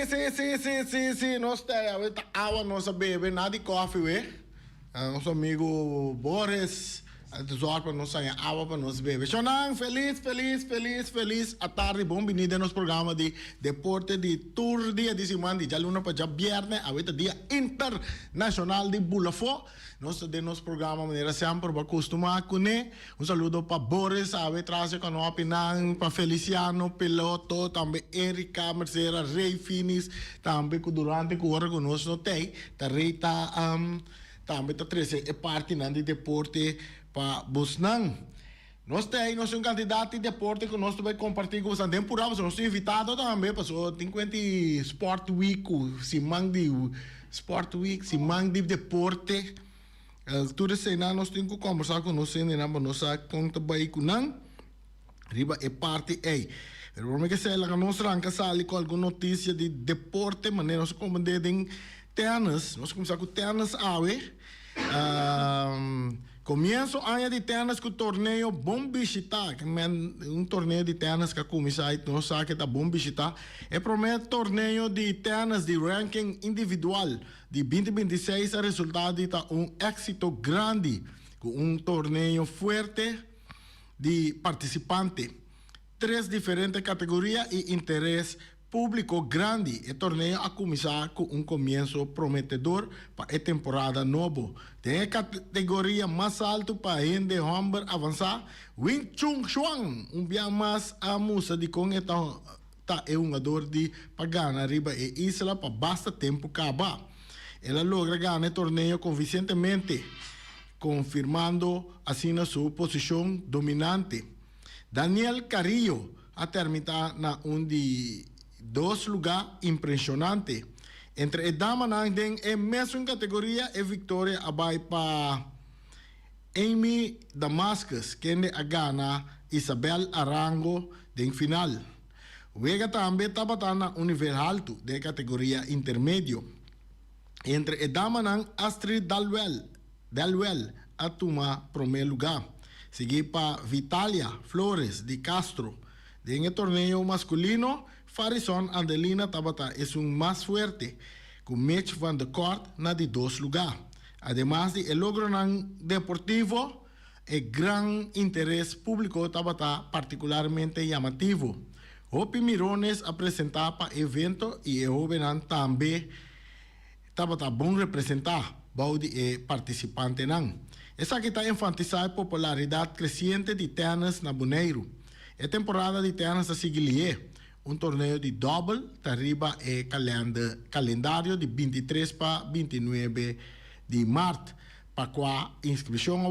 si, si, si, si, si, nos ta awe ta awa nos a bebe, nada di koffie we. Nos amigo Boris a zorg pa nos haña awa pa nos bebe. Shonnan, felis, felis, felis, felis atardi. Bon bini den nos programa di deporte di tur dia di siman, di djaluna pa djabierne. Awe ta dia internashonal di bulafó. Nos ta den nos programa manera semper bo a kustumá kuné. Un saludo pa Boris awe tras e kanopinan, pa Feliciano Piloto, tambe Erika Mercera, Rey Finis, tambe ku durante ku ora ku nos no tei, ta Rey ta tambe ta trese e partinan di deporte pa bosnan. Nos tei, nos tin un kantidat di deporte ku nos ta bai kompartí ku bosnan den purá, pasobra nos tin invitado tambe, pasobra tin kuenta di Sport Week ku siman di Sport Week, siman di deporte. Tur eseinan nos tin ku kombersá ku nos hendenan pa nos sa kon ta bai ku nan riba e parti ei. Pero promé ke esei laga nos ranka sali ku algun notisia di deporte manera nos a komprendé den tènis. Nos kuminsá ku tènis awe. Komienso aña di tènis ku torneo bon bishitá. Un torneo di tènis ku a kuminsá i nos sa ke ta bon bishitá. E promé torneo di tènis di ranking individual Di binti binti seis a resultá di ta un éksito grandi ku un torneo fuerte di partisipante, tres diferente kategoria i interes públiko grandi. E torneo a kuminsá ku un komienso prometedor pa e temporada nobo. Den e kategoria mas altu pa hende hòmber avansá, Wing Chun Xuan un bia mas a mustra dikon e ta ta e hungador di pa gana riba e isla pa basta tempu kaba. El a logra gana e torneo konvinsentemente, konfirmando asina su posishon dominante. Daniel Carrillo a termita na un di dos lugá impreshonante. Entre e damanan den e mesun kategoria e viktoria a bai pa Amy Damascus kende a gana Isabel Arango den final. Wega tambe tabata na un nivel haltu den e kategoria intermedio. Entre e damanan Astrid Dalwell Delwell a tuma promé lugá, sigui pa Vitalia Flores di Castro. Den e torneo maskulino, Farison Andelina tabata esun mas fuerte, ku Mitch van de Kort na di dos lugá. Ademas di e logronan deportivo, e gran interes públiko tabata partikularmente yamativo. Hopi mirones a presentá pa e evento i e hóbennan tambe tabata bon representá bou di e partisipantenan. Esaki ta enfatisá e popularidat kresiente di tènis na Boneiru. E temporada di tènis ta sigui lié. Un torneo di dòbel ta riba e kalendario di bintitres pa bintinuebe di mart, pa kua inskripshon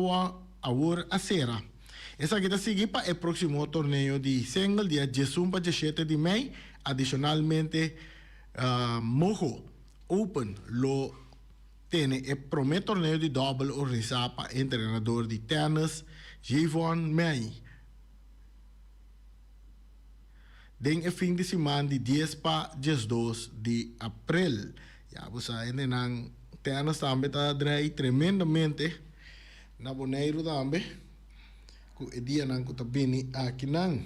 awor a sera. Esaki ta sigui pa e próksimo torneo di single dia diesun pa diesshete di mei. Adishonalmente Mojo Open lo tene e promé torneo di dòbel organisá pa entrenador di tènis Jevon May. Den e fin di siman di dies pa diesdos di aprel. Ya bo sa hendenan tènis tambe ta drei tremendamente na Boneiru tambe ku e dianan ku ta bini akinan.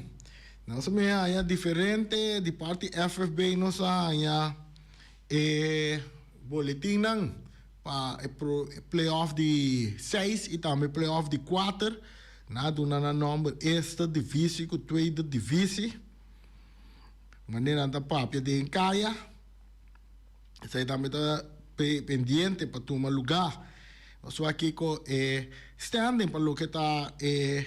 Nos a mira haña diferente di parti FFB nos a haña e boletinnan pa e playoff di seis i tambe playoff di kuater. Nan a duna nan nòmber Eerste Divisie ku Tweede Divisie. Manera nan ta papia den kaya, esei tambe ta pendiente pa tuma lugá. Nos wak kiko e standing pa loke ta e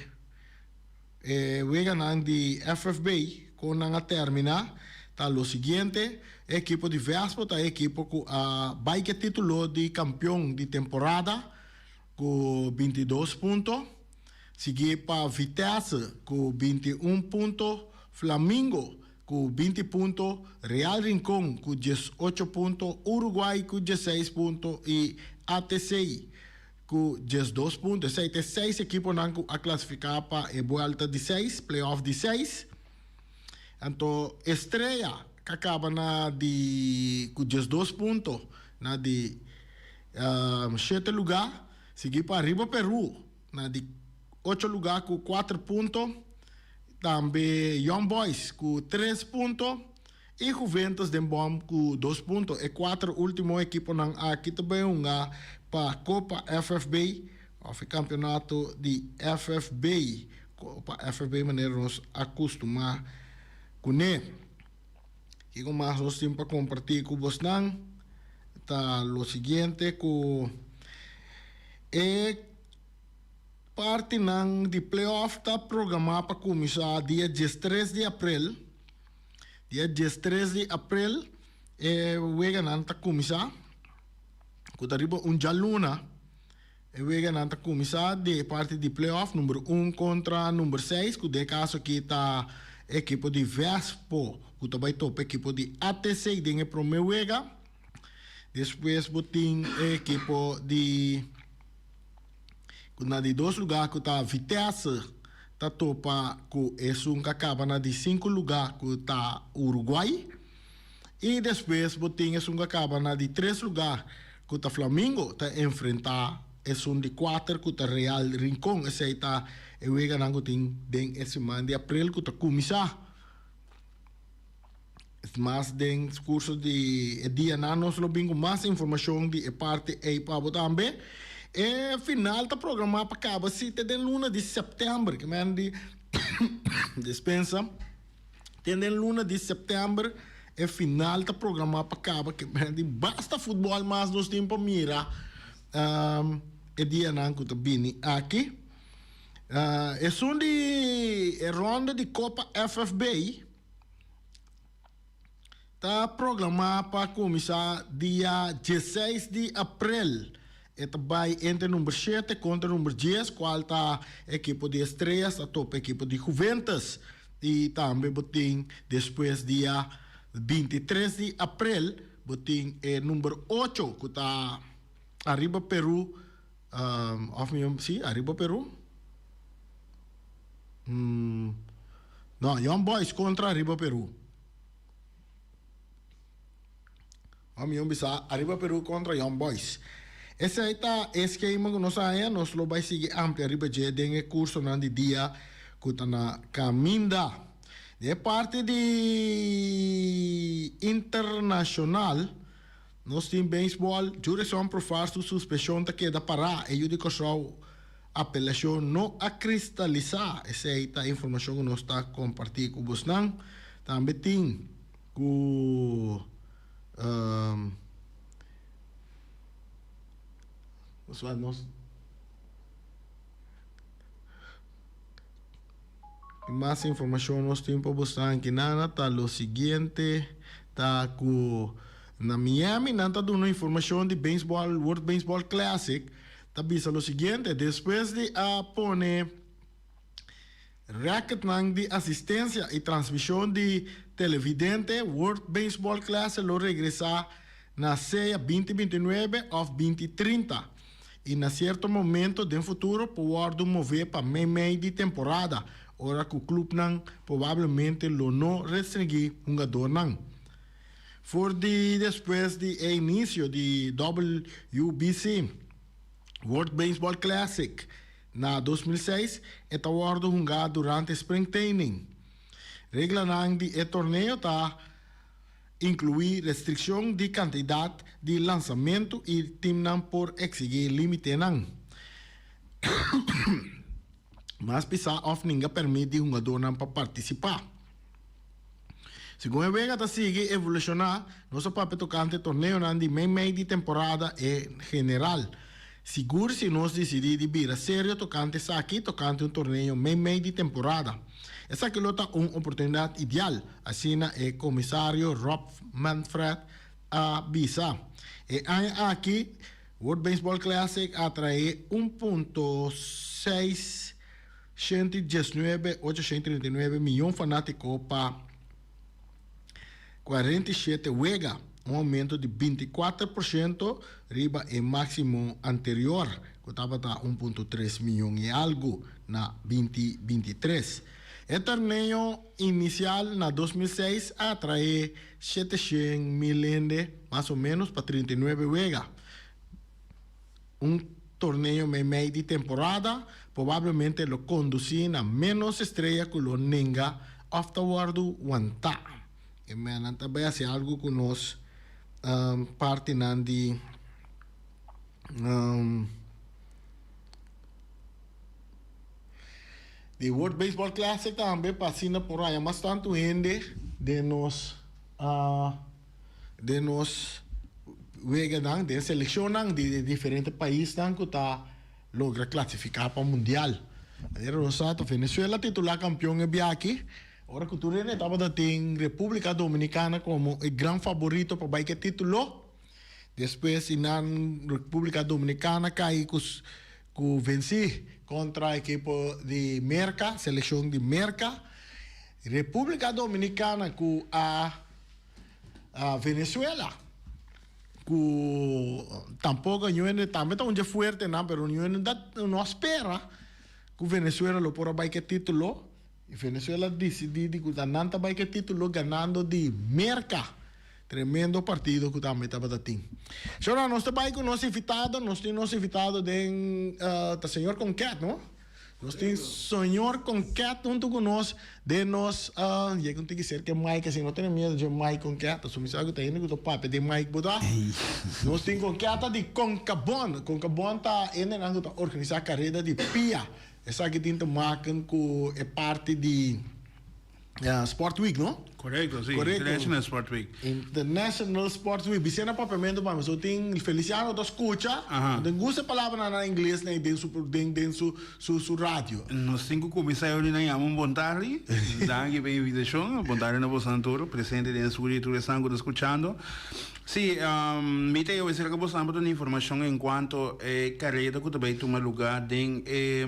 e weganan di FFB kon nan a terminá ta lo siguiente, e ekipo di Vespo ta e ekipo ku a bai ku e titulo di kampion di temporada. Ku bintidos punto, sigui pa Vitesse ku bintiun punto, Flamingo ku binti punto, Real Rincon ku diesocho punto, Uruguay ku dieseis punto i ATC ku diesdos punto. Esei ta e seis ekiponan ku a klasifiká pa e buelta di seis, play-off di seis. Anto Estrella ka kaba na di ku diesdos punto na di Shete lugá, sigui pa Riba Perú na di ocho lugá ku kuater punto, tambe Young Boys ku tres punto. i Juventus den bòm ku dos punto. E kuater último ekiponan aki ta bai hunga pa Kopa FFB òf e kampionato di FFB, Kopa FFB manera nos a kustumá kuné. Kiko mas nos tin pa kompartí ku bosnan ta lo siguiente ku e partinan di playoff ta programá pa kuminsá dia diestres di aprel. Dia diestres di aprel e weganan ta kuminsá ku ta riba un djaluna. E weganan ta kuminsá di e parti di playoff number un kontra number seis ku den e kaso aki ta e ekipo di Vespo ku ta bai topa ekipo di ATC den e promé wega. Despues bo tin e ekipo di ku na di dos lugá ku ta Vitesse ta topa ku esun ku a kaba na di sinku lugá ku ta Uruguay. I despues bo tin esun ku a kaba na di tres lugá ku ta Flamingo ta enfrentá esun di kuater ku ta Real Rincon. Esei ta e weganan ku tin den e siman di aprel ku ta kuminsá. Mas den kurso di e dianan nos lo bin ku mas informashon di e parti ei pa bo tambe. E final ta programá pa kaba si te den luna di sèptèmber, ke men di despensa. Te den luna di sèptèmber e final ta programá pa kaba ke men di basta futbòl mas nos tin pa mira e dianan ku ta bini aki. Esun di e ronda di Kopa FFB ta programá pa kuminsá dia dieseis di aprel. E ta bai entre number shete kontra number dies, kual ta ekipo di Estrellas ta topa ekipo di Juventus. I tambe bo tin despues dia bintitres di aprel bo tin e number ocho ku ta Arriba Peru òf mi si Arriba Peru no Young Boys kontra Arriba Peru. Ora mi bisa Arriba Peru kontra Young Boys. Esei ta e skema ku nos haña, nos lo bai sigui amplia riba dje den e kursonan di dia ku ta na kaminda. Den e parti di internashonal nos tin beisbòl, Jurison Profar su suspenshon ta keda pará, e yu di Kòrsou apelashon no a kristalisá. Esei ta informashon ku nos ta kompartí ku bosnan. Tambe tin. Ku nos mas informashon nos tin pa boso ankinana ta lo siguiente ta ku na Miami nan ta duna informashon di beisbòl World Baseball Classic ta bisa lo siguiente despues di a pone Rèketnan di asistensia i transmishon di televidente World Baseball Classic lo regresá na sea binti binti nuebe òf binti trinta i na sierto momento den futuro por wòrdu mové pa meimei di temporada ora ku klupnan probablemente lo no restringí hungadornan. For di despues di e inisio di WBC World Baseball Classic Na 2006 e ta wòrdu hungá durante spring training. Reglanan di e torneo ta inkluí restrikshon di kantidat di lansamentu i timnan por eksigí límitenan mas pisá òf ninga pèrmit di hungadónan pa partisipá. Segun e wega ta sigui evolushoná, nos a papia tokante torneonan di meimei di temporada en general. Sigur si nos disidí di bira serio tokante esaki tokante un torneo meimei di temporada. Esaki lo ta un oportunidat ideal, asina e komisario Rob Manfred a bisa. E aña aki World Baseball Classic a atraé un punto seis. 119, 839 miyon fanátiko pa 47 wega, un oumento di 24% riba e máksimo anterior, ku tabata 1.3 miyon i algu na 2023. E torneo inisial na 2006 a atraé 700 mil hende, mas o ménos, pa 39 wega. Un torneo meimei di temporada probablemente lo kondusí na ménos estrea ku lo nenga òf ta wòrdu wantá. E mennan ta bai hasi algu ku nos partinan di di World Baseball Classic tambe pa asina por haña mas tantu hende den nos den nos weganan, den selekshonnan di e diferente paisnan ku ta logra klasifiká pa mundial. Manera nos sa ta Venezuela titulá kampion e biaha aki. Ora ku tur hende tabata tin Repúblika Dominikana komo e gran faborito pa bai ku e título, despues i nan Repúblika Dominikana kai ku ku vensí kontra ekipo di Merka, selekshon di Merka. Repúblika Dominikana ku a Venezuela ku tampoko ñu hende tambe ta un dje fuertenan pero ñu hende no a spera ku Venezuela lo por a bai ku e título. Y Venezuela dicidi di cu ta nan ta bay cu e titulo ganando di Merca. Tremendo partido cu tambe tabata tin. Señora, nos ta bay cu nos invitado. Nos tin nos invitado den ta señor Conquet, no? Nos tin señor Conquet hunto cu nos den nos yega un tiki cerca e mic asina. No tene miedo dje mic Conquet. Pasobra mi sa cu ta hende cu ta papia den mic bo ta. Nos tin Conquet ta di Concabon. Concabon ta hendenan cu ta organisa careda di pia. Esaki tin te maken ku e parti di Sport Week, no? Korekto, si. Korekto. International Sport Week. International Sport Week. Bis'é na papiamentu pa mi. So tin Feliciano ta skucha, no tin gusta e palabranan na ingles na den su den den su su su radio. Nos tin ku kuminsá e ora nan yama un bon tardi. Danki pa e invitashon. Bon tardi na boso tur presente den studio i tur esnan ku ta skuchando. Sí, mi ta yawé serka boso nan pa duna informashon enkuanto e kareda ku ta bai tuma lugá den e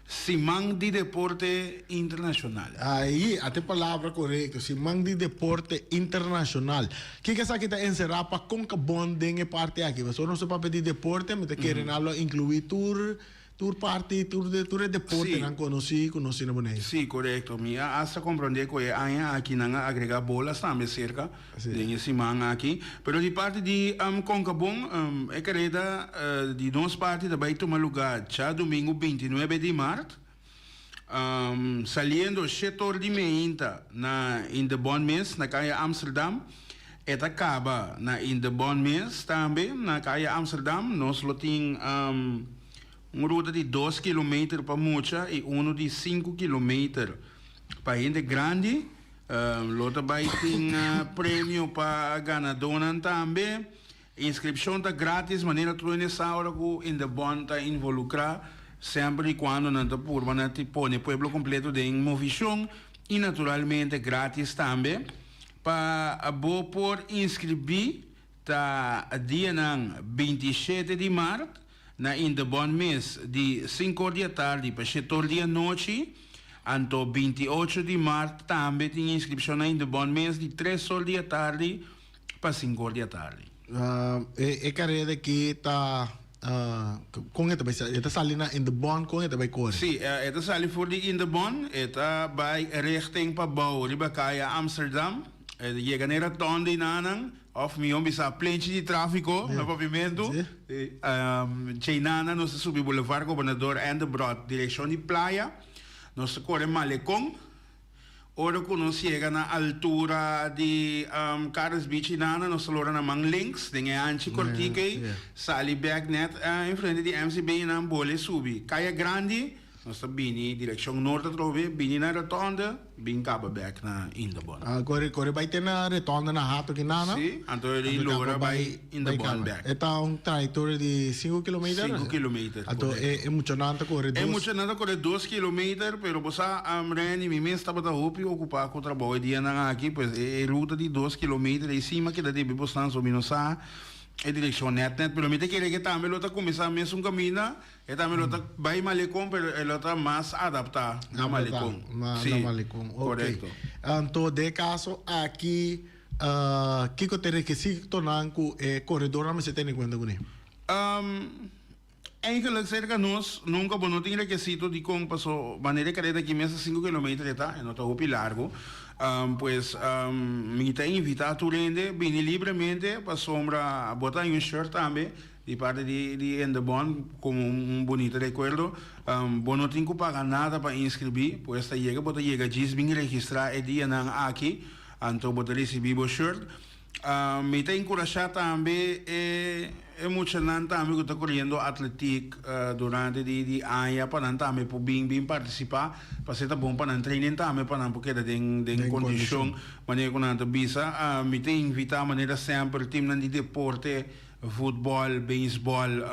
Siman di Deporte Internashonal. Ahí, ata e palabra korekto, Siman di Deporte Internashonal. Kiko esaki ta enserá pa Concabon den e parti aki? Pasobra nos ta papia di deporte, mi ta kere nan lo inkluí tur Tur parti, tur de tur e deportenan konosí ku nos tin na Boneiru. Sí, korekto. Mi a hasta komprondé ku e aña aki nan a agregá bolas tambe serka den e siman aki. Pero di parti di Konkabon, e kareda di nos parti ta bai tuma lugá djadumingu bintinuebe di mart, saliendo shete or di meinta na Indebon mes, na kaya Amsterdam. E ta kaba na Indebon mes tambe, na kaya Amsterdam. Nos lo tin un ruta di dos kilometer pa mucha i unu di sinku kilometer pa hende grandi. Lo ta bai tin premio pa ganadónan tambe. Inskripshon ta gratis manera tur hende sa ora ku Indebon ta involukrá, semper i kuando nan ta purba na pone pueblo kompleto den movishon i naturalmente gratis tambe. Pa bo por inskribí ta dianan 27 di mart na Indebon mes di sinku or di atardi pa shete or di anochi, anto 28 di mart tambe tin inskripshon na Indebon mes di tres or di atardi pa sinku or di atardi. E kareda aki ta kon e ta bai sali? E ta sali na Indebon kon e ta bai kore? Sí, e ta sali for di Indebon, e ta bai richting pabou riba kaya Amsterdam, e ta yega na e rotonde einanan, òf mihó bisa plenchi di tráfiko na Papiamentu, djeinana nos ta subi Boulevard Gobernador Endebrot direkshon di playa, nos ta kore Malekon. Ora ku nos yega na altura di Carles Beach i nana, nos ta lora na man links den e hanchi kortiku ei, sali bèk nèt enfrente di MCB i nan bole subi Kaya Grandi, nos ta bini direkshon nort atrobe, bini na rotonde, bin kaba bèk na Indebon. Kore kore bai te na rotonde na Hato ki nana. Si, anto e lora bai Indebon bèk. E ta un trayektoria di sinku kilometer? Sinku kilometer, korekto. Anto e muchanan ta kore dos. E muchanan ta kore dos kilometer, pero bo sa, Randy, mi mes tabata hopi okupá ku trabou e dianan aki, pues e ruta di dos kilometer ei sí m'a keda debe bosnan, so mi no sa e direkshon nèt nèt, pero mi ta kere ke tambe lo ta kuminsá mesun kaminda, e tambe lo ta bai Malekon, pero e lo ta mas adaptá na Malekon. Sí, na Malekon, oké. Korekto. Anto den e kaso aki. Kiko ta e rekisitonan ku e koredornan mester tene kuenta kuné? Eigenlijk serka nos nunka bo no tin rekisito dikon paso manera e kareda aki mes ta sinku kilometer e ta, e no ta hopi largu. Pues mi ta invita tur hende bini libremente pasobra bo ta haña un shirt tambe di parti di di Indebon komo un bunito rekuerdo. Bo no tin ku paga nada pa inskribí, pues ta yega bo ta yega djis bin registrá e dianan aki. Anto bo ta risibí bo shirt. Mi ta enkurashá tambe e e muchanan tambe ku ta koriendo atletik durante di di aña pa nan tambe por bin bin partisipá pasé ta bon pa nan training tambe pa nan por keda den den kondishon manera ku nan ta bisa. Mi ta invitá manera semper timnan di deporte, futbòl, beisbòl,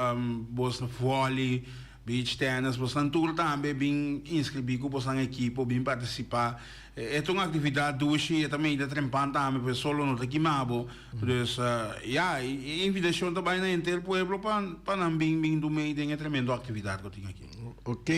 bos vòli, Beach tennis, bosnan tur tambe bin inscribi cu bosnan ekipo, bin participa. E ta un actividad dushi, e ta meida trempan tambe, pues solo no ta kima bo. Dus, ya, e invitacion ta bay na henter pueblo pa pa nan bin bin do mee den e tremendo actividad cu tin aki. Ok,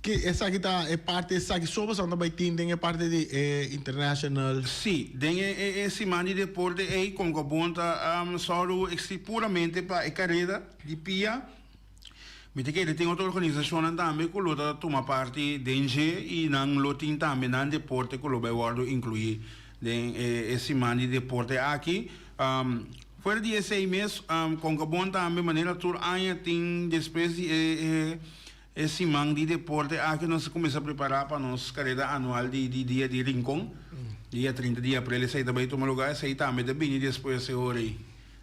Ki esaki ta e parti esaki so boso ta bai tin den e parti di e international? Sí, den e e e siman di deporte ei Concabon ta sòru eksí puramente pa e kareda di pia. Mi ta kere tin otro organisashonnan tambe ku lo ta tuma parti den dje i nan lo tin tambe nan deporte ku lo bai wòrdu inkluí den e e siman di deporte aki. Fuera di esei mes Concabon tambe manera tur aña tin despues di e e E siman di deporte aki nos a kuminsá prepará pa nos kareda anual di di Dia di Rincon, dia 30 di aprel esei ta bai tuma lugá, esei tambe ta bini despues e ora ei,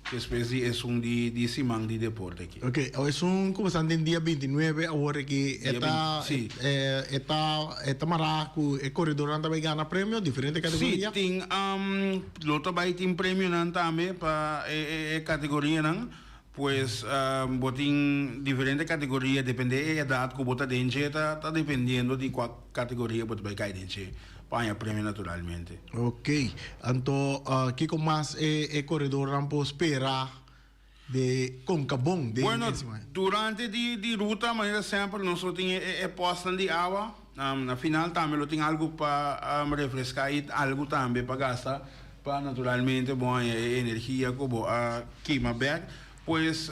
despues di esun di di siman di deporte aki. Ok, esun kuminsá den dia 29 awor aki e ta e ta e ta mará ku e koredornan ta bai gana premio, diferente kategoria? Sí, tin lo ta bai tin premionan tambe pa e e kategorianan. Pues bo tin diferente categoria depende e edad cu bo ta den dje ta ta dependiendo di cua categoria bo ta bay cay den dje pa haña premio naturalmente. Ok, anto kico mas e e coredornan por spera de Concabon den Bueno, durante di di ruta manera semper nos lo tin e e postnan di awa, na final tambe lo tin algo pa refresca y algo tambe pa gasta. Pa naturalmente bo haña e energia ku bo a kima bek. Pues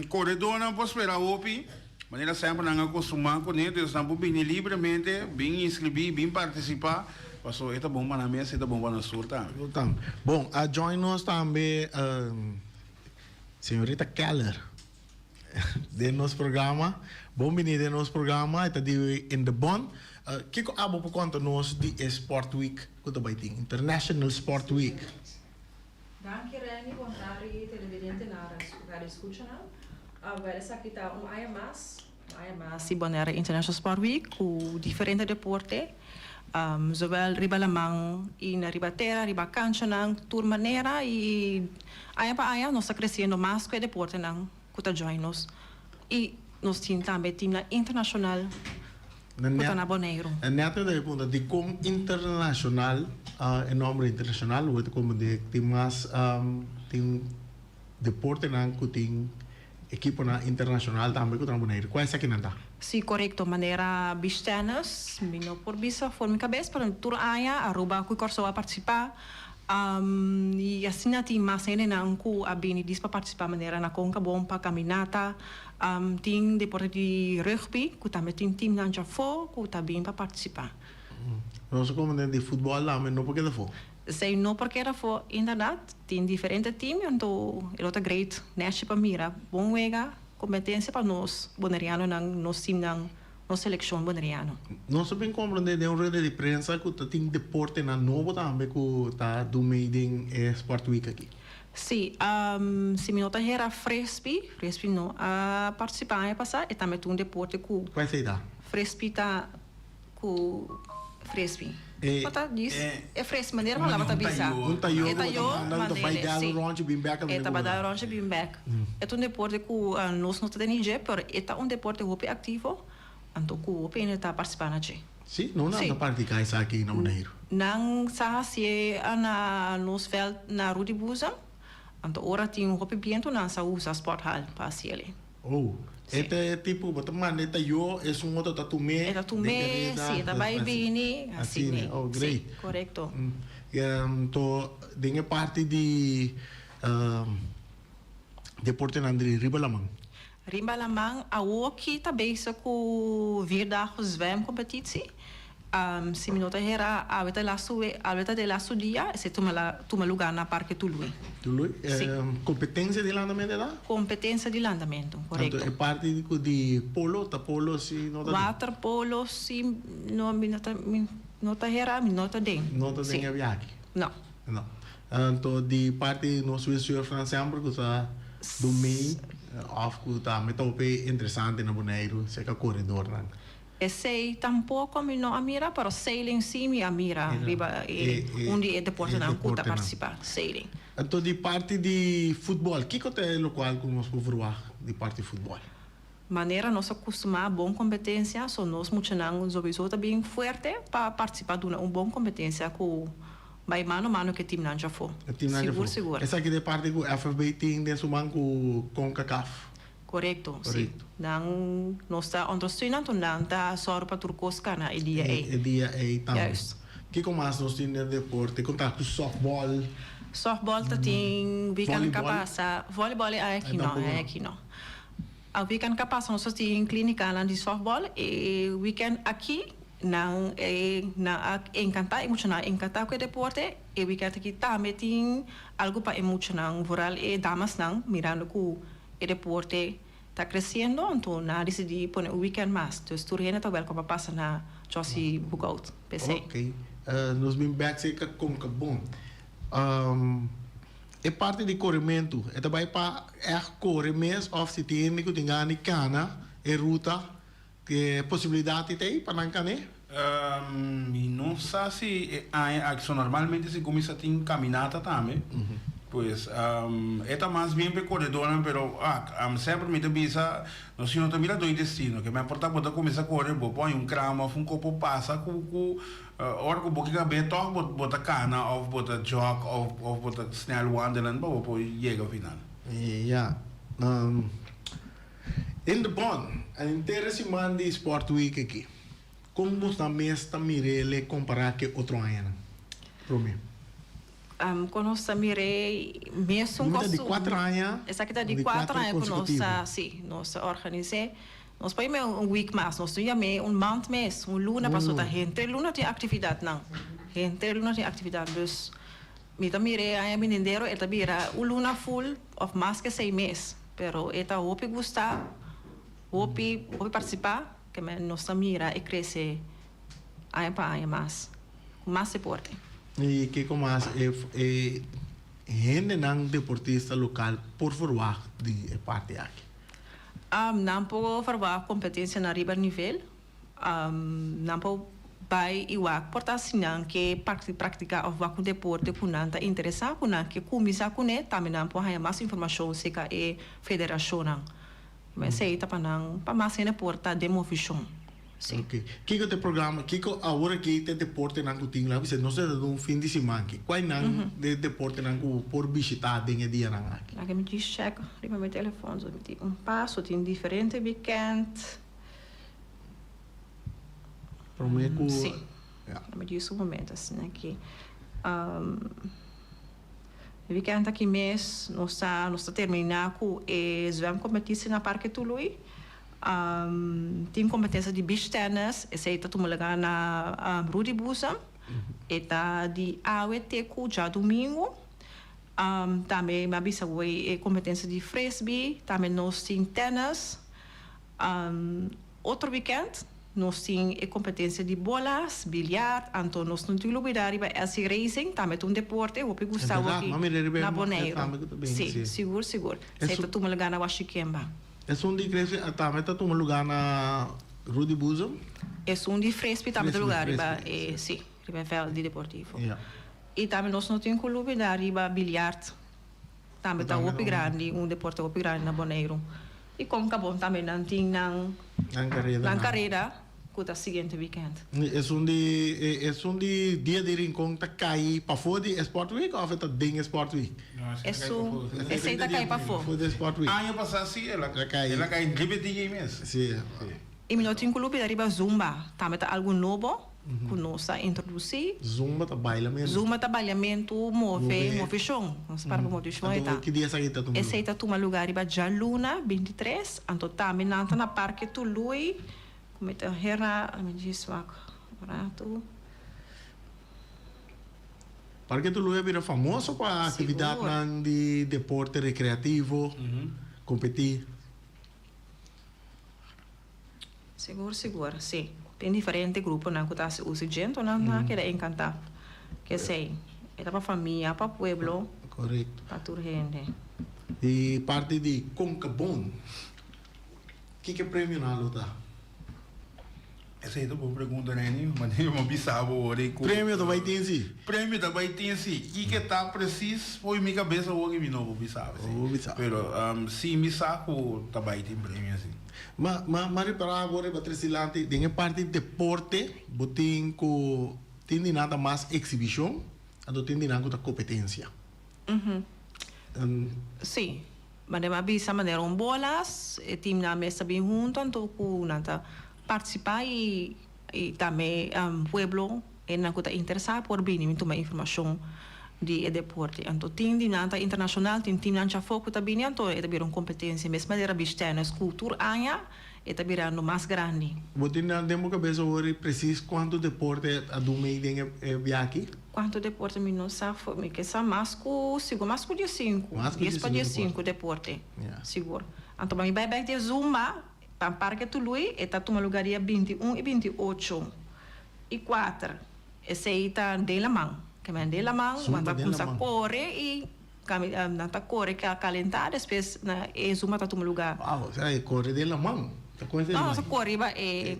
koredónan por spera hopi, manera semper nan a kostumá kuné, dus nan por bini libremente, bin inskribí, bin partisipá, pasobra e ta bon pa nan mes, e ta bon pa nos tur tambe. Bon, a join nos tambe señorita Keller den nos programa. Bon bini den nos programa, e ta di In de Bon. Kiko abo por konta nos di e Sport Week ku ta bai tin, International Sport Week? Danki Renny, bon tardi televidentenan, radio escuchanan. Awel esaki ta un aña mas, un aña mas di Bonaire International Sport Week ku diferente deporte, zowel riba laman i na riba tera, riba kanchanan, tur manera i aña pa aña nos ta kresiendo mas ku e deportenan ku ta join nos i nos tin tambe teamnan internashonal ku ta na Boneiru. Na nèt ta e punta dikon internashonal, e nòmber internashonal lo ta komo di tin mas tin deportenan ku tin ekiponan internashonal tambe ku ta na Boneiru. Kua esakinan ta? Sí, korekto. Manera beach tennis, mi no por bisa for mi kabes, pero tur aña Aruba ku Kòrsou a partisipá. I asina tin mas hendenan ku a bini dis pa partisipá manera na Konkabon pa kaminata. Tin deporte di rugby ku tambe tin timnan djafó ku ta bin pa partisipá. Nos a komprendé di futbòl tambe no por keda afó. Esei no por keda afó inderdat. Tin diferente tim anto e lo ta great nèchi pa mira bon wega, kompetensia pa nos bonerianonan, nos timnan. Nos selekshon boneriano. Nos a bin komprondé den un rueda di prensa ku ta tin deportenan nobo tambe ku ta dun mei den e Sport Week aki. Sí, si mi no ta hera frisbee, frisbee no a partisipá aña pasá, e tambe ta un deporte ku. Kua esei ta? Frisbee ta ku frisbee. Kua ta djis? E frisbee, manera ku laba ta bisa. Un tayó ku bo ta manda ku ta bai dal un ròntje bin bèk. E ta bai dal un ròntje bin bèk. E ta un deporte ku nos no ta tene dje, pero e ta un deporte hopi aktivo, anto ku hopi hende ta partisipá na dje. Sí? No nan ta praktiká esaki na Boneiru? Nan sa hasié na nos vèlt na Rudy Buzan, anto ora tin hopi bientu nan sa usa sporthal pa hasiel. Oh, e ta e tipo bo ta manda e tayó, esun otro ta tum'é. E ta tum'é, sí, e ta bai bini, asina. Oh, great. Sí, korekto. Anto den e parti di Deportenan di riba laman. Riba laman awoki ta bezig ku vierdaagse zwemcompetitie. Si mi no ta hera awe ta lastu awe ta de lastu dia esei tuma tuma luga na Parke Tului. Tului? Si. Competencia di landamento e ta? Competencia di landamento, corecto. Anto e parti di polo ta polo si no ta tin? Waterpolo si no mi no ta mi. no ta hera, mi no ta den. No ta den e biaha. No. No. Anto di parti nos windsurfnan semper ku ta dumei òf ku ta mi ta hopi interesante na Boneiru serka koredornan. Esei tampoko mi no a mira, pero sailing sí mi a mira riba e un di e deportenan ku ta partisipá, sailing. Anto di parti di futbòl, kiko ta e lokual ku nos por verwagt di parti futbòl? Manera nos a kustumá bon kompetensia, so nos muchanan sowieso ta bin fuerte pa partisipá duna un bon kompetensia ku bai mano mano ku e timnan djafó. E timnan djafó. Sigur sigur. Esaki ta e parti ku FFB tin den su man ku Concacaf. Korekto, si. Nan nos ta ondersteun nan tur nan ta sòru pa tur kos kana e dia ei. E dia ei tambe. Juist. Kiko mas nos tin den deporte? Kon ta ku sòftbòl? Sòftbòl ta tin weekend ka pasa. Vòlibòl e aki no, e aki no. A weekend ka pasa nos ta tin klínikanan di sòftbòl. E weekend aki nan e nan a enkantá e muchanan a enkantá ku e deporte. E weekend aki tambe tin algu pa e muchanan, vooral e damasnan, mirando ku E deporte ta creciendo, anto nan a dicidi pone un weekend mas. Dus tur hende ta welkom pa pasa na Jossy Bookout p'esey. Ok, nos bin bek cerca Concabon. E parti di corementu, e ta bay pa echt core mes of si tin hende cu tin gana di cana e ruta, e posibilidad ta ey pa nan can'e? Mi no sa si e aña aki, so normalmente si cuminsa tin caminata tambe, pues e ta mas bien pa e coredornan, pero semper mi ta bisa nos si no ta mira doi destino, ke men por ta bo ta cuminsa core bo por haña un kram of un kopo pasa cu cu ora cu bo ke cabe toch bo bo ta cana of bo ta jog of of bo ta snel wandelen pa bo por yega final. Ya. In de bon, henter e siman di Sport Week aki, kon bos nan mes ta mir'é kompará ku e otro añanan? Promé. Kon nos ta mir'é mesun kos. Di kuater aña. Esaki ta di kuater aña ku nos ta, sí, nos ta organis'é. Nos por yam'é un week mas, nos no yam'é un mand mes, un luna, pasobra ta henter luna tin aktividatnan. Henter luna tin aktividat. Dus mi ta mir'é aña binindero e ta bira un luna ful òf mas ke sei mes. Pero e ta hopi gusta, hopi hopi participa, ke men nos ta mira e crece aña pa aña mas, cu mas deporte. Y kico mas e e hendenan deportista local por verwagt di e parti aki? Nan por verwagt competencianan riba nivel. Nan por bai i wak por ta si nan ke praktiká òf wak un deporte ku nan ta interesá, ku nan ke kuminsá kuné, tambe nan por haña mas informashon serka e federashonnan. Esei ta pa nan, pa mas hende por ta den movishon. Sí. Oke. Kiko ta e programa, kiko awor aki ta e deportenan ku tin? Laga bisa nos ta duna un fin di siman aki. Kual nan e deportenan ku por bishitá den e dianan aki? Laga mi djis chèk riba mi telefòn. So mi tin un paso, tin diferente wikènt. Prome ku. Sí. Ja. Mi djis un momento asina aki. E weekend aki mes nos ta nos ta terminá ku e zwemcompetitie na Parke Tului. Tin competencia di beach tennis, esei ta tuma lugar na Rudy Boezem. E ta di awe te ku djadumingu. Tambe mi a bisa bo e competencia di frisbee, tambe nos tin tennis. Otro weekend nos tin e competencia di bolas, billiard, anto nos no tin lubida riba SC Racing, tambe ta un deporte hopi gusta hopi na Boneiru. Si, sigur sigur. Esei ta tuma lugar na Washikemba. Esun di Frisbee tambe ta tuma lugar na Rudy Boezem? Esun di Frisbee tambe ta lugar riba e, si, riba e veld di deportivo. Y tambe nos no tin cu lubida riba billiard. Tambe ta hopi grandi, un deporte hopi grandi na Boneiru. I Concabon tambe nan tin nan nan kareda ku ta siguiente weekend. Esun di esun di dia di Rincon ta kai pafó di e Sport Week òf e ta den e Sport Week? Esun esei ta kai pafó. Pafó di e Sport Week. Aña pasá si el a kai riba e dia ei mes. Si. I mi no tin ku lubida riba Zumba, tambe ta algu nobo ku nos a introdusí. Zumba ta bailamentu. Zumba ta bailamentu, move, moveshon. Nos para pa moveshon e ta. Anto ki dia esaki ta tuma lugar? Esei ta tuma lugar riba djaluna 23, anto tambe nan ta na Parke Tului, ku mi ta hera, mi djis wak un ratu. Parke Tului a bira famoso pa aktividatnan di deporte rekreativo, kompetí. Sigur sigur, si. Tin diferente gruponan ku ta hasi uso dje, enton nan a keda enkantá. K'esei e ta pa famia, pa pueblo, pa tur hende. Di parti di Concabon, kiko e premionan lo ta? Esei ta bon pregunta, Renny. Manera mi a bisa bo ora ku. Premio ta bai tin si. Premio ta bai tin si. Kiko ta presis fo'i mi kabesa awor mi no por bisa bo si. Pero si mi sa ku ta bai tin premio si. Ma ma ma ripará bo riba tres dilanti den e parti deporte bo tin ku tin di nan ta mas eksibishon anto tin di nan ku ta kompetensia. Sí, manera mi a bisa manera un bolas e timnan mes ta bin hunto anto ku nan ta partisipá i i tambe pueblo hendenan ku ta interesá por bini bin tuma informashon di e deporte. Anto tin di nan ta internashonal, tin timnan djafó ku ta bini anto e ta bira un kompetensia. Mes manera beach tennis ku tur aña e ta birando mas grandi. Bo tin nan den bo kabes awor presis kuantu deporte a dun mei den e biaha? Kuantu deporte mi no sa for mi ke sa mas ku sigur mas ku diesinku, dies pa diesinku deporte sigur. Anto pa mi bai bek di e zumba pa Parke Tului e ta tuma lugar dia 21 i 28 i kuater. Esei ta den laman. Ke men den laman nan ta kumsa kore i nan ta kore kalentá despues na e zumba ta tuma lugar. Wow, osea e kore den laman. Ta kon esei? No, nos ta kore riba e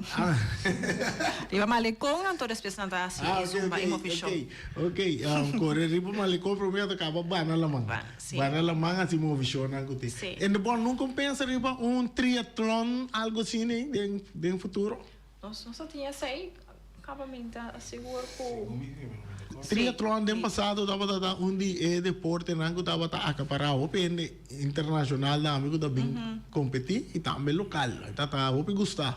riba malekon anto despues nan ta hasi e zumba e movishon. Ok, ok, kore riba malekon prome ta kaba bana laman. Bana laman hasi movishonnan ku tin. En de bon nunka un pensa riba un triatlon algo asina den futuro? Nos no sa tin esei, kaba mi ta sigur ku. Triatlon den pasado tabata ta un di e deportenan ku tabata akapará hopi hende internashonal tambe ku ta bin kompetí i tambe lokal. E ta ta hopi gustá.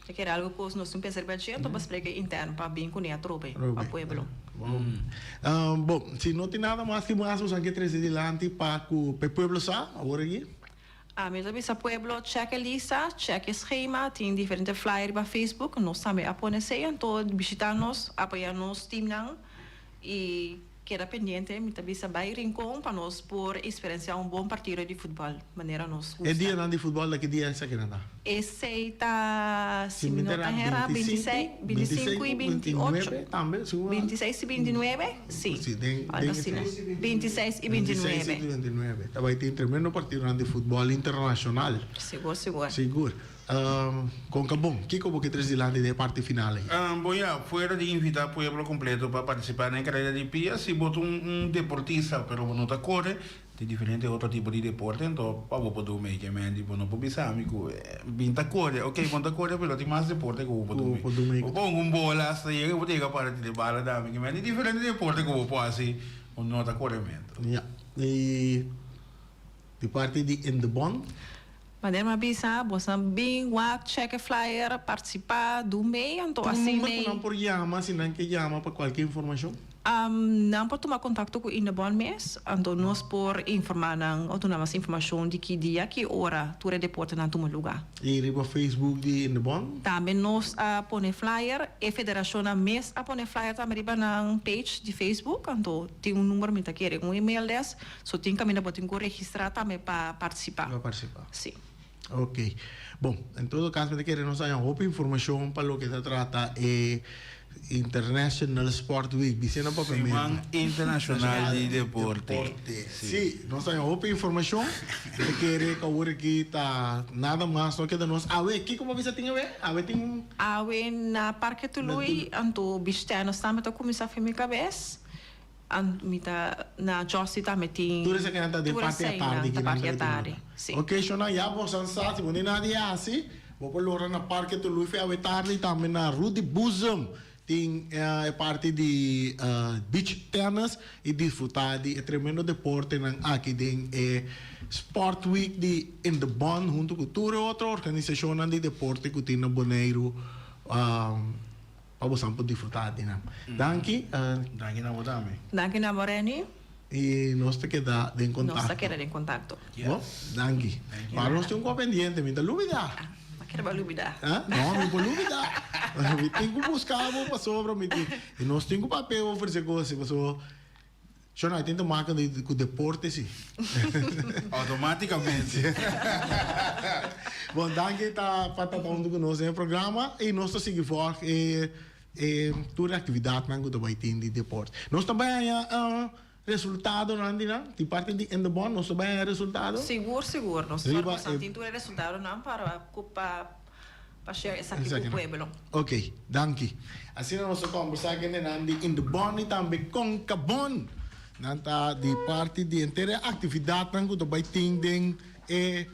Ta kere algu ku nos tin pensa riba dje anto pa spreek interno pa bin kuné atrobe pa pueblo. Bon, si no tin nada mas ki mas boso a ke trese dilanti pa ku pa e pueblo sa awor aki. Ami ta bisa pueblo check e lista, check e schema, tin diferente flyer riba Facebook, nos tambe a pone esey, anto bishita nos, apoya nos teamnan y keda pendiente, mi ta bisa bay Rincon pa nos por experiencia un bon partido di futbol manera nos gusta. E dianan di futbol ta ki dia esakinan ta? Esey ta, si mi no ta hera, 26, 25 y 28, 26 y 29, si, algo asina, 26 y 29. 26 y 29, ta bay tin tremendo partidonan di futbol internacional. Sigur, sigur. Sigur. Con Cabon, kico bo ke tres dilanti den e parti final ey? Bon ya, fuera di invita pueblo completo pa participa den e carera di pia, si bo ta un deportista pero bo no ta core, Tin diferente otro tipo di deporte anto pa bo por dumi ke men di bo no por bisa mi ku bin ta kore ok bon ta kore pero tin mas deporte ku bo por dumi bo pon un bola hasta yega bo ta yega para tira e bala tambe ke men tin diferente deporte ku bo por hasi ku no ta korementu. Ya y di parti di In de Bon. Manera mi a bisa boso bin wak check e flyer participa du mei anto Tin un asina number ku nan por yama si nan ke yama pa kualke informashon? Nan por tuma kontakto ku Indebon mes, anto nos por informá nan o duna mas informashon di ki dia, ki ora tur e deportenan tuma lugá. I riba Facebook di Indebon? Tambe nos a pone flyer, e federashonnan mes a pone flyer tambe riba nan page di Facebook, anto tin un number mi ta kere un email des, so tin kaminda bo tin ku registrá tambe pa partisipá. Pa partisipá. Si. Ok. Bon, en todo caso mi ta kere nos haña hopi informacion pa loke ta trata e International Sport Week. Bis'e na papiamento. Siman Internacional di Deporte. Si, nos haña hopi informacion. Mi ta kere ku awor aki ta nada mas no keda nos. Awe, kiko bo bisa tin awe? Awe tin un. Awe na Parke Tului, anto beach tennis tambe ta kuminsá fin mi kabes. An mi ta na Jossy tambe tin. Tur esakinan ta den Tur parti eseinan atardi ta kinan parti ta tin atardi, ora. si. Ok shona ya bo san sa si bo ni nada di hasi bo por lora na Parke Tului fe awe tardi tambe na Rudy Boezem tin e parti di beach tennis y disfruta di e tremendo deportenan aki den e Sport Week di In de Bon hunto cu tur e otro organisacionnan di deporte cu tin na Boneiru. Pa bosan por disfrutá di nan. Danki. Danki na bo tambe. Danki na bo Renny. I nos ta keda den kontakto. Nos ta keda den kontakto. Bo, danki. Pero nos tin un kos pendiente, mi ta lubidá. Ma keda bo lubidá. No, mi por lubidá. Mi tin ku buska bo pasobra mi tin, i nos tin ku papia ofresé kos, pasobra. Shona, tin te maken di ku deporte si. Automaticamente. Bon, danki ta pa ta huntu ku nos den e programa i nos ta sigui vòlg e e tur e aktividatnan ku ta bai tin di deporte. Nos ta bai haña resultadonan di nan, di parti di Indebon nos ta bai haña resultado? Sigur, sigur. Nos ta tin tur e resultadonan para ku pa Pa share esaki ku pueblo. Ok, danki. Asina nos a kombersá kendenan di Indebon i tambe Konkabon. Nan ta di parti di henter e aktividatnan ku ta bai tin den e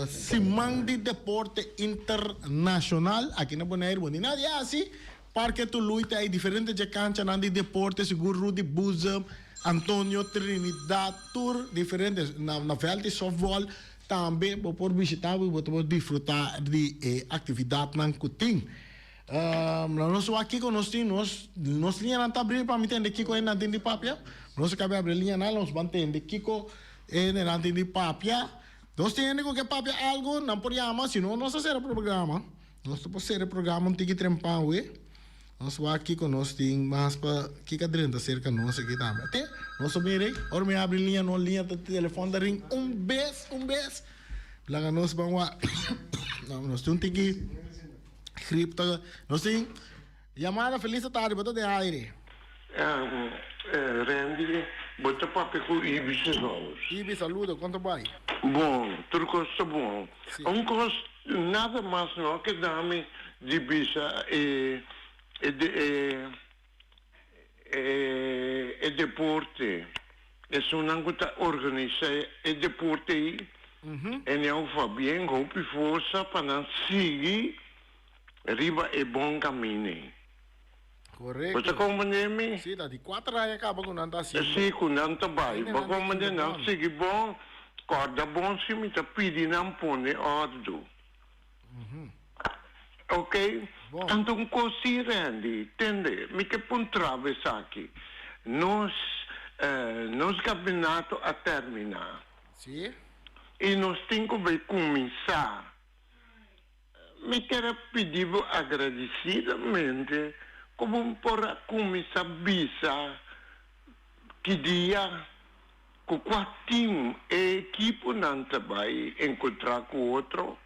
Siman di Deporte Internashonal aki na Boneiru. Bo ni nadie hasi. Parke Tului ta e diferente dje kanchanan di deporte, sigur Rudy Boezem, Antonio Trinidad, tur diferente. Na vèlt di sòftbòl Tambe bo por bishita bo i bo ta por disfruta di e actividadnan cu tin. Laga nos wak kico nos tin. Nos nos liñanan ta abri pa mi tende kico hendenan tin di papia. Nos a cabe abri liñanan, nos ban tende kico hendenan tin di papia. Nos tin hende cu ke papia algo, nan por yama, si no nos ta cera programa. Nos ta por cera e programa un tiki trempan awe. Nos wak kiko nos tin mas pa kiko a drenta serka nos aki tambe. Te, nos a mira ei, ora mi abri liña no liña ta telefon ta ring un bes, un bes. Laga nos ban wak. No, nos tin un tiki grip ta. Nos tin yamada Feliz tardi, bo ta den aire. Randy, bo ta papia ku Ibi Serrous. Ibi, saludo, kon ta bai? Bon, tur kos ta bon. Un kos Nada mas no a keda mi di bisa e e deporte, esunnan ku ta organisá e deporte ei, Eniau Fabien hopi forsa pa nan sigui riba e bon kaminda ei. Bo ta komprendé mi? Sí, ta di kuater aña kaba ku nan ta hasiendo. Sí, ku nan ta bai. Bo komprendé? Nan sigui bon, kòrda bon si mi ta pidi nan pone òrdu. Oké? Anto un kos sí, Randy, tende, mi ke puntra bo esaki. Nos, nos kampionato a terminá. Sí. I nos tin ku bai kuminsá. Mi kier a pidi bo agradecidamente cu bo por a cuminsa bisa ki dia cu cua team e equiponan ta bay encontra cu otro,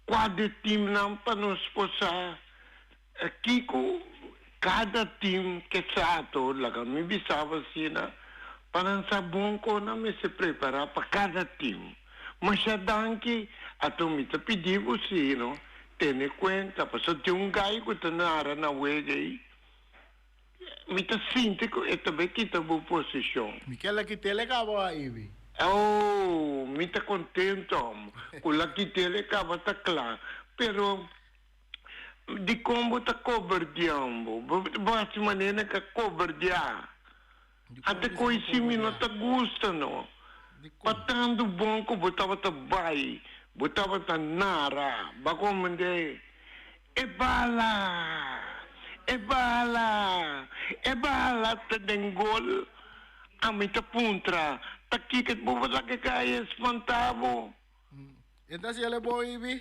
cua de teamnan pa nos por sa kico cada team ke sa to laga mi bisa bo asina pa nan sa bon con nan mester prepara pa cada team. Masha danki, ato mi ta pidi bo si no tene cuenta pasobra tin un gai cu ta nara na wega ey, mi ta sinti cu e ta bay kita bo posicion. Mi ke la kitele caba Ivy. Oh, mi ta contento amo cu la kitele caba ta cla, pero dicon bo ta coberdiambo? Bo haci manera ca coberdia. Ate koe si mi no ta gusta no. Pa tantu bon ku bo tabata bai, bo tabata nara, bo a komprendé? E bala! E bala! E bala ta den gol! Ami ta puntra, ta kiko bo bo laga kai e spantá bo? E ta si el e bon Ibi?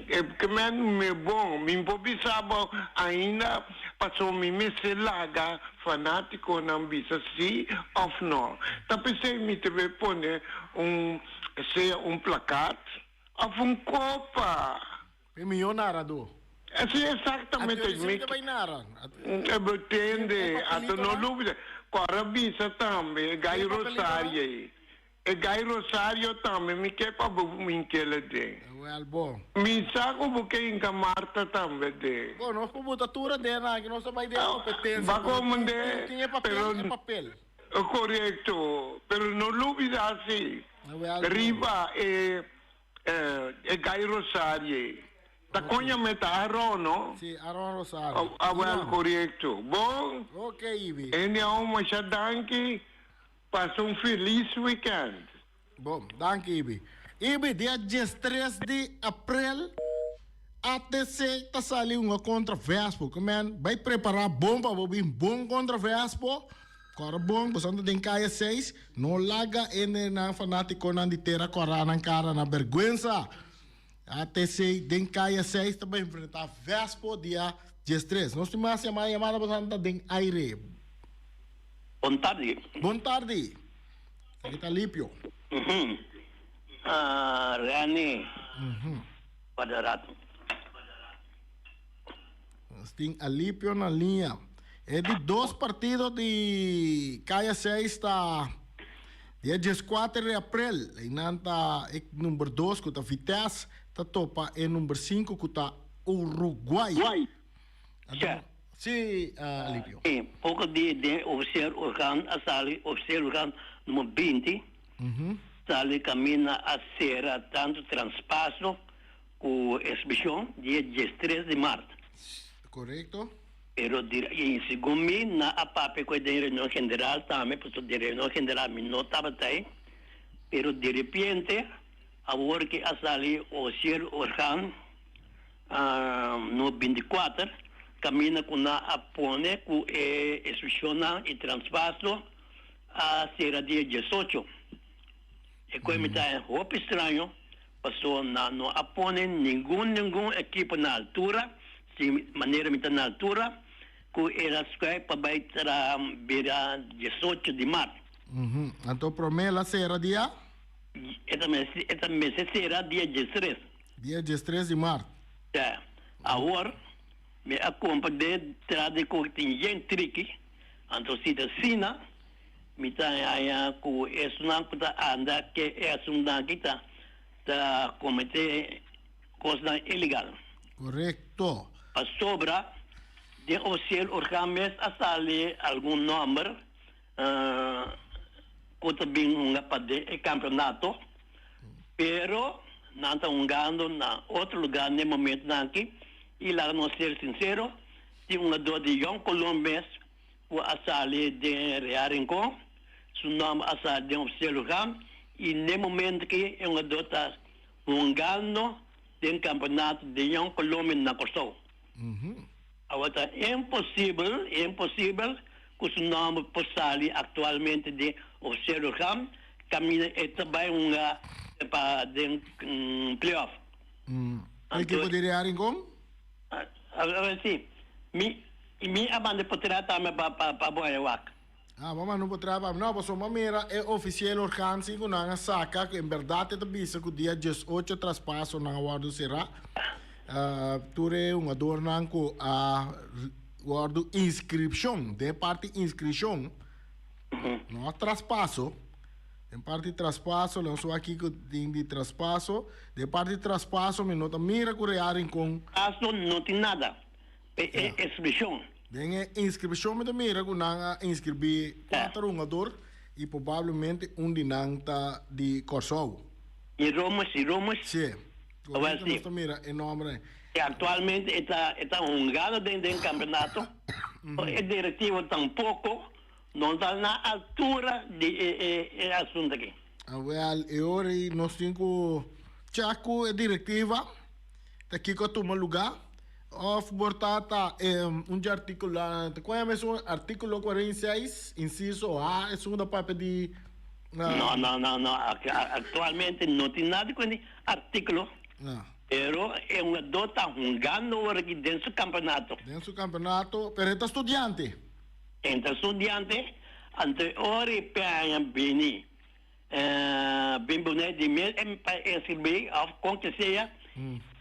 E ke men mi bon. Mi por bisa bo ainda pasobra mi mester laga fanatikonan bisa si of no. Ta p'esei mi ta bay pone un sea un plakat of un kopa. Mi mihó naradó. Si exactamente. Anto mi ta bay nara. E tende, anto no lubida. Kòrda bisa tambe e Gai Rosario ei. E Gai Rosario tambe mi ke pa bo minkele den. Wel bon. Mi sa ku bo ke hinka Marta tambe den. Bon, nos por buta tur aden aki, nos ta bai den kompetensia. Ba komende, Tin e papel, e papel. Korekto, pero no lubida si riba e e Gai Rosario ei. Ta koña me ta Aron, no? Si, Aron Rosario. Awel, korekto. Bon. Ok, Ibi. Hende aun masha danki. Pasa un felis weekend. Bon, danki Ibi. Ibi, dia diestres di aprel ATC ta sali hunga kontra Vespo. Ku men bai prepará bon pa bo bin bon kontra Vespo. Kòrda bon, boso anda den kaya seis, no laga e nan fanátikonan di Tera Kòrá nan kara na bèrgwensa. ATC den kaya seis ta bai enfrentá Vespo dia diestres. Nos tin mas yamada, yamada boso anda den aire. Bon tardi. Bon tardi. Aki ta Lipio. Rene. Cuadrado. Nos tin Alipio na liña. E di dos partido di Kaya 6 ta dia 14 di aprel. Einan ta e number 2 ku ta Vitesse ta topa e number 5 ku ta Uruguay. Sha. Si, Alipio. E poko di den ofisial organ a sali ofisial organ number 20 sali kaminda a sera tantu transpaso ku eksibishon dia 13 di mart. Korekto. Pero i segun mi nan a papia ku e den reunion general tambe pasobra den reunion general mi no tabata ei pero direpiente awor ke a sali ofisial organ No 24, kaminda ku nan a pone ku e instrukshonnan i transpaso a sera dia 18. E koe mi ta hopi straño paso nan no a pone ningun ningun ekipo na altura, si manera mi ta na altura, ku el a skuai pa bai traha bira 18 di mart. Anto prome el a sera dia? E ta mester sera dia 13. Dia 13 di mart. Ta. Awor, mi a comprende tras di cu tin yen triki, anto si ta asina, mi ta haña cu esunnan cu ta anda ke e asuntunan aki ta ta comete cosnan ilegal. Corecto. Pasobra den officieel orgaan mes a sali algun nomber cu ta bin hunga pa den e campeonato, pero nan ta hungando na otro lugar n'e momentonan aki y laga nos ser sincero, tin hungador di Jong Colón mes cu a sali den Real Rincon, su nomber a sali den officieel orgaan y n'e momento aki e hungador ta hungando den campeonato di Jong Colón na Corsou. Awor ta imposibel, imposibel ku su nòmber por sali aktualmente den ofisial organ kaminda e ta bai hunga pa den playoff. E ekipo di Real Rincon? Awor si, mi mi a manda e potrèt tambe pa pa bo haña wak. Ah, bo a manda un potrèt pa mi. No, pasobra mi a mira e ofisial organ si ku nan a saka ku en bèrdat e ta bisa ku dia 18 traspaso nan a wòrdu será. Tur e hungadornan ku a wòrdu inskripshon, den e parti inskripshon, no a traspaso, den parti traspaso, lo su aki ku tin di traspaso, den parti traspaso mi no ta mira ku Real Rincon. Traspaso no tin nada, e inskripshon. Den e inskripshon mi ta mira ku nan a inskribí kuater hungador i probablemente un di nan ta di Kòrsou. I Romus, i Romus. Sí. Ahorita nos ta mira e nombre. E actualmente e ta e ta hungando den den campeonato. E directivo tampoco no ta na altura di e e e asunto aki. Awel, e ora ei nos tin cu check cu e directiva ta kico a tuma lugar of por ta ta un dje articulo, ta cual mes un articulo 46 inciso A esun ta papia di. No, no, no, no. Actualmente no tin nada cu e articulo. No. Pero e hungador ta hungando ora aki den su campeonato. Den su campeonato, pero e ta studiante. E ta studiante, anto e ora e peña bini, bin bonet di mes pa inscribi of con que sea,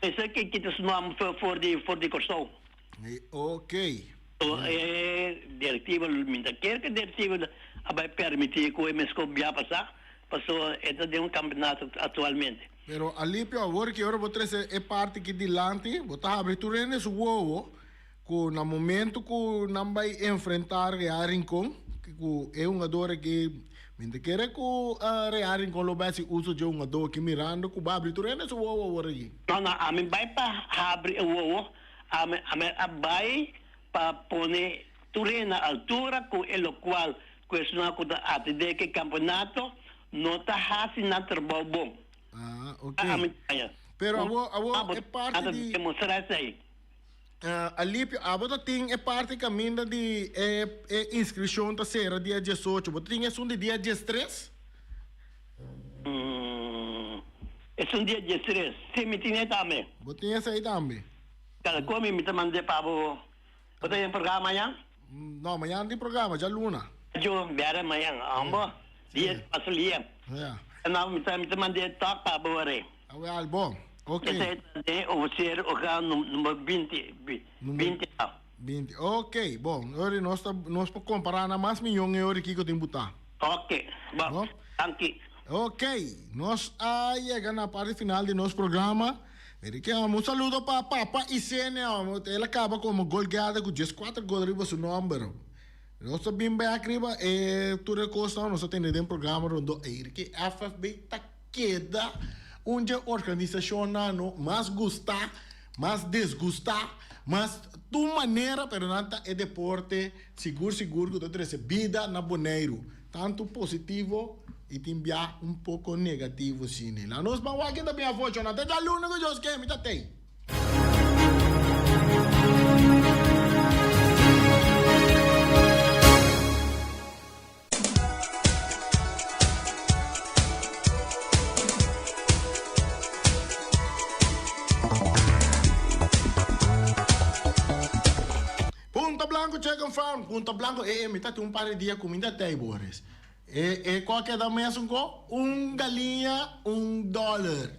mester ke kita su nomber for di for di Corsou. Ok. So e directiva, mi ta kere cu e directiva a bay permiti cu e mes cu bia pasa, pasobra e ta den un campeonato actualmente. Pero Alipio, awor ki ora bo trece e parti ki dilanti, bo ta habri tur hende su wowo cu na momento cu nan bay enfrenta Real Rincon, cu e hungador aki, mi ta kere cu Real Rincon lo bay haci uso dje hungador aki mirando cu bo habri tur hende su wowo awor aki. No, no, ami bay pa habri e wowo, ami, ami a bay pa pone tur hende na altura cu e locual cu esunnan cu ta atende cu e campeonato no ta haci nan trabou bon. Ah, ok. Pero awor, awor e parti di. Demostra esey. Alipio, abo ta tin e parti caminda di e e inscripcion ta cera dia 18. Bo ta tin esun di dia 13? Esun dia 13. Si, mi tin e tambe. Bo tin esey tambe? Cada cu mi ta mande pa bo. Bo ta den programa mañan? No, mañan tin programa, djaluna. Yo, biara mayan, ambo. Dia pasalia. Ja. Nou, mi ta mi ta mand'é tòg pa bo re. Awel, bon. Ok. Esei ta den ofisier orgaan number 20, 20 a. 20. Ok, bon. Ori nos ta nos por kompará na mas miyon e ori kiko tin butá. Ok, bon. Bon. Danki. Ok, nos a yega na parti final di nos programa. Mira ke un saludo pa Papa Isenia. El a kaba komo golgeader ku 14 gol riba su nòmber. Nos ta bin bek riba e tur e kosnan nos a tene den programa rondó ei ke FFB ta keda un dje organisashonnan no mas gustá, mas desgustá, mas tur manera pero nan ta e deporte sigur sigur ku ta trese bida na Boneiru tantu positivo i tin bia un poko negativo sine. La nos ban wak ken ta bin afó chona te djaluna ku Dios ke mi ta tei. Punta Blanco Chicken Farm, Punta Blanco, e e mi ta tin un par di dia cuminda tei Boris. E e cu a keda mesun co? Un galiña un dollar.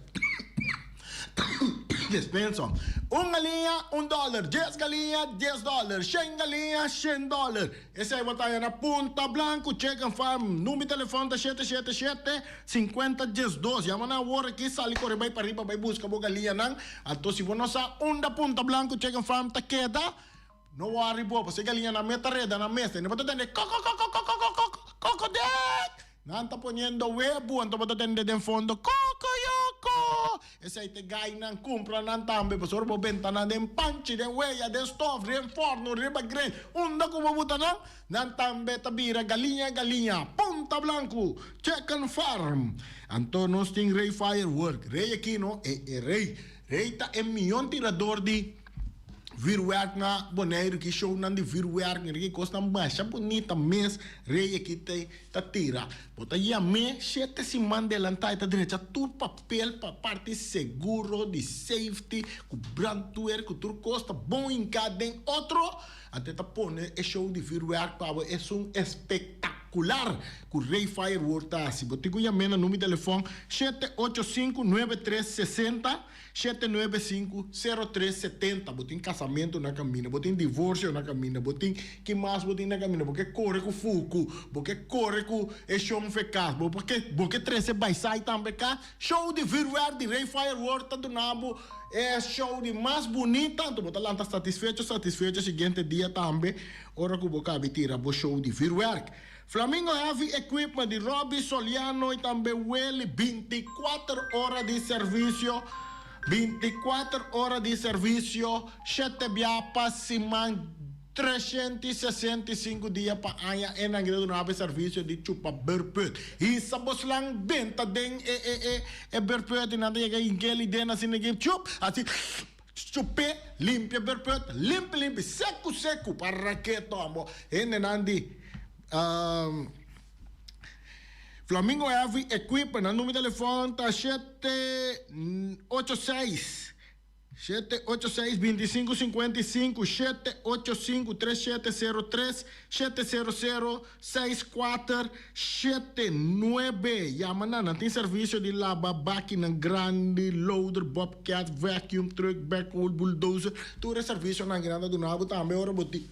Dispensa. Un galiña un dollar, dies galiña dies dollar, shen galiña shen dollar. Esey bo ta haya na Punta Blanco Chicken Farm. Number di telefon ta shete shete shete sinkuenta diesdos. Yama nan awor aki sali kore bay pariba bay buska bo galiñanan. Anto si bo no sa unda Punta Blanco Chicken Farm ta keda, No worry bo, pasobra e galiña nan mes ta reda nan mes. Tende bo ta tende kokokokokokokok, kokodek! Nan ta poniendo webu, anto bo ta tende den fondo kokoyoko! Esei ta e gainan, kumpra nan tambe, pasobra bo benta nan den panchi, den weya, den stof, den forno, riba grill, unda ku bo buta nan, nan tambe ta bira galiña galiña. Punta Blanku, Chicken Farm. Anto nos tin Rey Firework. Rey aki no, e e rey. Rey ta e miyon tirador di. Vuurwerk na Boneiru ki shownan di vuurwerk mira ki kosnan masha bunita mes rey aki ta ta tira. Bo ta yam'é shete siman delantá e ta drecha tur papel pa parti seguro di safety ku brandweer ku tur kos ta bon hinká den otro anto e ta pone e show di vuurwerk pa bo esun espektakular ku Rey Firework ta hasi. Bo tin ku yam'é na number di telefòn shete ocho sinku nuebe tres sesenta. 795 0370 Bo tin kasamentu na kaminda, bo tin divorsio na kaminda, bo tin ki mas bo tin na kaminda, bo ke kore ku fuku, bo ke kore ku e shon fe kas, bo ke bo ke trese baisai tambe kas. Show di vuurwerk di Rey Firework ta duna bo e show di mas bunita, anto bo ta lanta satisfecho satisfecho siguiente dia tambe ora ku bo kabi tira bo show di vuurwerk. Flamingo Heavy Equipment di Robby Soliano y tambe Willy 24 ora di servicio 24 ora di servicio shete bia pa siman 365 dia pa aña e nan keda duna bo e servicio di chupa beurput hisa bo slang benta den e e e e beurput y nan ta yega hinkeli den asina ki chup asi chup'e limpia beurput limpi limpi seku seku para ke tombo hendenan di Flamingo Heavy Equipment, nan numero di telefon ta shete ocho seis, shete ocho seis binti sinku sinkuenta i sinku, shete ocho sinku tres shete sero tres, shete sero sero seis kuater shete nuebe. Yama nan, nan tin servisio di laba bakinan grandi, loader, bobcat, vacuum truck, backhoe, bulldozer, tur e servisionan ki nan ta duna bo tambe ora bo tin.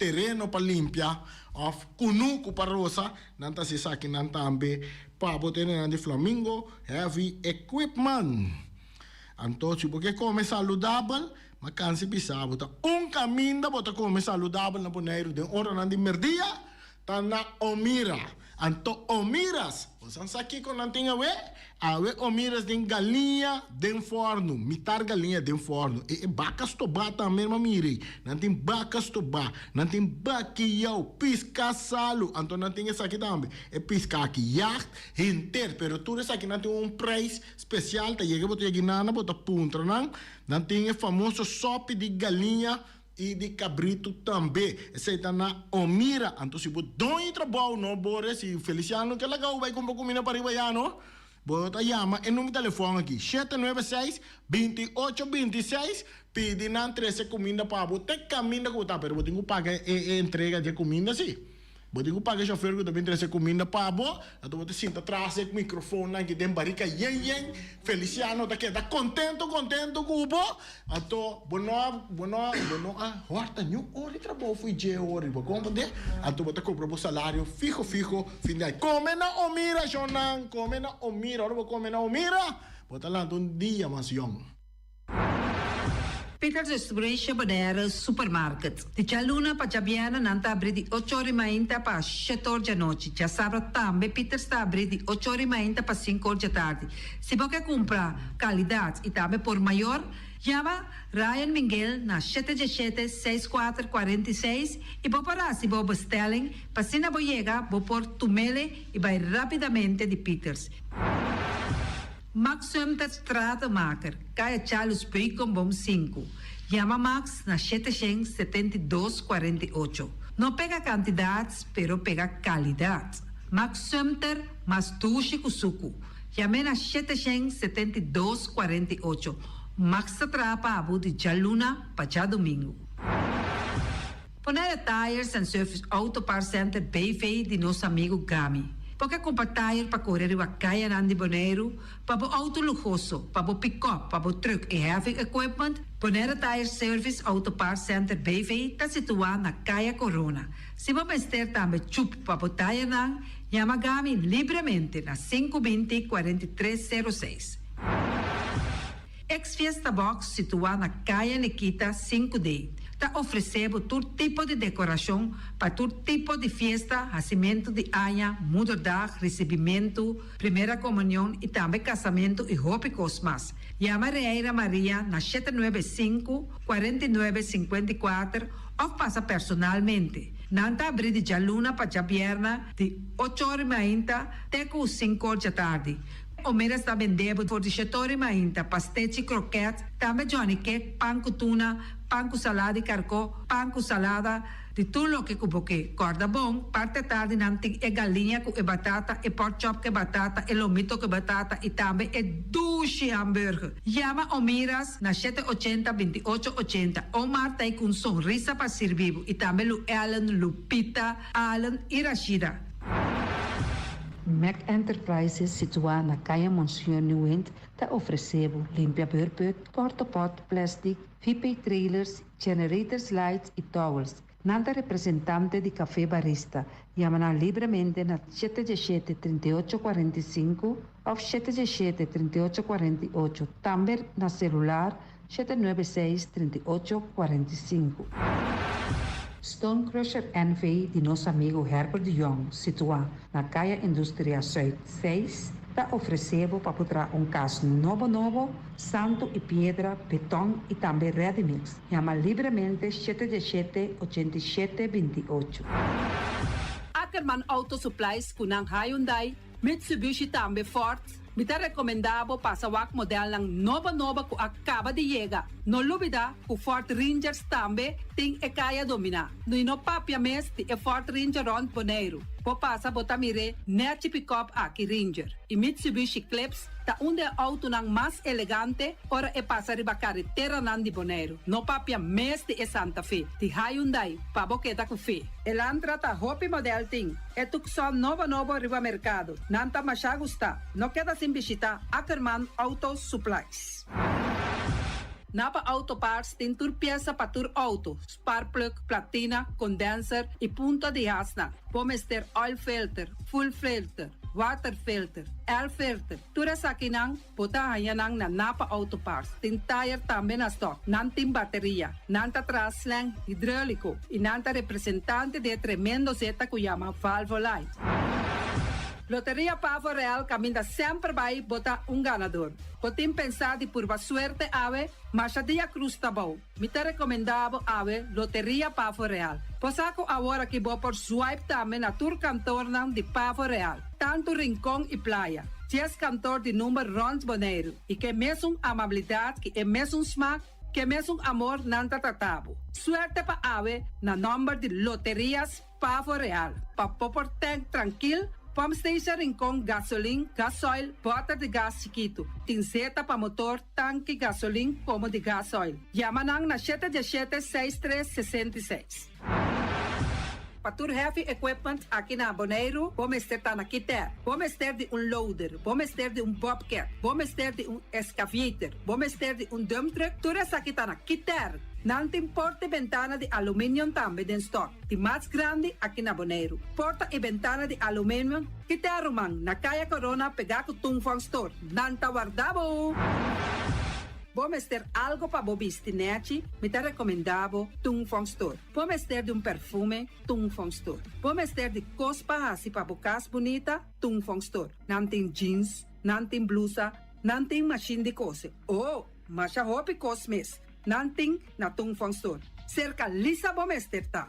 tereno pa limpia of kunuku pa rosa, nan ta hasi esakinan tambe pa bo tene nan di Flamingo Heavy Equipment. Anto si bo ke kome saludabel, ma kansi bisa bo ta un kaminda bo ta kome saludabel na Boneiru den oranan di merdia, ta na Omira. Anto Omiras, bo san sa kiko nan tin awe? Awe Omiras den galiña den fòrnu, mitar galiña den fòrnu. E e baka stobá tambe ma mira ei. Nan tin baka stobá, nan tin bakiyou, piska salu, anto nan tin esaki tambe, e piska aki yagt henter, pero tur esaki nan tin un prijs spesial, ta yega bo ta yega nan bo ta puntra nan, nan tin e famoso sòpi di galiña I di kabritu tambe. Esei ta na Omira. Anto si bo doño di trabou no bore, si Feliciano ke laga bo bai kumpra kumina pariba ya no, bo ta yama e number telefòn aki, 796 28 26, pidi nan trese kuminda pa bo te kaminda ku bo ta, pero bo tin ku paga e entrega dje kuminda si. Bo tin ku paga e shofèr ku ta bin trese kuminda pa bo. Anto bo ta sinta tras e mikrofonnan aki den barika yen yen. Feliciano ta keda kontento kontento ku bo. Anto bo no a bo no a bo no a hòrta niun ora di trabou fo'i dje ora riba komprende. Anto bo ta kobra bo salario fiho fiho fin di aña. Kome na Omira shonnan, kome na Omira. Ora bo kome na Omira bo ta lanta un dia mas yòn. Peter Distribution Bonaire Supermarket. Di djaluna pa djabièrnè nan ta abrí di ocho or i mainta pa shete or djanochi. Djasabra tambe Peters ta abrí di ocho or i mainta pa sinku or djatardi. Si bo ke kumpra kalidat i tambe por mayor, yama Ryan Minguel na shete djeshete, seis kuater, 46 i bo por hasi bo bestelling pa asina bo yega bo por tumele i bai rapidamente di Peters. Max Sumter Stratenmaker, Kaya Charles Beukenboom sinku. Yama Max na 772 48. No pega kantidat, pero pega kalidat. Max Sumter mas dushi ku suku. Yam'é na 772 48. Max ta traha pa bo di djaluna pa djadumingu. Bonaire Tires and Service Auto Parts Center BV di nos amigu Gami. Bo ke kumpra tire pa kore riba kayanan di Boneiru, pa bo outo luhoso, pa bo pikòp, pa bo trùk i heavy equipment? Bonaire Tire Service Auto Parts Center BV ta situá na Kaya Korona. Si bo mester tambe chup pa bo tayernan, yama Gami libremente na 520 43 06. Ex Fiesta Box situá na Kaya Nikita 5D ta ofresé bo tur tipo di dekorashon pa tur tipo di fiesta, hasimentu di aña, moederdag, risibimentu, primera komunion i tambe kasamentu i hopi kos mas. Yama Reira Maria na 795, 49, 54 òf pasa personalmente. Nan ta abrí di djaluna pa djabièrnè di ocho or i mainta te ku sinku or djatardi. Omeras ta bende bo for di shetori mainta, pastechi, kroket, tambe johnny cake, pan ku tuna, pan ku salada di karkó, pan ku salada, di tur loke ku bo ke. Kòrda bon, parti atardi nan tin e galiña ku e batata, e pork chop ku e batata, e lomito ku e batata i tambe e dushi hamburger. Yama Omiras na shete ochenta, 28 ochenta. Omar ta ei ku un sonrisa pa sirbi bo i tambe Lu Ellen, Lupita, Allen i Rashida. Mac Enterprises situá na Kaya Monseñor Nieuwind ta ofresé bo limpia beurput, portapot, plastic, VP trailers, generators lights i towels. Nan ta representante di Café Barista. Yama nan libremente na shete diesshete, 38 45 òf shete diesshete, 38 48, tambe na selular 796, 38 45. Stone Crusher NV di nos amigu Herbert de Jong, situá na Kaya Industria Zuid 6, ta ofresé bo pa por traha un kas nobo nobo, santu i piedra, beton i tambe ready mix. Yama libremente shete diesshete, 87 28. Ackerman Auto Supplies ku nan Hyundai, Mitsubishi tambe Ford. Mi ta rekomendá bo pasa wak modelnan nobo nobo ku a kaba di yega. No lubidá ku Ford Rangers tambe tin e kaya dominá. No i no papia mes di e Ford Ranger rònt Boneiru. Bo pasa bo ta mir'é nèchi pikòp aki Ranger. I Mitsubishi Eclipse ta un di e outonan mas elegante ora e pasa riba kareteranan di Boneiru. No papia mes di e Santa Fe di Hyundai pa bo keda ku fe. Elantra ta hopi model tin. E Tucson nobo nobo riba merkado. Nan ta masha gustá. No keda sin bishitá Ackerman Auto Supplies. Napa Auto Parts tin tur piesa pa tur outo, sparkplug, platina, condenser i punta di hasnan. Bo mester oil filter, fuel filter, water filter, air filter. Tur esakinan bo ta haña nan na Napa Auto Parts. Tin tire tambe na stock. Nan tin bateria. Nan ta traha slang hidráulico i nan ta representante di e tremendo zeta ku yama Valvoline. Loteria Pavo Real kaminda semper bai bo ta un ganador. Bo tin pensá di purba suerte awe? Masha dia krus ta bou. Mi ta rekomendá bo awe Loteria Pavo Real. Bo sa ku awor aki bo por swipe tambe na tur kantornan di Pavo Real, tantu Rincon i Playa. Dies kantor di number rònt Boneiru i ke mesun amabilidat ki e mesun smak, ke mesun amor nan ta trata bo. Suerte pa awe na nòmber di Loterias Pavo Real. Pa bo por tank trankil, pump station Rincon gasolin, gasoil, bòter di gas chikitu. Tin zeta pa motor, tanki gasolin komo di gasoil. Yama nan na 717 63 66. Pa tur heavy equipment aki na Boneiru, bo mester ta na Kiter. Bo mester di un loader, bo mester di un bobcat, bo mester di un excavator, bo mester di un dump truck, tur esaki ta na Kiter. Nan tin porta i bentana di aluminium tambe den stock, di mas grandi aki na Boneiru. Porta i bentana di aluminium, Kiter ruman, na Kaya Corona pegá ku Tung Fong Store. Nan ta warda bo! Bo mester algo pa bo bisti nèchi? Mi ta rekomendá bo Tung Fong Store. Bo mester di un perfume? Tung Fong Store. Bo mester di kos pa hasi pa bo kas bunita? Tung Fong Store. Nan tin jeans, nan tin blusa, nan tin mashin di kose. Oh, masha hopi kos mes nan tin na Tung Fong Store. Serka Lisa bo mester ta.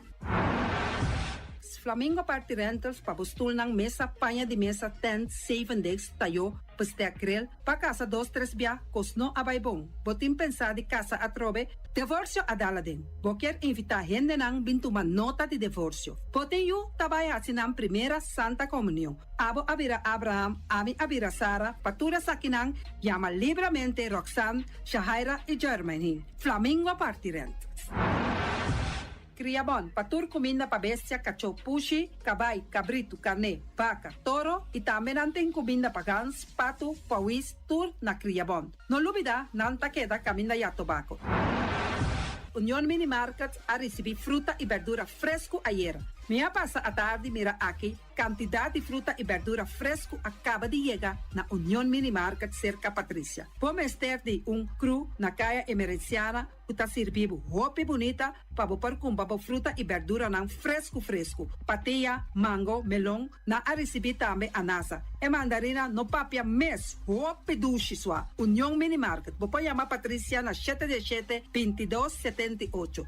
Flamingo Party Rentals pa bo stulnan, mesa, paña di mesa, tent, zevendegs, tayó, bestek grill, pa kasa dos tres bia, kos no a bai bon. Bo tin pensá di kasa atrobe? Devorsio a dal aden. Bo kier invitá hendenan bin tuma nota di devorsio. Bo tin yu ta bai hasi nan primera Santa Komunion. Abo a bira Abraham, ami a bira Sara, pa tur esakinan yama libramente Roxanne, Shahaira i Jermaine. Flamingo Party Rent. Kria bon pa tur kuminda pa bestia, kachó, pushi, kabai, kabritu, karné, baka, toro i tambe nan tin kuminda pa gans, patu, pawis, tur na Kria Bon. No lubida nan ta keda kaminda ya tobako. Union Mini Market a risibí fruta i berdura fresku ayera. Mi a pasa atardi mira aki Kantidat di fruta i bèrdura fresku a kaba di yega na Union Mini Market serka Patricia. Bo mester di un kru na Kaya Emerenciana ku ta sirbi bo hopi bunita pa bo por kumpra bo fruta i bèrduranan fresku fresku. Patia, mango, melon, nan a risibí tambe anasa. E mandarina no papia mes, hopi dushi sua. Union Mini Market, bo por yama Patricia na shete diesshete, 22, 78.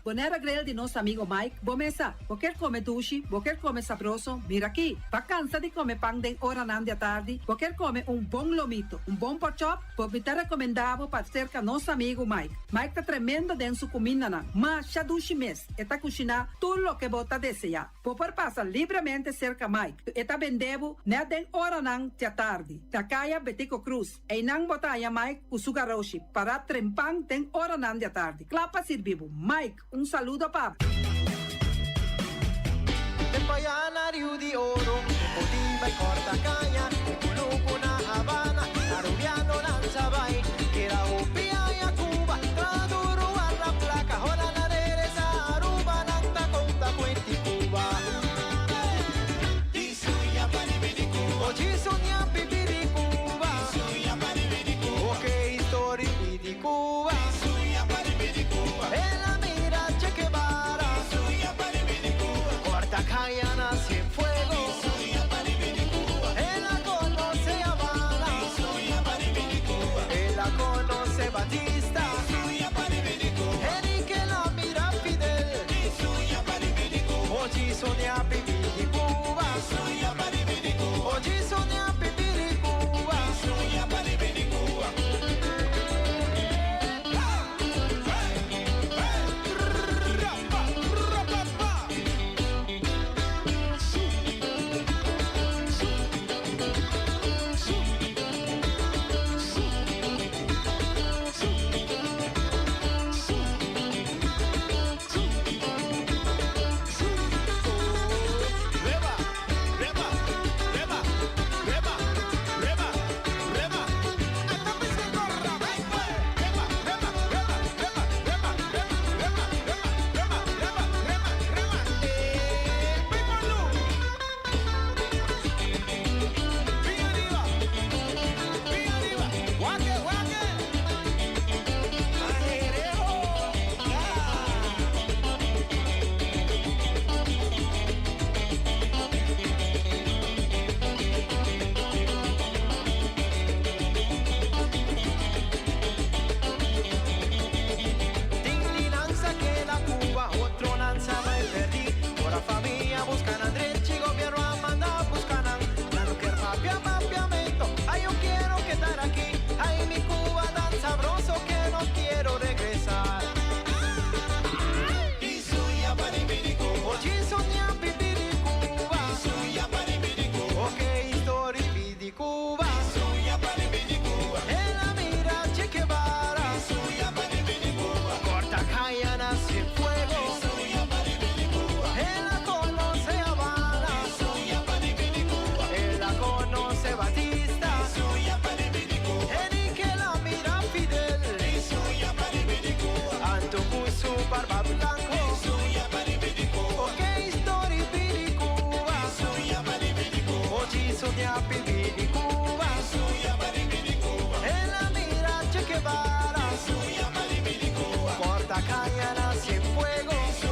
Bonaire Grill di nos amigo Mike, bo mesa. Bo kier come dushi, bo kier come sabroso, mira aki. Bo a cansa di come pan den oranan di atardi, bo kier come un bon lomito, un bon porkchop, bo mi ta recomenda bo pa cerca nos amigo Mike. Mike ta tremendo den su cumindanan, masha dushi mes, e ta cushina tur loke bo ta desea. Bo por pasa libremente cerca Mike, e ta bende bo net den oranan di atardi, na caya Betico Croes. Einan bo ta haña Mike ku su garoshi pará trempan den oranan di atardi, kla pa sirbi bo. Mike, un saludo pa bo. Den paya na Riu di Oro, e podi bai corta caña, e cunucu na Habana, Arubianonan sa bai, keda hopi aña Cuba, tra duro warda placa, ora nan regresa Aruba, nan ta conta cuenti Cuba. korta kaña na Cienfuegos.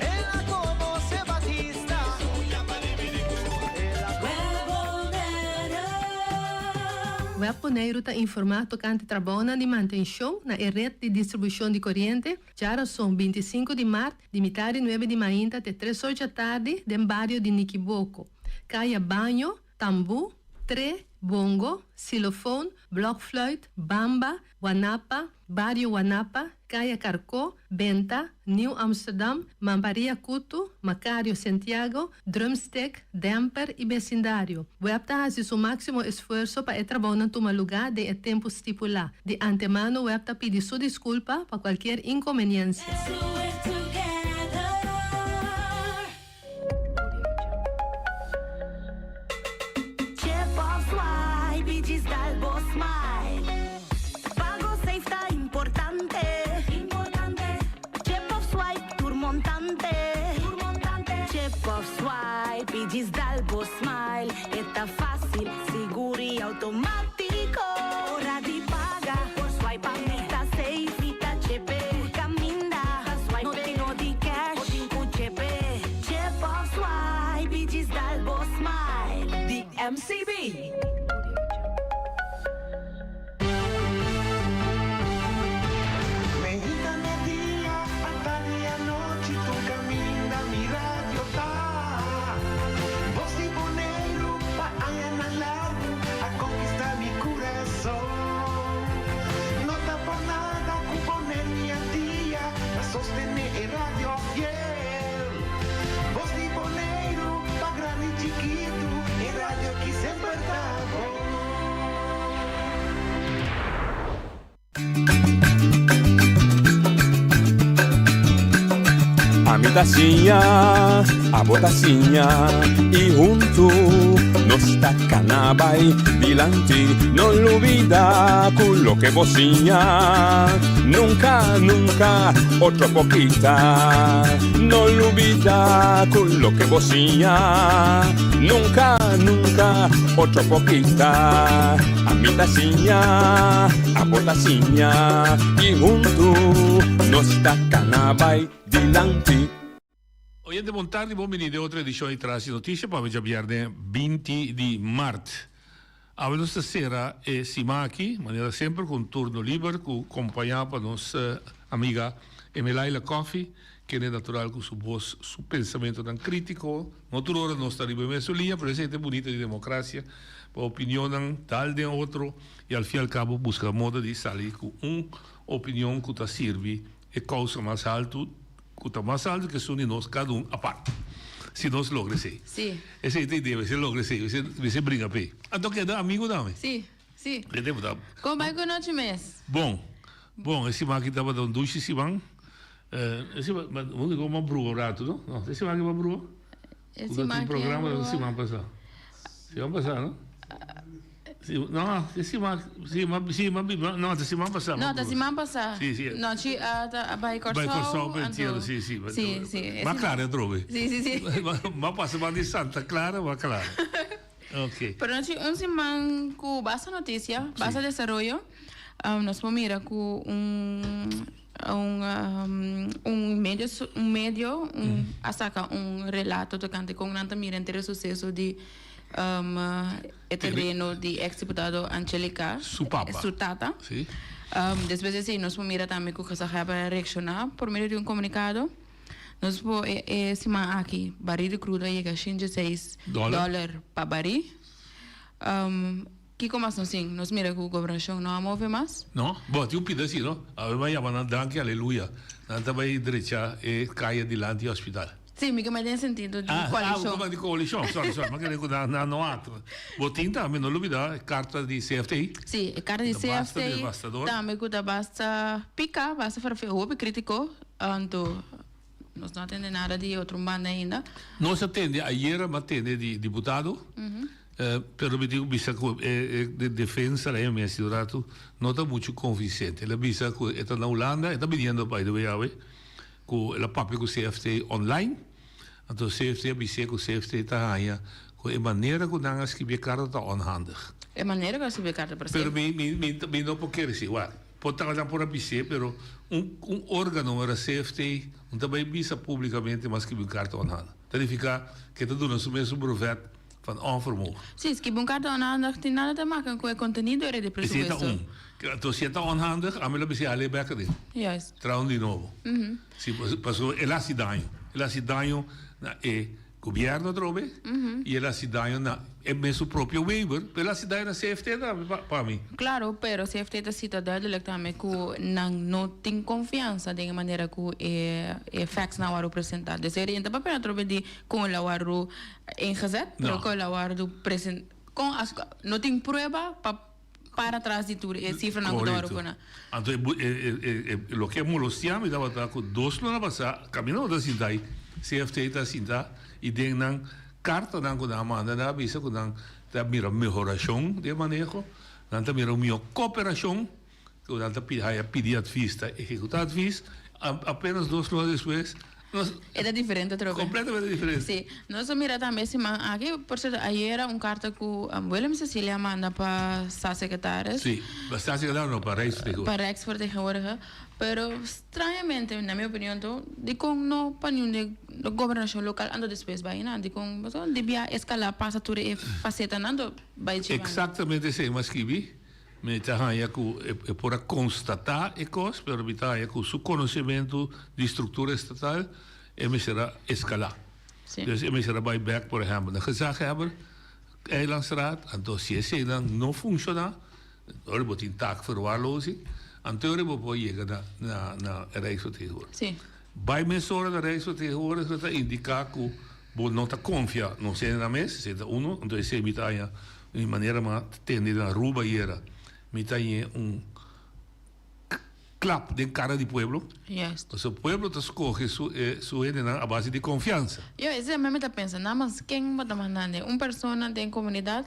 El a konosé Batista. Web Boneiru ta informá tokante trabounan di mantenshon na e ret di distribushon di koriente djarason 25 di mart di mitar di nuebe di mainta te tres or djatardi den bario di Nikiboko, Kaya Baño, Tambú, Tre, Bongo, Xylofoon, Blokfluit, Bamba, Wanapa, Bario Wanapa, Kaya Karkó, Benta, Nieuw Amsterdam, Mamparia Kutu, Macario Santiago, Drumstick, Demper i besindario. Web ta hasi su máksimo esfuerso pa e trabounan tuma lugá den e tempu stipulá. Di antemano web ta pidi su diskulpa pa kualkier inkonbeniensia. Chip of swipe y djis dal bo smile. Pago safe ta importante. Chip of swipe tur montante. Chip of swipe y djis dal bo smile. E ta facil, sigur y automatico. Ora di paga por swipe pa mi ta safe. Mi ta chepe tur caminda. No tin no di cash, bo tin cu chepe. Chip of swipe y djis dal bo smile. Di MCB. Meinta merdia, atardi anochi tur caminda mi radio ta. Bos di Boneiru pa añanan largu a conquista mi curason. No ta por nada cu Boneiru y Antia ta sostene e radio fiel. Bos di Boneiru pa grandi y chikitu e radio ki semper ta bon. Ami ta siña, abo ta siña y huntu nos ta cana bay dilanti. No lubida cu loke bo siña nunca, nunca otro por kita. No lubida cu loke bo siña nunca, nunca otro por kita. Ami ta siña, abo ta siña y huntu nos ta cana bay dilanti. Oyente bon tardi, bon bini den otro edicion di Tras di Noticia pa awe djabierne 20 di mart. Awe nos ta cera e siman aki, manera semper cu un turno liber cu compaña pa nos amiga Emelaila Coffie, kende natural cu su bos, su pensamentonan critico, No tur ora nos ta riba e mesun liña, pero esei ta e bunita di democracia, pa opinionnan dal den otro y al fin y al cabo busca moda di sali cu un opinion cu ta sirbi e causa mas haltu, cu ta mas haltu cu esun di nos cada un apart. Si nos logra esei. Sí. Esei ta e idea, mester logra esei, mester mester bringa p'e. Anto keda amigo tambe. Sí, sí. E tempo ta. Con bai cu nochi mes? Bon, bon, e siman aki tabata un dushi siman. E siman, ma un di como a brua un rato, no? No, e siman aki bo a brua? E Ku siman tin aki a programa brua. siman pasá. Siman pasá, no? Si, no, e siman, si, ma, si, ma, no, ta siman pasá. No, ta siman pasá. Si, si. No, chi a ta a bai Kòrsou. Bai Kòrsou pa anto. entiero, si, si. Si, si. E Ma siman. Clara atrobe. Si, si, si. Ma pasa ban di Santa Clara, ma Clara. Ok. Pero no chi un siman ku basta notisia, basta desaroyo. Nos por mira ku un un un medio un medio un a saka un relato tokante kon nan ta mira henter e suseso di e tereno di ex diputado Angelica Su papa. su tata. Si. Despues di esei nos por mira tambe ku gezaghebber a reakshoná por medio di un komunikado. Nos por e e siman aki barí di krudo a yega 106 Dòler. dòler pa barí. Kiko mas nos tin? Nos mira ku gobernashon no a move mas. No, bo tin un pida si no. Awe mi a yama nan danki aleluya. Nan ta bai drecha e kaya dilanti e hospital. Si, mi keme den sentido di Ah, ah, bo koalishon. kome di koalishon. Sorry, sorry. Mi a kere ku nan nan no a. Bo tin tambe, no lubida, e karta di CFT. Si, e karta di Ta basta CFT devastador. tambe ku ta basta pika, basta farfe hopi kritiko. Anto nos no a tende nada di otro un banda ainda. Nos a tende ayera, mi a tende di diputado. Pero mi tin cu bisa cu e defensa la mes un rato no ta mucho convincente. El a bisa cu e ta na Hulanda, e ta biniendo by the way awe, cu el a papia cu CFT online. Anto CFT a bis'é cu CFT ta haña cu e manera cu nan a scribi e carta ta onhandig. E manera cu a scribi e carta por Pero mi mi mi no por kere si. Wak, por ta nan por a bis'é, pero. Un un órgano manera CFT no ta bai bisa públikamente mas skibi un karta onhandig. Ta nifiká ku e ta duna su mes un brevet van onvermogen. Sí, skibi un karta onhandig tin nada te maken ku e kontenido eri di Esei ta presupuesto. un. Anto si e ta onhandig, ami lo bisa hale bek aden. Juist. Traha un di nobo. Sí, pasobra el a hasi daño. El a hasi daño na e Gobierno atrobe y el a haci daño na e mes su propio Wever, pero el a haci daño na CFT tambe pa pa mi. Claro, pero CFT ta cita duidelijk tambe cu nan no tin confiansa den e manera cu e e factsnan a wordo presenta. Dus e renta papia atrobe di con el a wordo ingezet, pero No. con el a wordo presen con a no tin prueba pa para tras di tur e cifranan cu ta wordo Correcto. pone. Anto e bu e e e loke a molestia mi tabata cu dos luna pasa caminda bo ta sinta ahi, CFT ta sinta y den nan cartanan cu nan a manda nan a bisa cu nan ta mira mehoracion den maneho, nan ta mira un miho cooperacion cu nan ta pidi haya pidi advies ta ehecuta advies, apenas dos luna despues nos E ta diferente atrobe. Completamente diferente. Sí. Nos a mira tambe siman aki, por cierto, ayera un carta cu Willem Cecilia a manda pa staatssecretaris. Sí, pa staatssecretaris no, pa Rijksvertegenwoordiger. Pa Rijksvertegenwoordiger. Pero strañamente, na mi opinion to, dicon no pa niun di gobernacion local anto despues bay nan? Dicon, pasobra debia escala pasa tur e facetanan anto bay dje banda. Exactamente esey mi a skibi. Mi ta haña ku e por a konstatá e kos, pero mi ta haña ku su konosementu di struktura estatal e mester a eskalá. Dus e mester a bai bèk, por ehèmpel, na gezaghebber, eilandsraad, anto si eseinan no funshoná, ora bo tin taakverwaarlozing, anto ora bo por yega na na na e Rijksvertegenwoordiger. Bai mesora na Rijksvertegenwoordiger ta indiká ku bo no ta konfia nos hendenan mes, esei ta unu, anto esei mi ta haña Mi manera m'a tende den Aruba ayera, mi ta hañ'é un klap den kara di pueblo. Juist. Pasobra pueblo ta skohe su e su hendenan a base di konfiansa. Yo, esei mi mi ta pensa, nada mas ken bo ta mandando? Un persona den komunidat?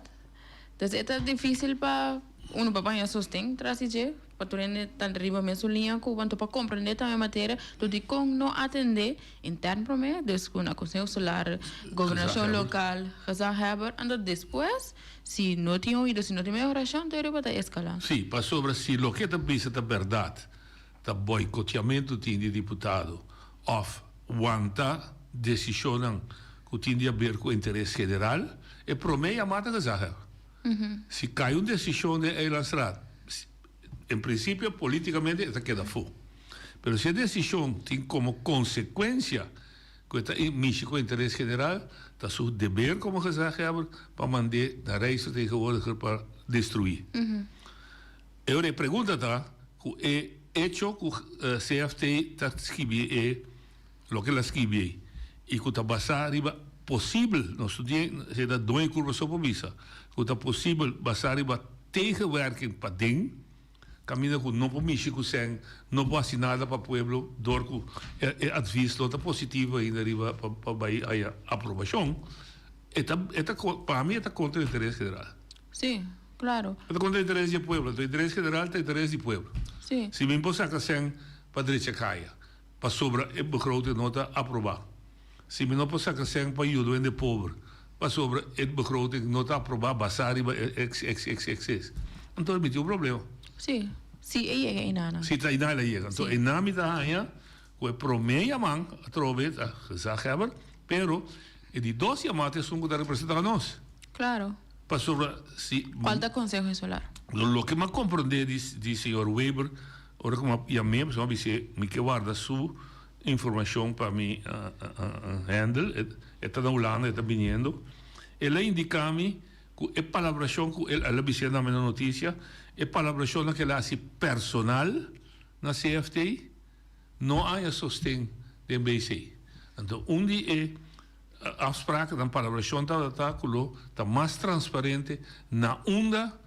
Dus e ta difícil pa uno pa baña sosten tras di dje. Pa tur hende ta riba mesun liña ku anto pa komprendé tambe materia to dikon no atendé intern promé, dus ku na Konseho Insular, gobernashon lokal, gezaghebber, anto despues si no tin oido, si no tin mehorashon te riba ta eskalá. Sí, pasobra si loke ta bisa ta bèrdat, ta boikoteamentu tin di diputado òf wanta desishonnan ku tin di aber ku interes general, e promé yamá ta gezaghebber. Si kai un desishon den Eilandsraad, en prinsipio polítikamente e ta keda afó. Pero si e desishon tin komo konsekuensia ku e ta mishi ku interes general, ta su deber komo gezaghebber pa mand'é na Rijksvertegenwoordiger pa destruí. E ora e pregunta ta ku e echo ku CFT ta skibi e Loke el a skibi ei i ku ta basá riba posibel, nos no tin esei ta doño kurpa so por bisa, ku ta posibel basá riba tegenwerking paden, kaminda ku no por mishi ku sèn, no por hasi nada pa pueblo dor ku e advis no ta positivo ainda riba pa bai haya aprobashon, e ta e ta pa mi e ta kontra interes general. Sí, klaro. E ta kontra interes di e pueblo, anto interes general ta interes di pueblo. Sí. Si mi por saka sèn pa drecha kaya. Pasobra e begroting no ta aprobá. Si mi no por saca cen pa yuda hende pober, pasobra e begroting no ta aprobá basá riba e ex ex ex ex ex. Anto mi tin un problema. Sí, si e yega einan. Si ta einan el a yega. Anto einan mi ta haña cu e prome yaman atrobe ta gezaghebber, pero e di dos yaman ta esun cu ta representa nos. Claro. Pasobra si. Cual ta Conseho Insular? Loke mi a comprende di señor Weber Ora ku mi a yam'é, mi a bis'é mi ke warda su informashon pa mi handle, e ta na Hulanda, e ta biniendo. El a indiká mi ku e palabrashon ku el, el a bis'é na mi na notisia, e palabrashonnan ku el a hasi personal na CFT no a haña sosten den BC. Anto un di e afsprakennan, palabrashon tabata ku lo ta mas transparente na unda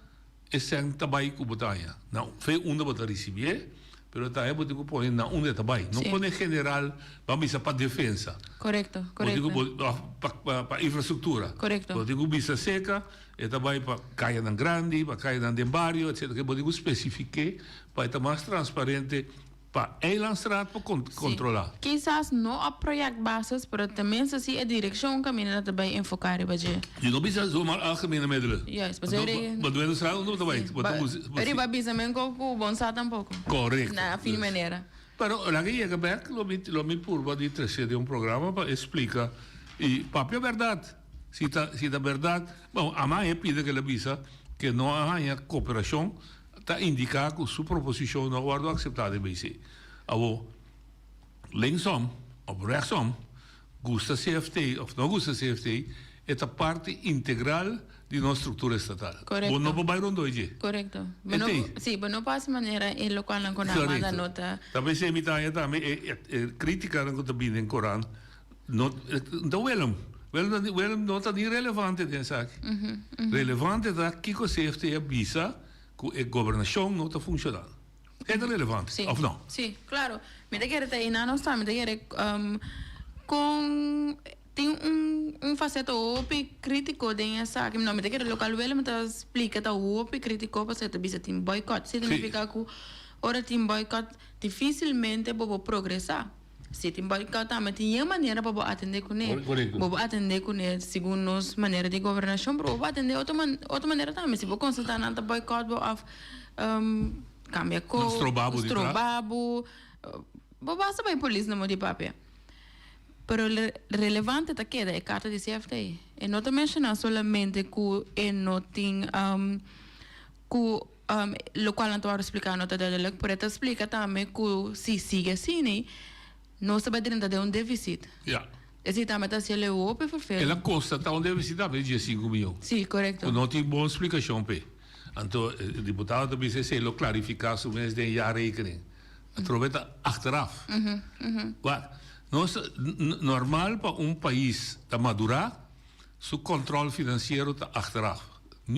E sèn ta bai ku bo ta haña. Na fe unda bo ta risibié, pero ta haña bo tin ku pone na unda e ta bai. No pone general, ban bisa pa defensa. Korekto, Bo tin ku korekto. bo, òf pa pa pa infrastruktura. Korekto. Bo tin ku bisa seka, e ta bai pa kayanan grandi, pa kayanan den bario, etcetera. Bo tin ku spesifiké pa e ta mas transparente. Pa Eilandstraat por controla. Kisas no op projectbasis, pero tenminste si e direccion caminda ta bay enfoca riba dje. Je no bisa zomaar algemene middelen. Juist, pasobra Anto, ba duende straat unda bo ta bay? Riba bisa men cu bon sa tampoco. Correcto. Na fin manera. Pero laga e yega bek lo mi lo mi purba di trece den un programa pa e splica y papia berdad. Si ta si ta berdad, bon ama e pida ke el a bisa ke no a haña cooperacion ta indica cu su proposicion no a wordo acepta den BC. Awo linksom of rechtsom gusta CFT of no gusta CFT e ta parti integral di nos structura estatal. Correcto. Bo no por bay rondoi dje. Correcto. Bo E no, t'ey. sí, bo no por haci manera e locualnan cu nan manda Correcto. no ta. Ta pesey mi ta haña tambe e e criticanan cu ta bini den corant no ta Willem. Willem Willem no ta ni relevante den esaki. Relevante ta kico CFT a bisa cu e gobernacion no ta funcionando. E ta relevante, Sí. of no? Sí, claro. Mi ta kere ta einan nos ta, mi ta kere um, con tin un un faceta hopi critico den esaki. No, mi ta kere local Willem ta splica ta hopi critico pasobra ta bisa tin boycott. Significa cu ora tin boycott dificilmente bo por progresa. Si tin boycott tambe tin yen manera pa bo atende kuné. Korekto. Bo por atende kuné segun nos manera di gobernashon, pero bo por atende otro man otro manera tambe. Si bo konsultá nan ta boycott bo òf kambia Nan ko, stroba bo di tras. stroba bo, bo basta bai polis na modo di papia. Pero relevante ta keda e karta di CFT. E no ta menshoná solamente ku e no tin ku Locual nan ta wòrdu spliká no ta duidelijk, pero e ta splika tambe ku si sigui asina nos ta bai drenta den un deficit. Ja. Esei tambe ta hasiel e hopi vervelend. El a konstatá un deficit tambe di diesinku mion. Sí, korekto. Ku no tin bon splikashon p'e. Anto e diputado ta bisa esei lo klarifiká su mes den jaarrekening. Atrobe ta achteraf. Wak, nos normal pa un pais ta madurá. Su control financiero ta achteraf.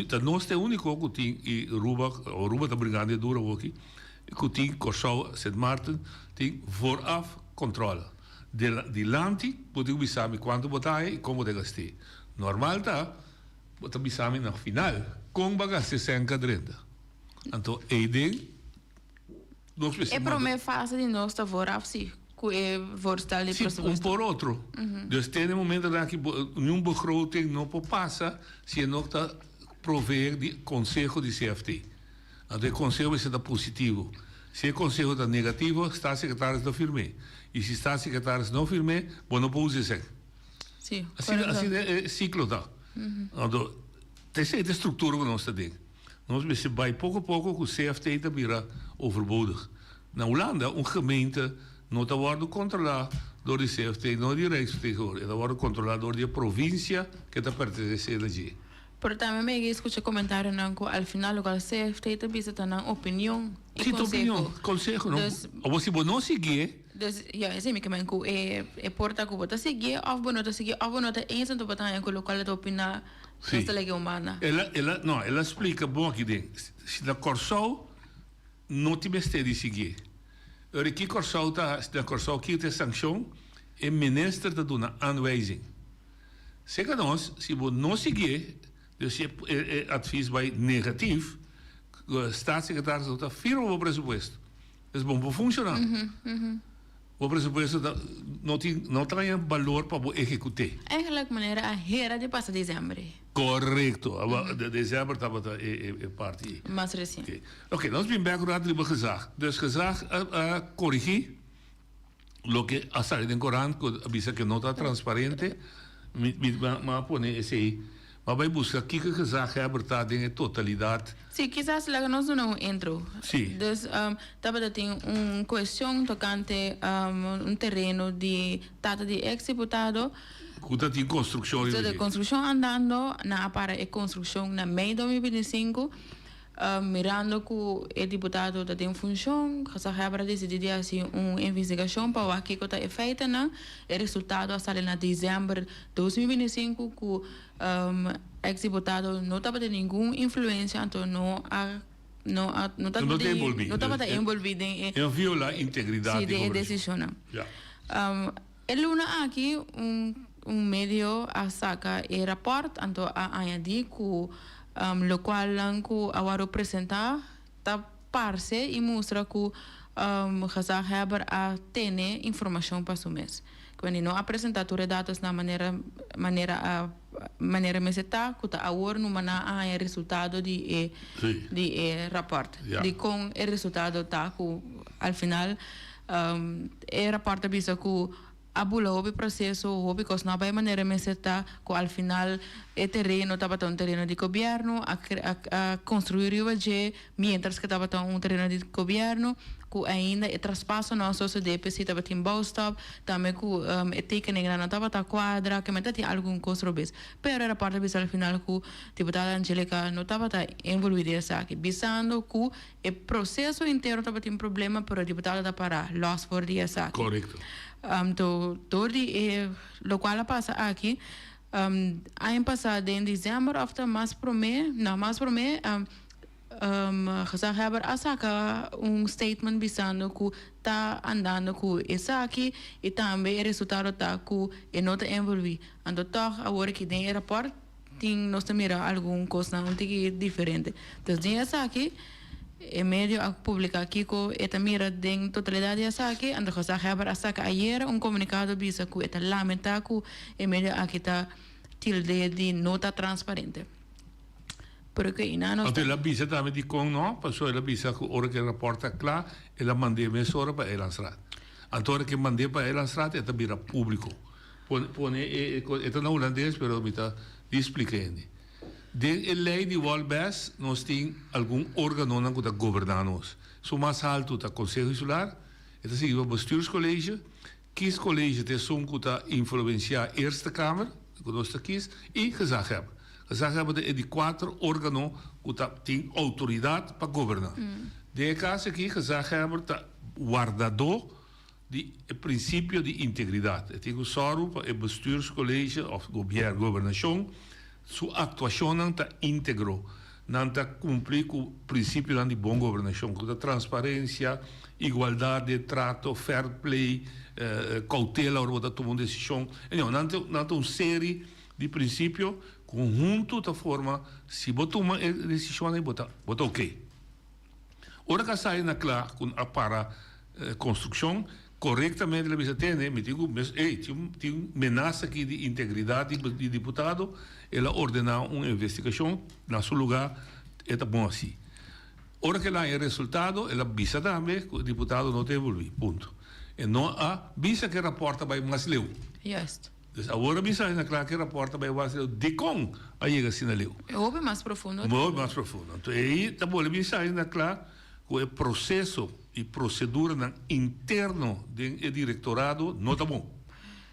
Ta nos ta e unico cu tin y Aruba, Aruba ta bringando e duro awoki, cu tin Corsou, Sint Maarten tin vooraf control. Dilanti bo tin cu bisa mi cuanto bo ta haya y con bo ta gast'é. Normal ta bo ta bisa mi na final con bo a gasta e cen ca drenta. Anto eyden. Nos mester E manda. prome fase di nos ta vooraf si, cu e voorstel di Si, un presupuesto. por otro. Dus te na e momentonan aki bo niun begroting no por pasa si e no ta proveer di conseho di CFT. Anto e conseho mester ta positivo. Si e conseho ta negativo, staatssecretaris no firm'é. Y si staatssecretaris no firm'é, bo no por usa esei. Si, Asina, correcto. asina e ciclo ta. Anto, ta esei ta e structura cu nos ta den. Nos mester bai poko poko ku CFT ta bira overbodig. Na Hulanda un gemeente no ta wòrdu kontrolá dor di CFT no di Rijksvertegenwoordiger, e ta wòrdu kontrolá dor di e provinsia ke ta pertenesé na dje. Pero tambe mi a yega skucha komentarionan ku al final lokual CFT ta bisa ta nan opinion i Si, ta konseho. opinion, konseho no. Dus. Abo si bo no siguié. Dus ja, esei mi ke men ku e e por ta ku bo ta siguié òf bo no ta siguié òf bo no ta eens anto bo ta haña ku lokual e ta opiná. Sí. Nos ta lege un banda. El a, el a, no, el a splika bon aki den. Si na Kòrsou no tin mester di siguié. Ora ki Kòrsou ta, na Kòrsou ki ta e sankshon, e minister ta duna aanwijzing. Seka nos, si bo no siguié, dus si e, e advies bai negatief, staatssecretaris no ta firma bo presupuesto. Dus bo no por funshoná. Bo presupuesto ta no tin no traña balor pa bo ehecute. Eigenlijk manera a hera di pasa december. Correcto. Awa december tabata e e parti ei. Mas recien. Oké. Oké, nos bin bek un rato riba gezag. Dus gezag a a corigi loke a sali den corant cu a bisa cu no ta transparente. Mi mi mi a pone esey. Ma bai buska kiko gezaghebber ta den e totalidat. Sí, kisas laga nos duna un intro. Sí. Dus tabata tin un cuestion tocante un tereno di tata di ex diputado. Cu ta tin construccion riba Ta dje. construccion andando, nan a para e construccion na mei 2025. Mirando cu e diputado ta den funcion, gezaghebber a dicidi di haci un investigacion pa wak kico ta e feitonan. E resultado a sali na december 2025 cu ex diputado no tabata ningun influencia anto no a no a no No ta envolvi. no tabata envolvi den e E a viola integridad si, di den e gobernacion. decisionnan. Ja. E luna aki un un medio a saca e rapport anto a añadi cu locualnan cu a worde presenta ta parce y mustra cu gezaghebber a tene informacion pa su mes. Cu no a presenta tur e datosnan manera manera a manera mester ta cu ta awor numa nan a haña resultado di e di e rapport. Di con e resultado ta cu al final. Um, e rapport a bisa ku a bula hopi proseso, hopi kos no a bai manera mester ta, ku al final e tereno tabata un tereno di gobièrnu, a a a konstruí riba dje mientras ku tabata un tereno di gobièrnu, ku ainda e traspaso no a sosodé p'esei tabatin bouwstop, tambe ku e tekeningnan no tabata kuadra, ke mester tin algun kos robes. Pero e rapòrt a bisa al final ku diputado Angelica no tabata envolví den esaki, bisando ku E proceso entero tabatin problema pero diputado ta para los for di esaki. Correcto. Anto door di e locual a pasa aki aña pasa den december of ta mas prome no mas prome gezaghebber a saca un statement bisando cu ta andando cu esaki y tambe e resultado ta cu e no ta envolvi. Anto toch awor aki den e rapport. Tin nos ta mira algun kosnan un tiki diferente. Dus den esaki e medio a publiká kiko e ta mira den totalidat di esaki. Anto gezaghebber a saka ayera un komunikado bisa ku e ta lamentá ku e medio aki ta tilde di no ta transparente. Pero ke ina nos Anto ta. el a bisa tambe dikon no, pasobra el a bisa ku ora ku e rapòrt ta kla el a mand'é mesora pa Eilandsraad. Anto ora ku e mand'é pa Eilandsraad e ta bira públiko. Pone pone e e ta na hulandes pero mi ta di splika hende. Den e lei di Wolbes nos tin algun organonan ku ta goberná nos. Su mas haltu ta Konseho Insular, e ta sigui pa Bestuurscollege, Kiescollege ta esun ku ta influensiá Eerste Kamer, ku nos ta kies, i Gezaghebber. Gezaghebber ta e di kuater organo ku ta tin outoridat pa goberná. Den e kaso aki Gezaghebber ta wardadó Di e prinsipio di integridat. E tin ku sòru pa e bestuurscollege òf gobièrnu, gobernashon, su aktuashonnan ta íntegro. Nan ta kumpli ku prinsipionan di bon gobernashon, ku ta transparensia, igualdat den trato, fair play, koutela ora bo ta tuma un desishon. Anyhow, nan ta nan ta un seri di prinsipio ku huntu ta forma si bo tuma e desishonnan ei bo ta bo ta oké. Ora ku a sali na kla ku a para konstrukshon, korektamente el a bisa tene, mi tin ku mes ey tin tin menasa aki di integridat di diputado, el a ordená un investigashon, na su lugá e ta bon así. Ora ku el a haña e resultado, el a bisa tambe ku e diputado no ta envolví, punto. E no a bisa ku e rapòrt a bai mas leu. Juist. Dus awor a bisa na kla ku e rapòrt ta bai wak leu, dikon a yega asina leu? E hopi mas profundo. Hopi mas profundo. Anto ei ta bolbe bisa na kla ku e proseso i proseduranan interno den e direktorado no ta bon.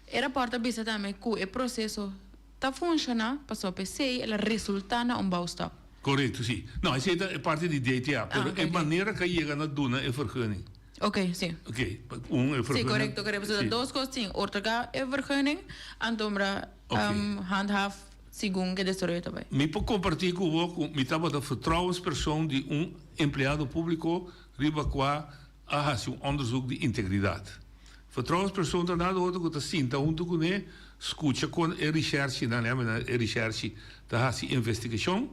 E rapòrt ta bisa tambe ku e proseso ta funshoná pasobra p'esei el a resultá na un bouwstop. Korekto, si. No, esei ta e parti di DTA, pero e manera ku a yega na duna e vergunning. Ok, si. Ok, un e vergunning. Si, korekto, korekto. Pasobra dos kos tin, otorgá e vergunning, antombra handhaaf segun ke desaroyo ta bai. Mi por kompartí ku bo ku mi tabata vertrouwenspersoon di un empleado públiko riba kua a hasi un onderzoek di integridat. Vertrouwenspersoon ta nada otro ku ta sinta huntu kuné, skucha kon e rishershi-nan, e rishershi ta hasi investigashon.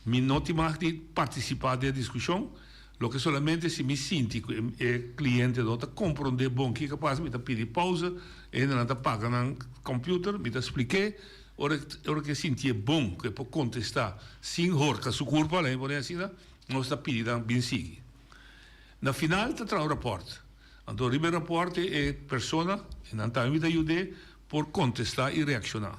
Mi no tin mag di partisipá den e diskushon. Loke solamente si mi sinti ku e kliente no ta komprondé bon kiko a pasa, mi ta pidi pausa, e hendenan ta paga nan computer, mi ta splik'é, ora ora ku e sintié bon ku e por kontestá sin horka su kurpa, laga mi pone asina, nos ta pidi nan bin sigui. Na final ta traha un rapòrt. Anto riba e rapòrt e persona, e nan tambe mi ta yud'é, por kontestá i reakshoná.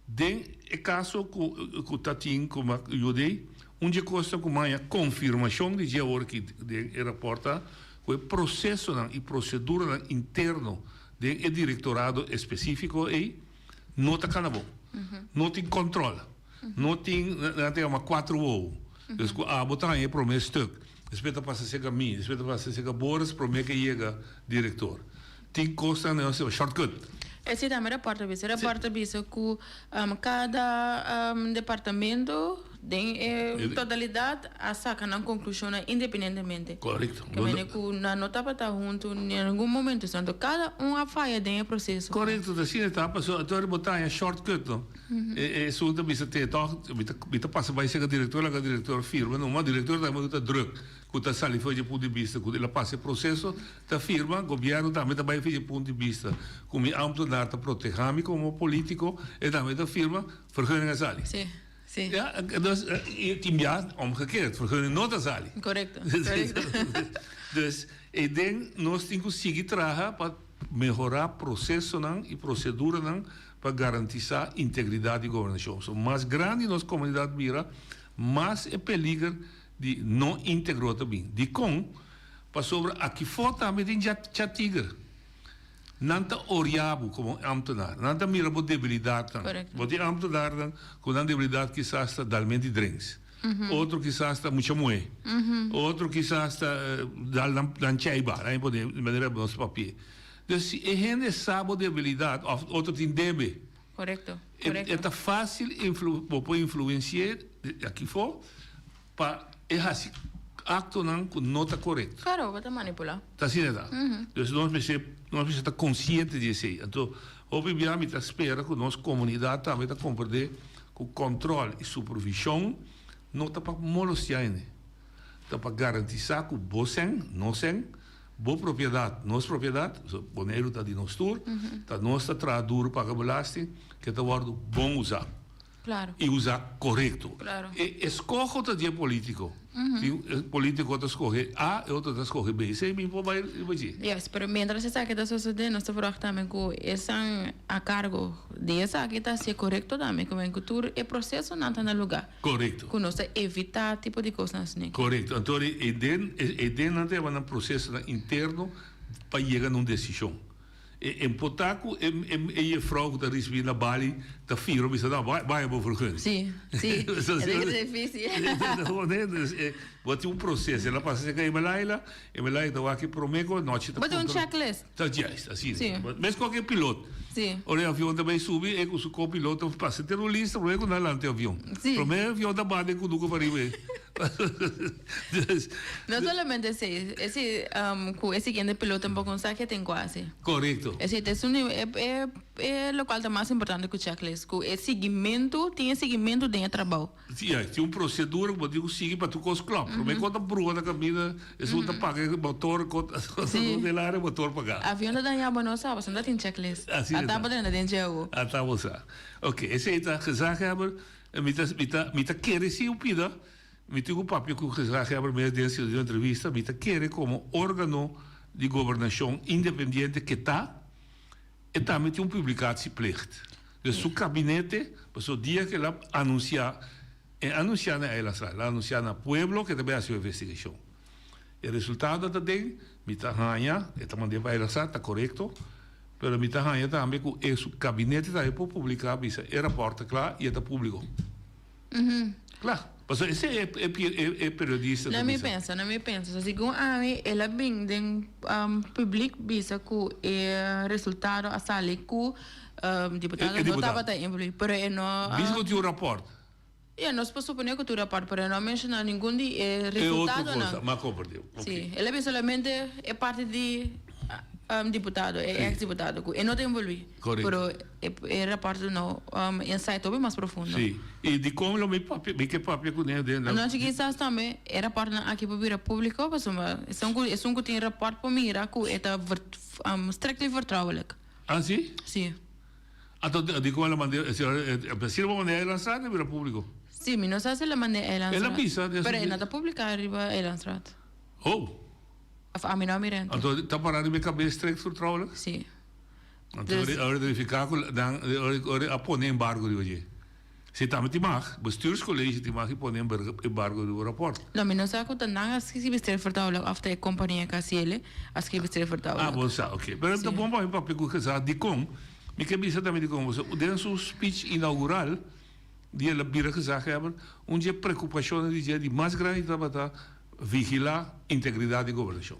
Den e kaso ku ku ta tin ku a yud'é, un dje kosnan ku maña konfirmashon di dje awor aki den e rapòrt ta ku e prosesonan i proseduranan interno den e direktorado espesífiko ei no ta kana bon. No tin kòntròl. No tin, nan ta yama kuater wowo. Dus ku abo ta haña e promé stuk, despues ta pasa serka mi, despues ta pasa serka Boris promé ke yega direktor. Tin kosnan nan yama shortcut. Esei tambe rapòrt a bisa. Rapòrt a bisa ku kada departamento den e totalidat a saka nan konklushonnan independientemente. Korekto. Ke mende ku nan no tabata huntu den ningun momento. Anto kada un a faya den e proseso. Korekto, ta asina ta. Pasobra ato bo ta haña shortcut no. E esun ta bisa te tòg mi ta pasa bai serka direktor laga direktor firma numa. Direktor tambe ku ta drùk ku ta sali for dje punto di bista ku el a pasa e proseso. Ta firma, Gobierno tambe ta bay fiji punto di bista cu mi ambtenaar ta proteha mi como politico, e tambe ta firma, vergunning a sali. Sí, sí. Ja, dus, y tin bia omgekeerd, vergunning no ta sali. Correcto, correcto. Dus. Eiden nos tin ku sigui traha pa mehorá prosesonan i proseduranan pa garantisá integridat di gobernashon. So mas grandi nos komunidat bira, mas e peliger di no integro ta bin. Dikon? Pasobra akifó tambe tin chatiger. Nan ta oria bo komo ámtenar. Nan ta mira bo debilidatnan. Bo tin ámtenarnan ku nan debilidat kisas ta dalmenti drinks. Otro kisas ta mucha muhé. Otro kisas ta dal nan nan cheiba, nan pone di manera nos papia. Dus si e hende sa bo debilidat òf otro tin debe. Korekto, E korekto. ta fásil influ bo por influensi'é akifó pa e hasi aktonan ku no ta korekto. Klaro, bo ta manipulá. Ta asina ta. Dus nos mester nos mester ta konsiente di esei. Anto hopi bia mi ta spera ku nos komunidat tambe ta komprendé ku kòntròl i supervishon no ta pa molostiá hende. Ta pa garantisá ku bo sèn, nos sèn, bo propiedat, nos propiedat, pasobra Boneiru ta di nos tur, ta nos ta traha duru paga belasting, ke ta wòrdu bon usá. Claro. Y usa corecto. Claro. E escoho ta di e politico. Si e politico ta scoge A, e otro ta scoge B. Esey mi por bay riba dje. Yes, pero mientras esaki ta sosode, nos ta verwacht tambe cu esnan a cargo di esaki ta hacié corecto tambe, cu men cu tur e procesonan ta na lugar. Corecto. Cu nos ta evita tipo di cosnan asina. Corecto. Anto e den, e den nan ta yama nan procesonan interno pa yega na un decision. E empotá ku e e jefrou ku ta risibí na Bali ta firo bisa no bai bai bo vergunning. Sí, sí. E ta difícil. Bo tin un proceso. El a pasa serka Emelaila, Emelaila ta wak e promé ku anochi ta Bo tin un checklist. Ta juist, asina. Sí. Mes ku e pilot. Sí. Ora e avion ta bai subi e ku su kopiloto pasa ter un lista promé ku nan lanta e avion. Sí. Promé e avion ta bati ku nuku pariba e. Dus. No solamente esei, esei ku e siguiente piloto tampoco no sa ke tin ku hasi. Korekto. Esei ta esun e e e lokual ta mas importante ku checklist, ku e siguimentu, tin e siguimentu den e trabou. Si, ya, tin un prosedura ku bo tin ku sigui pa tur kos klòp. Promé ku ta bruha na kaminda, esun ta paga e motor, ku ta del área motor pagá. Avion ta dañá bo no sa, pasobra no ta tin checklist. Asina ta. Ata bo drenta den dje. Ata bo sa. Oke, esei ta gezaghebber. Mi ta mi ta mi ta kere si un pida, mi tin ku papia ku gezaghebber mes den si un entrevista, mi ta kere komo organo di gobernashon independiente ke ta, e tambe tin un publicatieplicht. Dus su kabinete, pasobra dia ku el a anunsiá, e anunsiá na Eilandsraad, el a anunsiá na pueblo ku e ta bai hasi un investigashon. E resultado ta den, mi ta haña, e ta mand'é pa Eilandsraad, ta korekto, pero mi ta haña tambe ku e su kabinete tambe por publiká bisa e rapòrt ta kla i e ta públiko. Kla. Pasobra esei e e e periodista ta Na mi bisa. pensa, na mi pensa. So segun ami el a bin den publiek bisa ku e resultado a sali ku diputado E no diputado. tabata envolví, pero e no a. Bisa ku tin un rapòrt. Ya, nos por suponé ku tur rapòrt, pero e no a menshoná ningun di e E otro resultadonan. cosa, m'a komprendé. Ok. Sí, el a bisa solamente e parti di diputado, e ex diputado, ku e no ta envolví. Korekto. Pero e e rapòrt no insight hopi mas profundo. Sí, i dikon lo mi papia, mi ke papia kuné den la. Anochi kisas tambe e rapòrtnan aki por bira públiko, pasobra esun ku esun ku tin rapòrt por mira ku e ta strictly vertrouwelijk. Ah, sí? Sí. Anto dikon el a mand'é, si el a mand'é Eilandsraad e bira públiko? Sí, mi no sa si el a mand'é Eilandsraad. El a bisa. Pero e no ta publiká riba Eilandsraad. Oh! Of ami no a mira anto. Anto ta pará riba e kabes strikt vertrouwelijk? Sí. Anto ora verifiká ku nan ora a pone embargo riba dje. Si tambe tin mag, bestuurscollege tin mag di pone embargo riba raport. No, mi no sa ku ta nan a skibi strikt vertrouwelijk of ta e kompania ku a hasiel a skibi strikt vertrouwelijk. Ah, bo sa, oké. Pero ta bon pa mi papia ku gezag dikon. Mi ke bisa tambe dikon, pasobra den su speech inaugural di el a bira gezaghebber, un dje preokupashonnan di dje di mas grandi tabata vigilá integridat di gobernashon.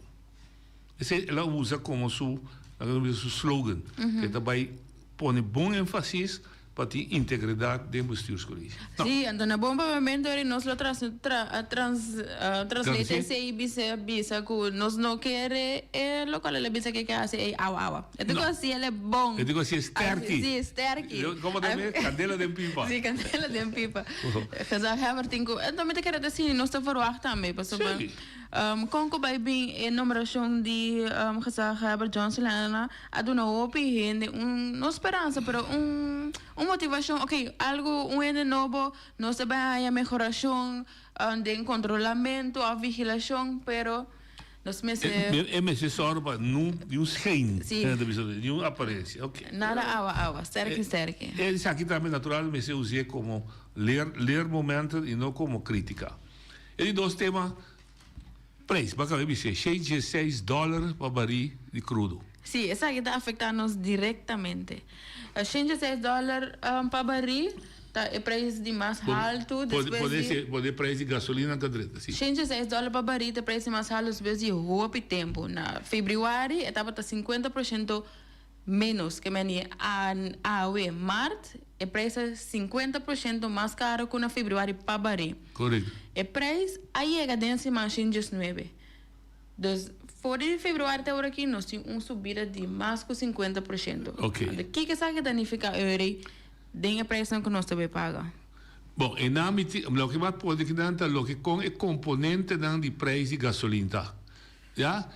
Esei el a usa komo su, laga nos bisa, su slogan, ke ta bai pone bon énfasis pa tin integridat den bestuurscollege. No. Sí, anto na bon papiamento eri nos lo trans, tra, trans, translate esei bisa, bisa ku nos no kere e lokual el a bisa ke ke hasi ei awa awa. E ta No. ku hasi el e bon. E ta ku hasi e sterki. Sí, sterki. Komo ta mira? Kandela den pipa. Sí, kandela den pipa. Gezaghebber tin ku, anto mi ta kere ta asina, nos ta verwagt tambe pasobra. Sí. Kon ku bai bin e nombrashon di gezaghebber Johnson Lana a duna hopi hende un, no speransa, pero un un motivashon, ok, algu, un hende nobo, nos ta bai haña mehorashon den kontrolamentu òf vigilashon, pero. Nos mester. E mester sòru pa no ni un schijn, ni un aparensia. Ok. Nada awa awa, sterki sterki. Esaki tambe natural mester us'é komo leer leermomenten i no komo krítika. E di dos tema, preis. Bo a kaba di bis'é, shei diesseis dòler pa barí di krudo. Sí, esaki ta afektá nos direktamente. Shen diesseis dòler pa barí ta e preis di mas haltu despues di. Por e preis di gasolina ta drenta, sí. Shen diesseis dòler pa barí ta e preis di mas haltu despues di hopi tempu. Na febrüari e tabata sinkuenta por shento ménos. Ke men di awe, mart, e preis ta 50% mas karu ku na febrüari pa barí. Korekto. E preis a yega den siman shen diesnuebe. Dus for di februari te ora aki nos tin un subida di mas ku 50%. Ok. Anto kiko esaki ta nifiká Eury den e preisnan ku nos ta bay paga? Bon, e nan mi tin, loke mi a pone kinan ta loke kon e komponentenan di preis di gasolin ta. Ya?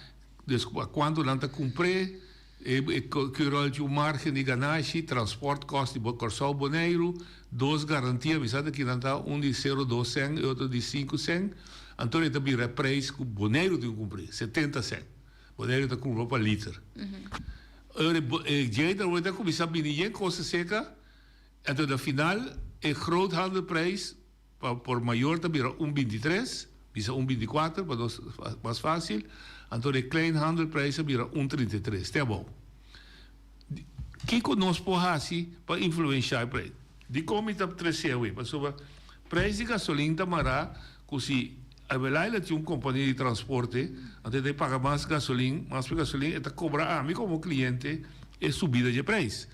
Dus kuantu nan ta kumpr'é, e e ki ròl tin un margen di ganashi, transportkost di Kòrsou Boneiru, dos garantia, mi sa ta kinan ta, un di sero dos sèn e otro di sinku sèn, anto e ta bira e preis ku Boneiru tin ku kumpri, setenta sèn. Boneiru ta kumpra pa liter. Ora e djei ta ta kuminsá bini yen kos seka, anto na final e groothandelprijs Pa por mayor ta bira un bintitres, bisa un binticuater pa nos mas facil, anto de kleinhandelprijs a bira un 33, te abou. Kico nos por haci pa influencia e prijs? Dicon mi ta trece awe? Pasobra prijs di gasolin ta mara cu si Abelaila tin un compania di transporte, anto e ta paga mas gasolin, mas pa gasolin, e ta cobra ami como cliente e subida dje prijs.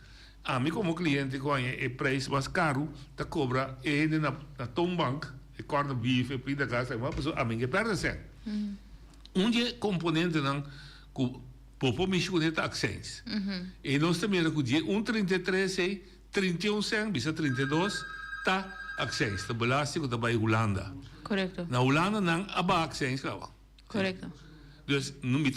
Ami komo kliente ku haña e preis mas karu ta kobra e hende na na toonbank e kòrda bif e pindakaas ta pasobra ami ke pèrdè sèn. Un di e komponentenan ku bo por mishi kuné ta akseins. I nos ta mira ku di e un 33 ei 31 sèn bisa 32 ta akseins, ta belasting ku ta bai Hulanda. Korekto. Na Hulanda nan a baha akseins kaba. Korekto. Dus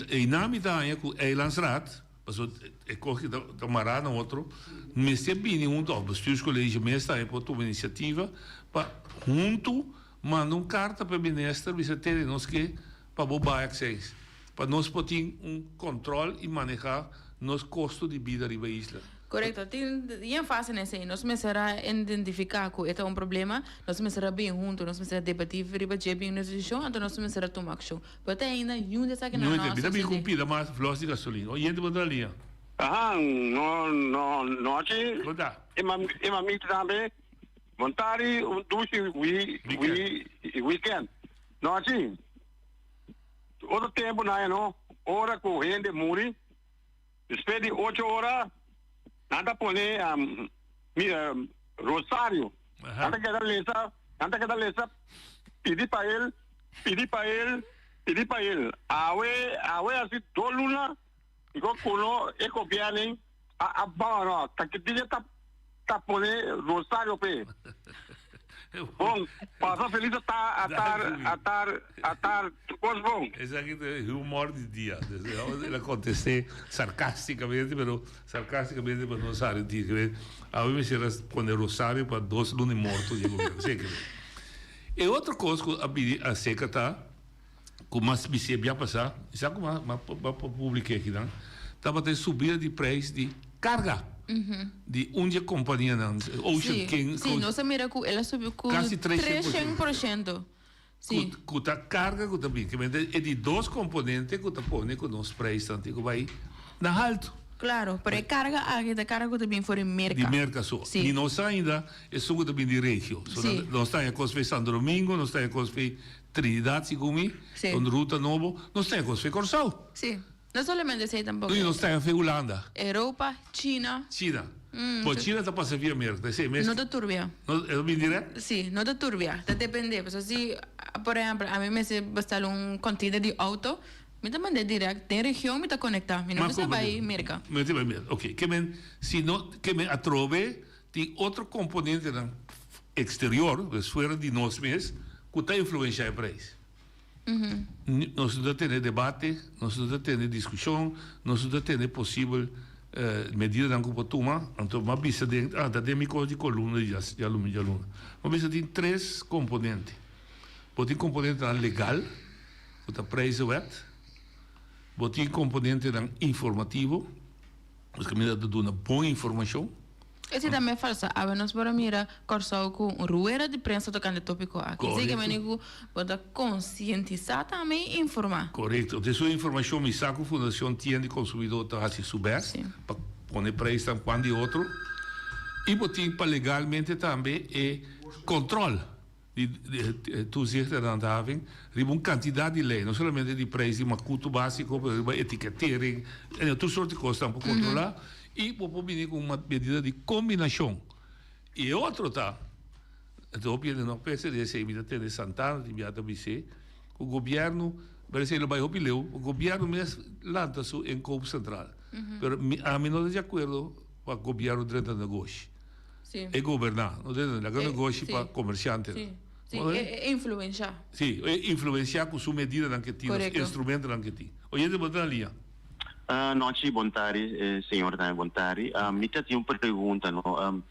einan mi ta haña ku Eilandsraad. Pasobra e kos ki ta mará na otro, mester bini huntu, òf bestuurscollege mes tambe por tuma inisiativa pa huntu manda un karta pa e minister bisa tene nos ke pa bo bai akseis, pa nos por tin un kòntròl i manehá nos kosto di bida riba e isla. Korekto, tin yen fase na esei. Nos mester a identifiká ku e ta un problema, nos mester a bin huntu, nos mester a debatí riba dje, bin un desishon, anto nos mester a tuma akshon. Pero te ainda niun di esaki nan no a Mi ta bin sucede. cu pida mas vlos di gasolin. Oyente bo ta liña. Aha, no, no, nochi. Con ta? E ma, e mamita tambe. Bon tardi, un dushi wi, wi, weekend. Nochi. Otro tempo na no, ora cu hende muri, despues di ocho ora, nan ta pone um, mi, um, rosario. Nan ta keda lesa, nan ta keda lesa, pidi pa el, Pidi pa el, pidi pa el. Awe, awe hasi dos luna i ku kuno e gobièrnu a a baha ta ki dia ta ta pone rosario p'e. Bon, pasa felis atar atar atar atar tur kos bon. Esaki ta e humor di dia. El a kontest'é sarkastikamente, pero sarkastikamente pa no sali di. Awe mester a pone rosario pa dos luna i morto di e gobièrnu. Seker. E otro kos ku a bini aserka ta ku mas bisé bia pasá, mi sa ku m'a publiká akinan, tabata e subida di preis di karga di un di e kompanianan, Ocean King. Sí, nos a mira ku el a subi ku Kasi treshen por shento. Sí. Ku ta karga ku ta bini. E di dos komponente ku ta pone ku nos preisnan tin ku bai na haltu. Claro, pero e carga aki ta carga cu ta bin for di Merca. Di Merca so. Si. Mi no sa ainda esun cu ta bin di regio. So Si. nos ta haña cos fe Santo Domingo, nos ta haña cos fe Trinidad segun mi, Si. un ruta nobo, nos ta haña cos fe Corsou. Si. No solamente esey tampoco. Y nos ta haña fe Hulanda. Europa, China. China. Bo China ta pasa via Merca, ta esey mes. No ta turbia. No, e ta bin direct? Si, no ta turbia. Ta depende. Pasobra si, por ehempel, ami mester bestel un container di auto, Mi ta mand'é direct den region mi ta conecta mi no mester bay Merca. Mi mester bay Merca ok ke men si no ke men atrobe tin otro componentenan exterior dus fuera di nos mes cu ta influencia e prijs. Nos no ta tene debate nos no ta tene discusion nos no ta tene posibel medidanan cu por tuma anto mi a bisa den ah ta den mi cos di columna di djaluna mi a bisa tin tres componente bo tin componentenan legal. Ku ta prijzenwet. Bo tin komponentenan informativo, nos kaminda ta duna bon informashon. Esei tambe falsa. Awe nos por a mira Kòrsou ku un rueda di prensa tokante e tópiko aki. Esei ke meni ku bo ta konsientisá tambe i informá. Korekto. Te su informashon mi sa ku Fundashon Tien di Konsumidó ta hasi su bèst pa pone preisnan kuan di otro. I bo tin pa legalmente tambe e kòntròl. Di toezicht en handhaving riba un kantidat di lei, no solamente di prijs di makutu básiko, pero riba etiketering, en tur sort di kosnan por kontrolá i bo por bini ku un medida di kombinashon. I e otro ta, anto hopi hende no pensa di esei, mi ta tende Santana tin bia ta bis'é ku gobièrnu, pero esei lo bai hopi leu, gobièrnu mes lanta su inkoopcentraal, pero mi ami no ta di akuerdo pa gobièrnu drenta negoshi. Sí. E goberná, no te entendé? Laga E, negoshi sí. pa komersiantenan. Sí, sí, Bo e, e? e influenshá. Sí, e influensiá ku su medidanan ke tin, los Korekto. instrumentonan ke tin. Oyente, bo ta na liña. Ah, nochi, bon tardi, eh, señor tambe bon tardi. Ah, mi ta tin un pregunta, no. Um,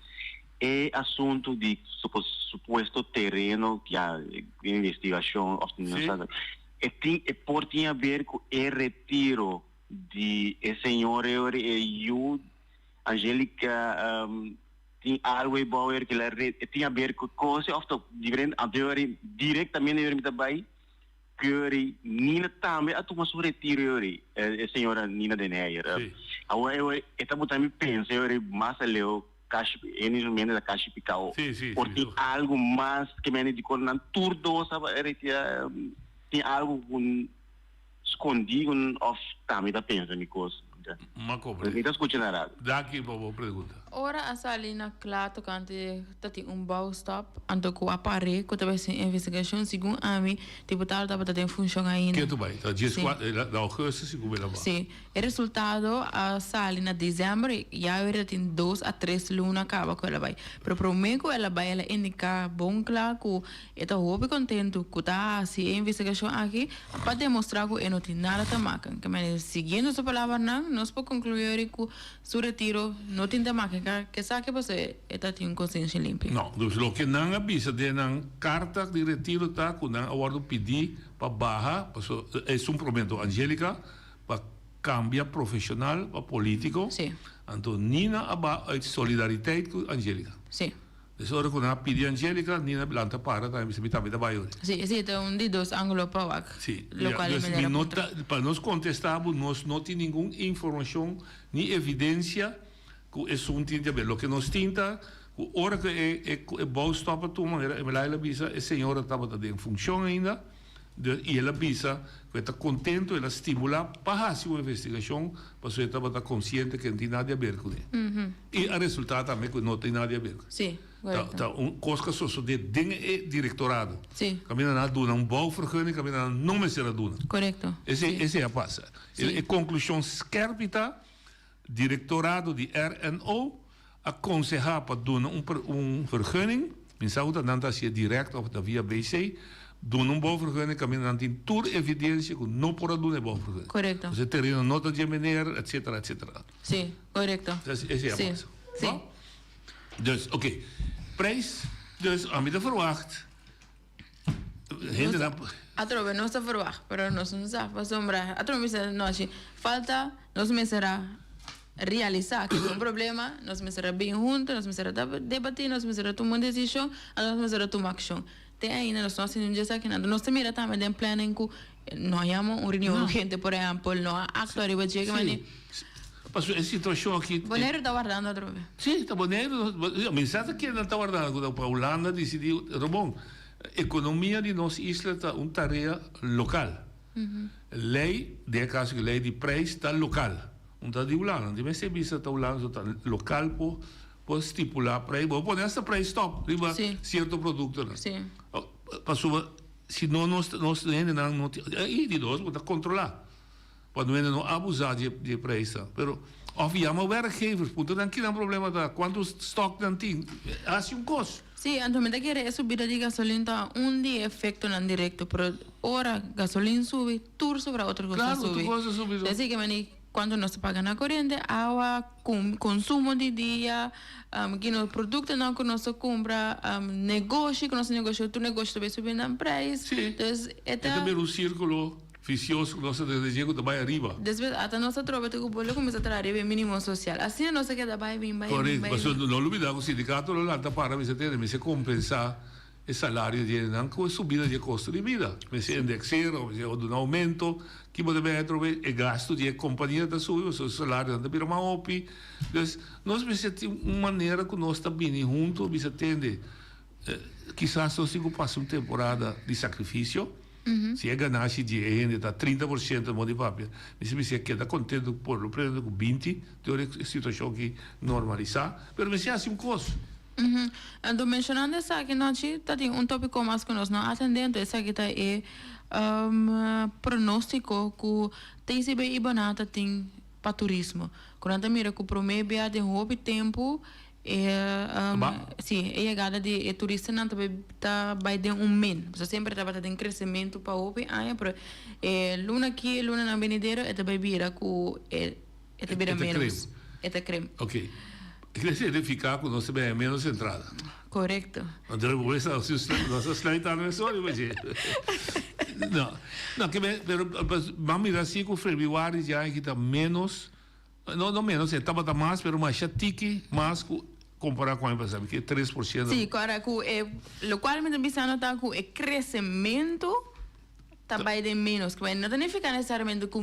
e asuntu di supo, supuesto tereno, ya, investigacion of no Sí. sa, e tin, e por tin haber cu e retiro di e señor e yu Angelica tin algo ei bou er kila red e tin haber ku kos of ta diferente anto ori directamente ori mi ta bai ku ori Nina tambe a tuma su retiro ori e señora Nina den Heyer awor e ori e ta buta mi pensa e ori mas aleu kashi hende su mente ta kashi pikao por tin algo mas ke mende dikor nan tur dos a retira tin algo ku Skondí un of ta mi ta pensa mi kos. Ma kobre. Mi ta skucha na radio. Danki pa bo pregunta. Ora a sali na kla tokante ta tin un bouwstop, anto ku a par'é ku ta bai hasi un investigashon, segun ami, diputado tabata den funshon ainda. Ke tu bai? Ta djes Sí. kuater, na augustus si ku bela ba. Sí. E resultado a sali na desèmber, ya awor ta tin dos a tres luna kaba ku el a bai. Pero promé ku el a bai el a indiká bon kla ku E ta hopi kontentu ku ta hasi e investigashon aki pa demostrá ku e no tin nada ta maka. Ke manera, siguiendo su palabranan, nos por konkluí ori ku su retiro no tin ta maka ke esaki pasobra e ta tin un konsiensia limpi. No, dus loke nan a bisa den nan karta di retiro ta ku nan a wòrdu pidí pa baha, pasobra esun promé Angelica pa kambia profeshonal pa polítiko, anto Nina a baha uit solidariteit ku Angelica. Des ora ku nan a pidi Angelica, Nina lanta para tambe bisa mi tambe ta bai ori. Sí, esei ta un di dos ángulo pa wak Sí, lo ya, kual e dus manera mi no puntra. ta, pa nos kontestá bo, nos no tin ningun informashon ni evidensia ku esun tin di haber. Loke nos tin ta ku ora ku e e ku e bouwstop a tuma, manera Emelaila a bisa, e señora tabata den funshon ainda, dus i el a bisa ku e ta kontentu, el a stimulá pa hasi un investigashon pasobra e tabata konsiente ku e no tin nada di haber kuné. I a resultá tambe ku no tin nada di haber. Sí, Ta korekto. ta un kos ku a sosodé den e direktorado. Sí. Kaminda nan a duna un bouwvergunning, kaminda nan no mester a duna. Korekto. Esei Sí. esei a pasa. Sí. E konklushon skèrpi ta, direktorado di RNO a konsehá pa duna un un vergunning, mi sa ku ta nan ta hasié dirèkt òf ta via BC, duna un bouwvergunning kaminda nan tin tur evidensia ku no por a duna e bouwvergunning. Korekto. Pasobra e tereno no ta dje meneer, etsetera, etsetera. Sí, korekto. Esei a Sí, pasa. sí. Bo? Dus, oké. Prijs, dus ami ta verwacht hende nan. Atrobe nos ta verwacht, pero nos no sa pasobra atrobe mi sa nochi falta nos mester a realisa ku tin un problema, nos mester a bin hunto, nos mester a debati, nos mester a tuma un desishon, anto nos mester a tuma akshon. Te ainda nos no a sinti un dje esaki nan. Nos ta mira tambe den planning ku no a yama un reunion urgente por ehèmpel, no a aktua riba dje ke manera. Pasobra e situashon aki. Boneiru ta wardando atrobe. Sí, ta Boneiru. Mi sa ta kier nan ta wardando pa Hulanda disidí. Robon, ekonomia di nos isla ta un tarea lokal. Lei, den e kaso aki lei di preis ta lokal. Un ta di Hulanda. Di mester bisa ta Hulanda, so ta lokal por Por stipulá prei, bo por pone hasta prei stop riba sierto produktonan. Pasobra si no nos nos hendenan no tin i di dos bo ta kontrolá pa no hende no abusá di e preisnan. Pero òf yama werkgevers puntra nan kinan problema ta, kuantu stòk nan tin, hasi un kos. Sí, anto mi ta kere e subida di gasolin ta un di e efektonan direkto, pero ora gasolin subi tur sobra otro kos ta Klaro, tur subi. kos ta subi. Así ke meni Cuanto nos ta paga na coriente, awa, consumo di dia, kino productonan cu nos ta cumpra, negoshi cu nos ta negoshi, tur negoshi ta bay subi nan prijs. Sí. Dus e E ta. ta bira un circulo. Vicioso ku nos ta den dje ku ta bai ariba. Despues ata nos ta trobe te ku bo lo kuminsá traha riba e minimo sosial. Asina nos ta keda bai bin bai bin Korekto, bai pasobra bin. no lubidá ku sindikato lo lanta para mester tende, mester kompensá e salario di hendenan ku e subida di e kosto di bida. Mester indekseer òf mester duna oumento, ki bo ta bin atrobe e gastu di e kompania ta subi pasobra e salarionan ta bira mas hopi. Dus nos mester tin un manera ku nos ta bini huntu bisa tende kisas nos tin ku pasa un temporada di sakrifisio. Si e ganashi di e hende ta 30% modo di papia, mi si mester keda contento por lo prende cu 20, te ora e situacion aki normalisa. Pero mester haci un cos. Anto mencionando esaki nochi ta tin un topico mas cu nos no a atende, anto esaki ta e pronostico cu TCB y Bonata tin pa turismo. Cu nan ta mira cu prome bia den hopi tempo E si, e yegada di e turistanan ta bai ta bai den un min. Pasobra semper e tabata den kresementu pa hopi aña, pero e luna aki, e lunanan benidero e ta bai bira ku e e ta bira ménos. E ta krem. Oké. E kere signifiká ku nos ta bai haña ménos entrada. Korekto. Anto bo mester a nos a sluit aan mes ora bo dje. No, no, ke men, pero ban mira si ku febrüari dje aña aki ta ménos. No, no menos, e tabata mas, pero masha tiki mas ku kompará ku aña pasá, ke 3%. Sí, kòrda ku e lokual mi ta bisando ta ku e kresementu ta bai den menos, ku no ta nifiká nesesariamente ku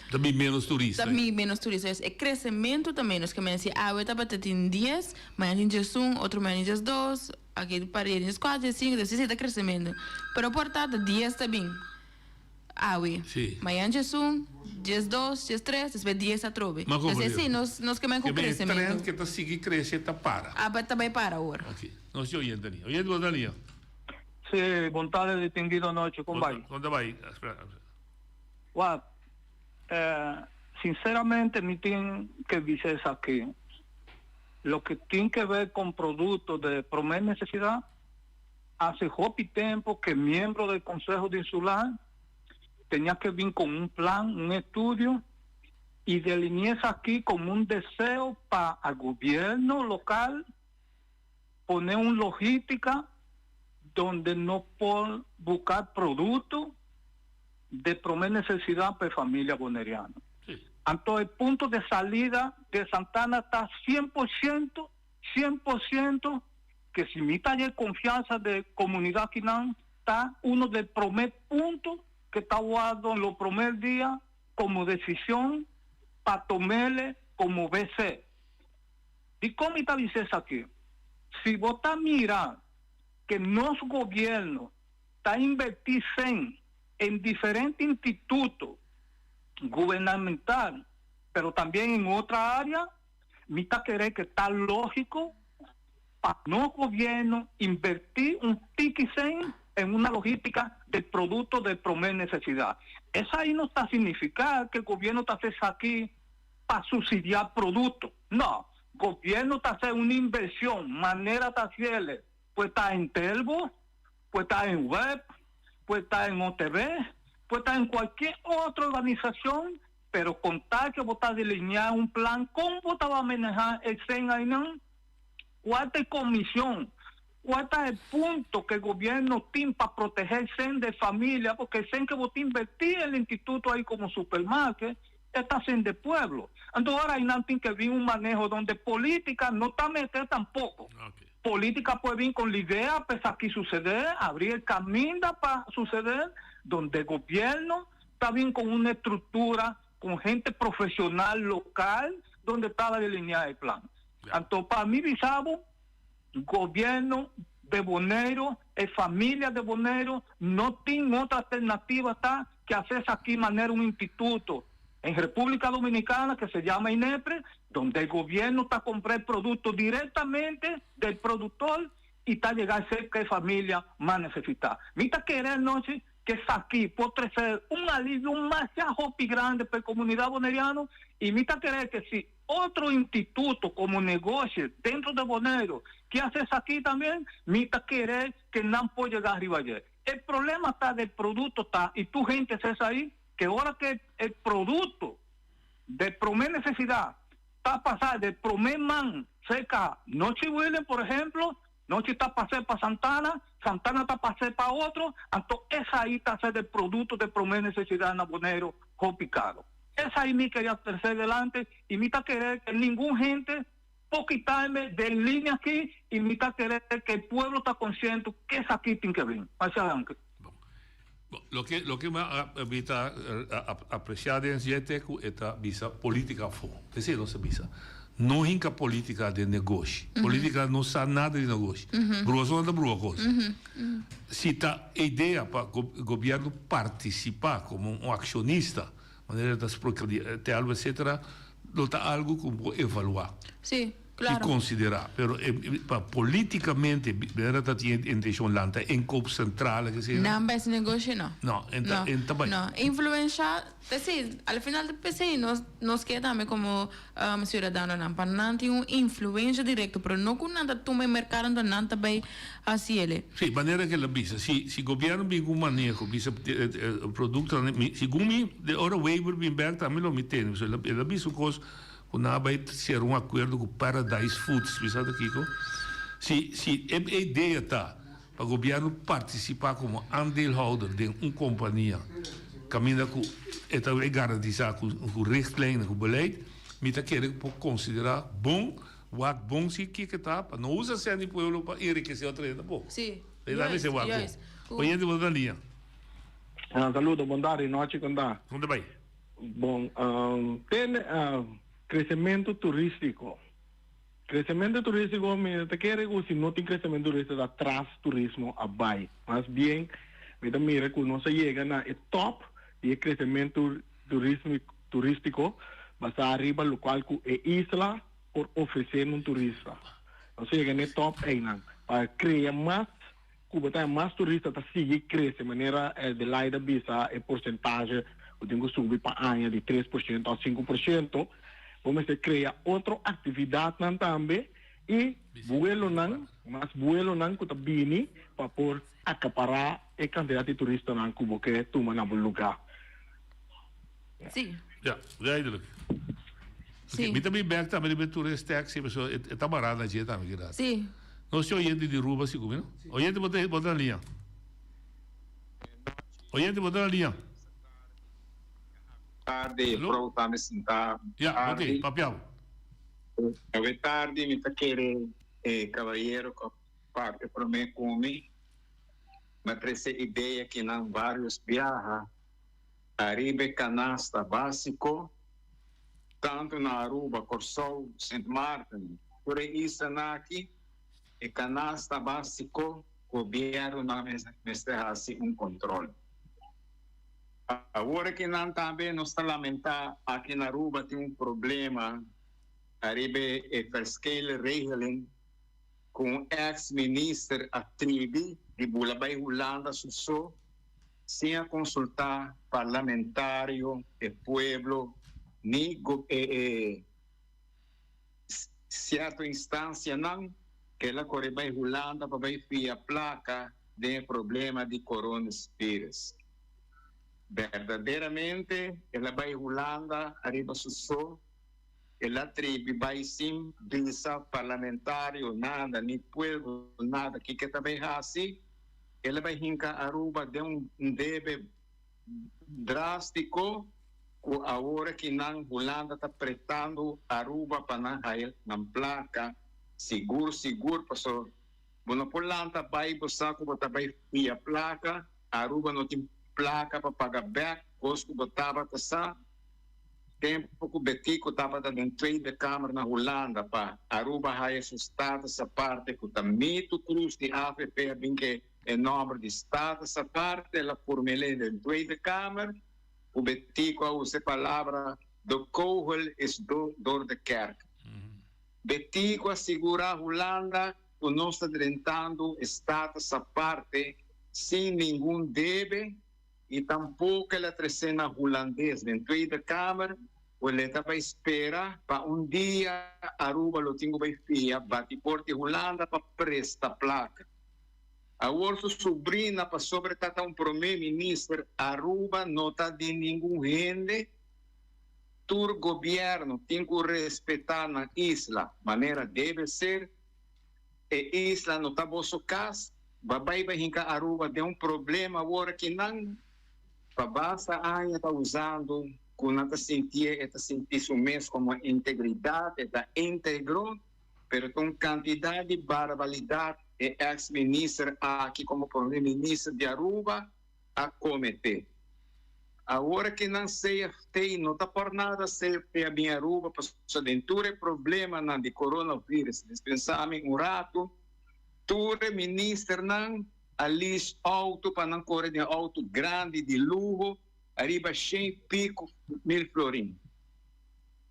Ta bin menos turista. Ta bin menos turista, e kresementu ta menos, ke men si awe tabata tin dies, mañana tin diesun, otro mañana tin diesdos, aki pariba tin dieskuater, diesinku, diesseis, ta kresementu, pero por ta ta dies ta bin. Awe. Sí. Mañan 11, 12, 13, despues 10 atrobe. Ma como Entonces, sí, nos, nos ke men ku Ke men e kresementu. trend ke ta sigui krese ta para. Ah, ta bai para awor. Ok. Nos tin oyente ali. Oyente bo ta lia? Sí, bon tarde distinguido nochi, kon bai? Kon ta bai? Espera. Wak, eh, sinceramente mi tin ke bisa esaki. Loke tin ke ver con producto de prome necesidad, Hace hopi tempo que miembro del Consejo de Insular tenía que bin con un plan, un estudio y delinear esaki como un deseo pa a gobierno local pone un logística donde no por buscar producto de prome necesidad pa e familia boneriano. Anto e punto de salida de Santana ta 100%, 100%, Ke si mi ta dje konfiansa de komunidat kinan ta uno del promé punto ke ta wòrdu lo promé dia komo desishon pa tomele komo BC. Dikon mi ta bisa esaki? Si bo ta mira ke nos gobièrnu ta invertí sèn en diferente instituto gubernamental pero tambien en otra área, Mi ta kere ke ta lógiko pa nos gobièrnu invertí un tiki sèn en una logística de produkto de promé nesesidat. Esei no ta signifiká ke gobièrnu ta hasi esaki pa supsidiá produkto. No, gobièrnu ta hasi un invershon manera ta hasiel, pues ta en Telbo, pues ta en web, pues ta en OTB, pues ta en kualkier otro organisashon. Pero con tal que bo ta delineá un plan con bo ta ba manehá e cen ainan? Cual ta e comision? Cual ta e punto que gobierno tin pa protehé e cen de familia? Porque e cen que bo ta invertí en el instituto ahí como supermarket e ta cen de pueblo. Anto ora ainan tin que bin un maneho donde política no ta mete tampoco. Política puede bin con la idea pa esaki sucede, abri e caminda pa sucede, donde gobierno Ta bin con un estructura con gente profesional local donde ta la delinea e plan. Anto pa mi bisa bo, gobierno de Boneiro, e familia de Boneiro no tin otra alternativa ta que hacer esaki manera un instituto en Republica Dominicana que se llama INEPRE, donde el gobierno ta compra el producto directamente del productor y ta yega cerca e familia mas necesita. Mi ta kere anochi Ke esaki por trese un alivio masha hopi grandi pa e komunidat boneriano i mi ta kere ke si otro instituto komo negoshi dentro de Boneiru ke hasi esaki tambe, mi ta kere ke nan por yega riba dje. E problema ta de produkto ta i tur hente sa esai ke ora ke e produkto de prome nesesidat ta pasa de prome man serka Nochi William por ehemplo. Nochi ta pas'é pa Santana, Santana ta pas'é pa otro, anto esai ta ser e producto de prome necesidad na Boneiru hopi caro. Esai mi queria trece delante y mi ta kere que ningun hende por quitarme den linea aki y mi ta kere que e pueblo ta consciente que esaki tin que bin. Masha danki. Bon, loke loke mi a mi ta aprecia den esei ku e ta bisa politica afo. Esei nos ta bisa. No hinka politica den negoshi. Politica no sa nada di negoshi. Brua so nan ta brua kos. Si ta e idea pa gobierno participa como un accionista, manera ta sproke di Telbo etcetera, lo ta algo ku bo evalua. Sí, claro. I considera. Pero pa politicamente manera ta tin e intencion lanta inkoopcentrale ke esei. Nan bes negoshi no. No, en ta en ta bai. No, influencia, p'esei, al final p'esei nos nos ke tambe como ciudadanonan pa nan tin un influencia directo, pero no cu nan ta tuma e mercado anto nan ta bay haci ele. Sí, manera ke el a bisa, si si gobierno bin cu un maneho, bisa productonan, mi segun mi de ora Wever bin bek tambe lo mi tende, pasobra el a bisa un cos Ku nan a bai sera un akuerdo ku Paradise Foods, mi sa ta kiko. Si si e idea ta pa gobièrnu partisipá komo aandeelhouder den un kompania kaminda ku e ta bai garantisá ku ku richtlijnen, ku beleid, mi ta kere ku por konsiderá bon, wak bon si kiko ta pa no usa sèn di pueblo pa enrikesé otro hende tampoco. Sí, E ta juist, mester wak bon. juist. Ku. Oyente bo ta na liña. Saludo, bon tardi, nochi kon ta? Kon ta bai? Bon, ten kresementu turístiko. Kresementu turístiko mi ta kere ku si no tin kresementu turístiko ta tras turismo a bai. Mas bien mi ta mira ku nos a yega na e top di e kresementu turístiko basá riba lokual ku e isla por ofresé na un turista. Nos a yega na e top einan pa krea mas Ku bo ta mas turista ta sigui krese manera Delaida a bisa e porsentahe ku tin ku subi pa aña di 3% a 5%, bo mester krea otro aktividatnan tambe i buelonan, mas buelonan ku ta bini pa por akapará e kantidat di turistanan ku bo ke tuma na bo lugá. Sí. Ja, duidelijk. Sí. Mi ta bin bek tambe riba e tourist taxi, pasobra e ta mará na dje tambe keda. Sí. Nos tin oyente di Aruba si ku mi, no? Oyente bo ta bo ta na liña. Oyente bo ta na liña. Tarde, Hallo? juffrouw tambe sinta. Ja, bo Tarde. te, papia bo. Awe tardi mi ta kere e caballero ku a papia prome ku mi. Mi a trese idea kinan varios biaha. Ariba e canasta basico, tanto na Aruba, Corsou, Sint Maarten, tur e islanan aki, e canasta basico gobiernonan mester haci un control. Awor aki nan tambe nos ta lamenta aki na Aruba tin un problema ariba e verschilregeling cu un ex minister a tribi di bula bay Hulanda su so sin a consulta parlamentario, e pueblo, ni e cierto instancianan cu el a core bay Hulanda pa bay fia placa den e problema di coronavirus. Berdaderamente el a bay Hulanda ariba su so, el a tribi bay sin bisa parlamentario nada ni pueblo nada kico e ta bay haci. El a bai hinka Aruba den un debe drástiko ku awor aki nan Hulanda ta pretando Aruba pa nan haya nan plaka sigur sigur paso bo no por lanta bai bo sa ku bo ta bai fia plaka Aruba no tin plaka pa paga bek kos ku bo tabata sa. Tempo cu Betico tabata den Tweede Kamer na Hulanda pa Aruba haya su status aparte cu ta Mito Croes di avp a bin ke e nomber di status aparte el a formele den Tweede Kamer cu Betico a usa e palabra de kogel is door de kerk. Betico a sigura Hulanda cu nos ta drentando e status aparte sin ningun debe. I tampoco el a trece na Hulandes den Tweede Kamer cu el ta bay spera pa un dia Aruba lo tin cu bay fia bati porta di Hulanda pa presta placa. Awor su sobrina pasobra e tata un prome minister Aruba no ta di ningun hende, tur gobierno tin cu respeta nan isla manera debe ser. E isla no ta boso cas, ba bay ba hinca Aruba den un problema awor aki nan pa basta aña ta usando cu nan ta sintié e ta sinti su mes como integridad, e ta integro, pero ta un cantidad di barbalidad e ex minister aki como prome minister di Aruba a comete. Awor aki nan CFT no ta por nada CFT a bin Aruba pasobra den tur e problemanan di coronavirus dispensa mi un rato tur e ministernan a lease auto pa nan core den auto grandi di luho ariba shen y pico mil florin.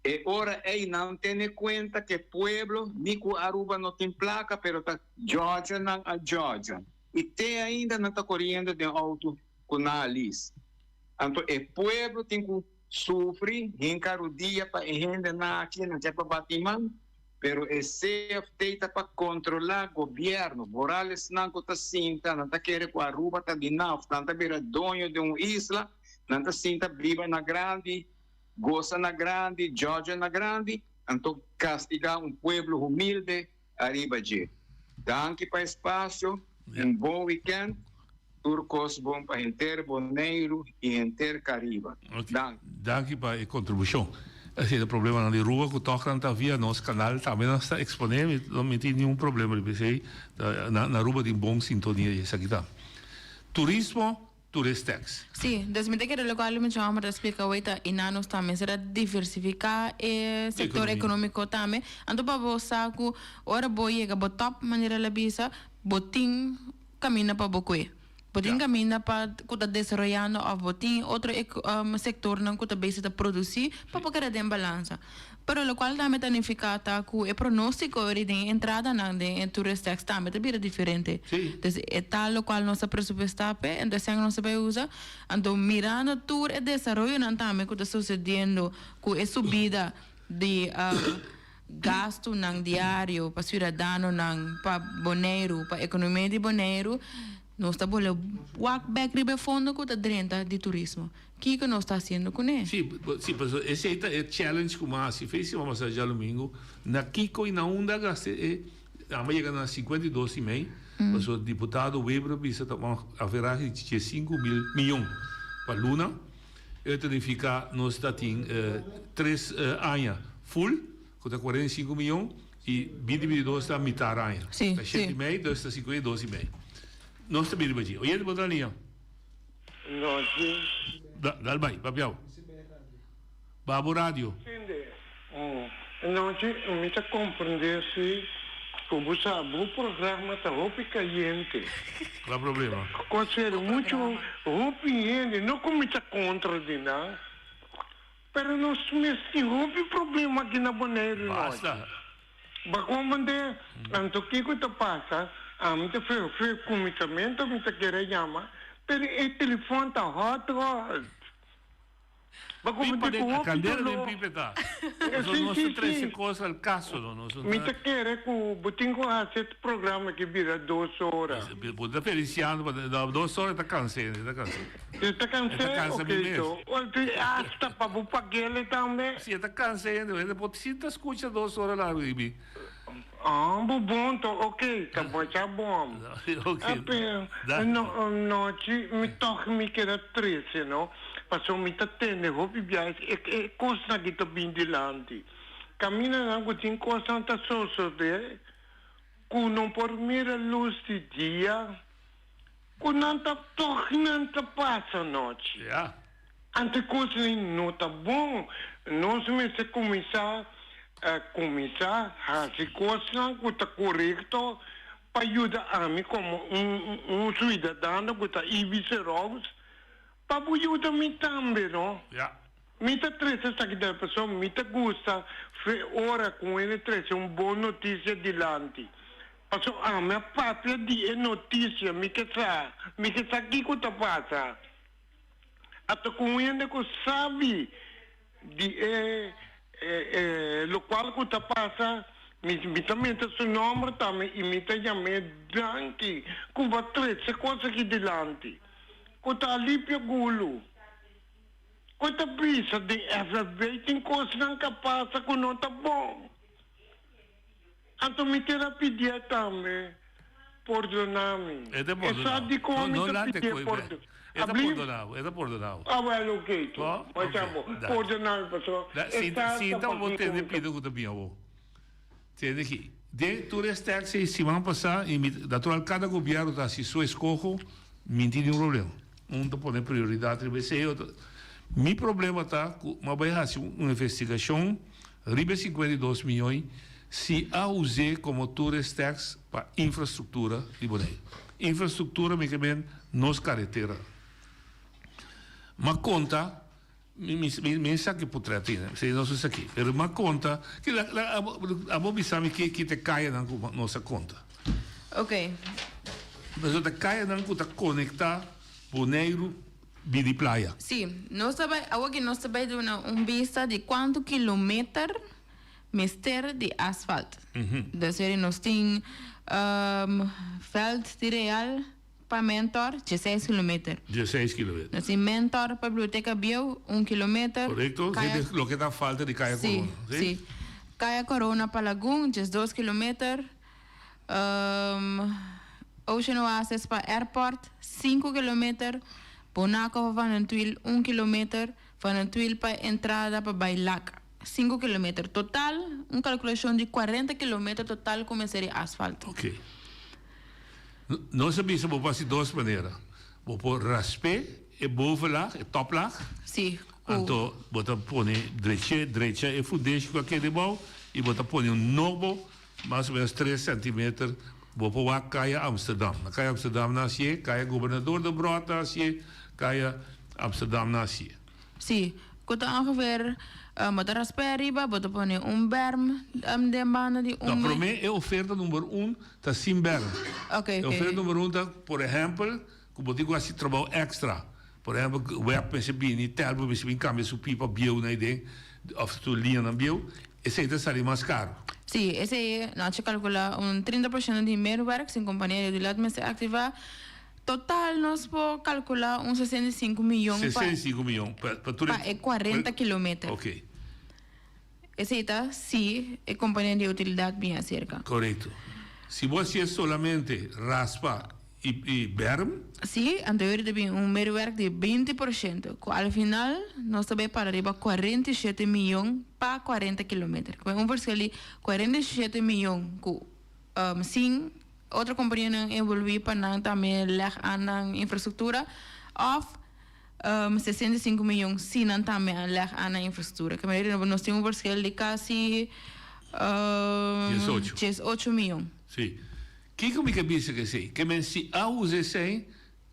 E ora ey nan tene cuenta cu e pueblo ni cu Aruba no tin placa pero ta Georgia nan a Georgia y te ainda nan ta coriendo den auto cu nan a lease. Anto e pueblo tin cu sufri, hinca rudia pa e hendenan aki, nan ke pa bati man, pero e CFT ta pa controla gobierno. Vooral esnan cu ta sinta, nan ta kere cu Aruba ta di nan of nan ta bira doño di un isla, nan ta sinta biba na grandi, goza na grandi, djodja na grandi, anto castiga un pueblo humilde ariba dje. Danki pa espacio, un bon weekend, tur cos bon pa henter Boneiru y henter Cariba. Danki. Danki pa e contribucion. Esey ta problemanan di Aruba cu toch nan ta via nos canal tambe nan sta expone, mi no mi tin ningun problema riba esey, na Aruba tin bon sintonia di esaki ta. Turismo Tourist-tax. Sí, dus mi ta kere lokual mi chama ta splika awey ta i nan nos tambe mester a diversifiká e sektor ekonómiko tambe. Anto pa bo sa ku ora bo yega bo tòp, manera el a bisa, bo tin kaminda pa bo kue. Bo tin kaminda pa ku ta desaroyando òf bo tin otro sektornan ku ta bezig ta produsí pa bo keda den balansa. Pero lokual tambe ta nifiká ta ku e pronóstiko ori den e entradanan den e tourist tax tambe ta bira diferente. Entonces e ta lokual nos a presupuestá p'e, entonces esei nos ta bai usa. Anto mirando tur e desaroyonan tambe ku ta susediendo ku e subida di gastunan diario pa siudadanonan, pa Boneiru, pa ekonomia di Boneiru, nos ta bole wak bèk riba e fondo ku ta drenta di turismo. Kiko nos ta hasiendo kuné? Sí, sí, pasobra esei ta e challenge ku mi a hasi fe siman pasá djalumingu, na kiko i na unda a gasta e, amo a yega na 52 i mei, pasobra diputado Wever a bisa ta un averahe di 15 mil miyon pa luna, e ta nifiká nos ta tin tres aña full, ku ta 45 miyon, i binti 22 ta mitar aña, ta shete i mei, dus ta 52 i mei. Nos ta bini riba dje. Oyente, bo ta na liña? Nochi. Dal bai, papiao. Ba bo radio. Tende, Nochi, mi ta comprende si cu bo sa bo programa ta hopi cayente. Cua problema? Cu a ser mucho hopi hende, no cu mi ta contra di nan, pero nos mes tin hopi problema aki na Boneiru nochi. Basta. Ba comprende? Anto kico ta pasa? Ami ta fe fe cuminsamentu mi ta kere yama, pero e telefon ta hot hot. Ba Pipa comprende den cu hopi candela den dolor. pipa e ta. Eh, Pasobra si, nos si, ta trece si. cos al caso no. Nos no Mi ta ta kere cu bo tin cu haci et programa aki bira 2 ora. Bo ta feliciando pa no, 2 ora ta canse, e ta canse. E ta E ta canse? cansa Ok, mi mes. to. Anto hasta pa bo pag'ele tambe? Si e ta cansa hende, hende por sinta scucha 2 ora largo di mi. Ah, bo bon to, ok, ta bo cha bon. Ok, Ape, danki. no, nochi mi toch mi keda trece, no? Pasobra mi ta tende hopi biaha e, e cosnan aki ta bin dilanti. Caminanan cu tin cosnan ta sosode cu no por mira luz di dia, cu nan ta toch nan ta pasa nochi. Ja. Anto e cosnan no ta bon. Nos mester cuminsa cuminsa haci cosnan cu ta corecto pa yuda ami como un un ciudadano cu ta Ibis Rose pa bo yuda mi tambe no. Ja. Mi ta trece esaki den pasobra mi ta gusta fe ora cu hende trece un bon noticia dilanti. Pasobra ami a papia di e noticia mi ke sa, mi ke sa kico ta pasa. Ata cu un hende cu sabi di e e locual cu ta pasa, mi mi ta mete su nomber tambe y mi ta yam'é danki cu bo a trece cos aki dilanti, cu ta alipia gulu, cu ta bisa den FFB tin cosnan ca pasa cu no ta bon. Anto mi kier a pidié tambe pordoná mi. E ta E pordoná sa bo. dikon No, mi no ta lante pidié koe pordo. E ta Abli? pordoná bo, e ta pordoná bo. Ah, wèl, oké to. Bo? Masha Oké, bo. danki. Pordoná mi pasobra Da, e sinta, sa sinta ta pa bo pakiko tende mi ta. pido ku ta bin awor. Tende aki. Den tur e stèks ei siman pasá i mi, natural kada gobièrnu ta hasi su eskoho, mi no tin ningun problema. Un ta pone prioridat riba esei, otro. Mi problema ta ku mi a bai hasi un investigashon riba e 52 miyon si a us'é komo tourist tax pa infrastruktura di Boneiru. Infrastruktura mi ke men nos karetera. M'a konta Mi mi mi sa ki potret tin, si nos a saki. Pero m'a konta, ki la la abo abo bisa mi ki ki ta e kayanan ku nos a konta. Ok. Pasobra ta kayanan ku ta konektá Boneiru bini playa. Sí, nos ta bai, awoki nos ta bai duna un bista di kuantu kilometer mester di asfalt. Dus weri nos tin vèlt di Real pa Mentor, dieseis kilometer. Dieseis kilometer. Nos tin Mentor pa Biblioteka Bieu, un kilometer. Korekto, Kaya. Si, loke ta falta di Kaya Korona. Sí, sí. Kaya Korona pa Lagun, diesdos kilometer. Ocean Oasis pa Airport, sinku kilometer. Bonako pa Van den Tweel, un kilometer. Van den Tweel pa entrada pa bai Lac, sinku kilometer. Total, un kalkulashon di kuarenta kilometer total ku mester di asfalt. Ok. Nos a bisa bo por hasi dos manera. Bo por rasp'é e bovenlaag, e toplaag. Sí, ku. Anto bo ta pone dreche, drecha e fundeshi ku a keda ebou i bo ta pone un nobo mas o menos tres centimeter. Bo por wak Kaya Amsterdam. Na Kaya Amsterdam nan hasié, Kaya Gobernador Debrot nan hasié, Kaya Amsterdam nan hasié. Sí, ku ta ongeveer bo ta rasp'é ariba, bo ta pone un berm den banda di un. No, promé e oferta number un ta sin berm. Oké, E oké. oferta number un ta, por ehèmpel, ku bo tin ku hasi trabou èkstra. Por ehèmpel, web mester bini, Telbo mester bin kambia su pipa bieu na aden, òf su liñanan bieu, esei ta sali mas karu. Sí, esei nan a kalkulá un trinta por shento di meerwerk sin kompania di utilidad mester aktivá. Total nos por kalkulá un 65 miyon pa 65 miyon pa pa tur pa e kuarenta kilometer. Oké. Esei ta si e kompania di utilidat bin aserka. Korekto. Si bo hasié solamente raspa i i berm. Sí, anto yori ta bin un meerwerk di binti por shento, ku al final nos ta bai para riba 47 miyon pa 40 kilometer. Ku un verschil di 47 miyon ku sin otro kompanianan envolví pa nan tambe leg aan nan infrastruktura òf 65 miyon si nan tambe a leg aan nan infrastruktura. Ke manera nos tin un verschil di kasi 18. 18 miyon. Sí. Kiko mi ke bisa ku esei? Ke men si a usa esei,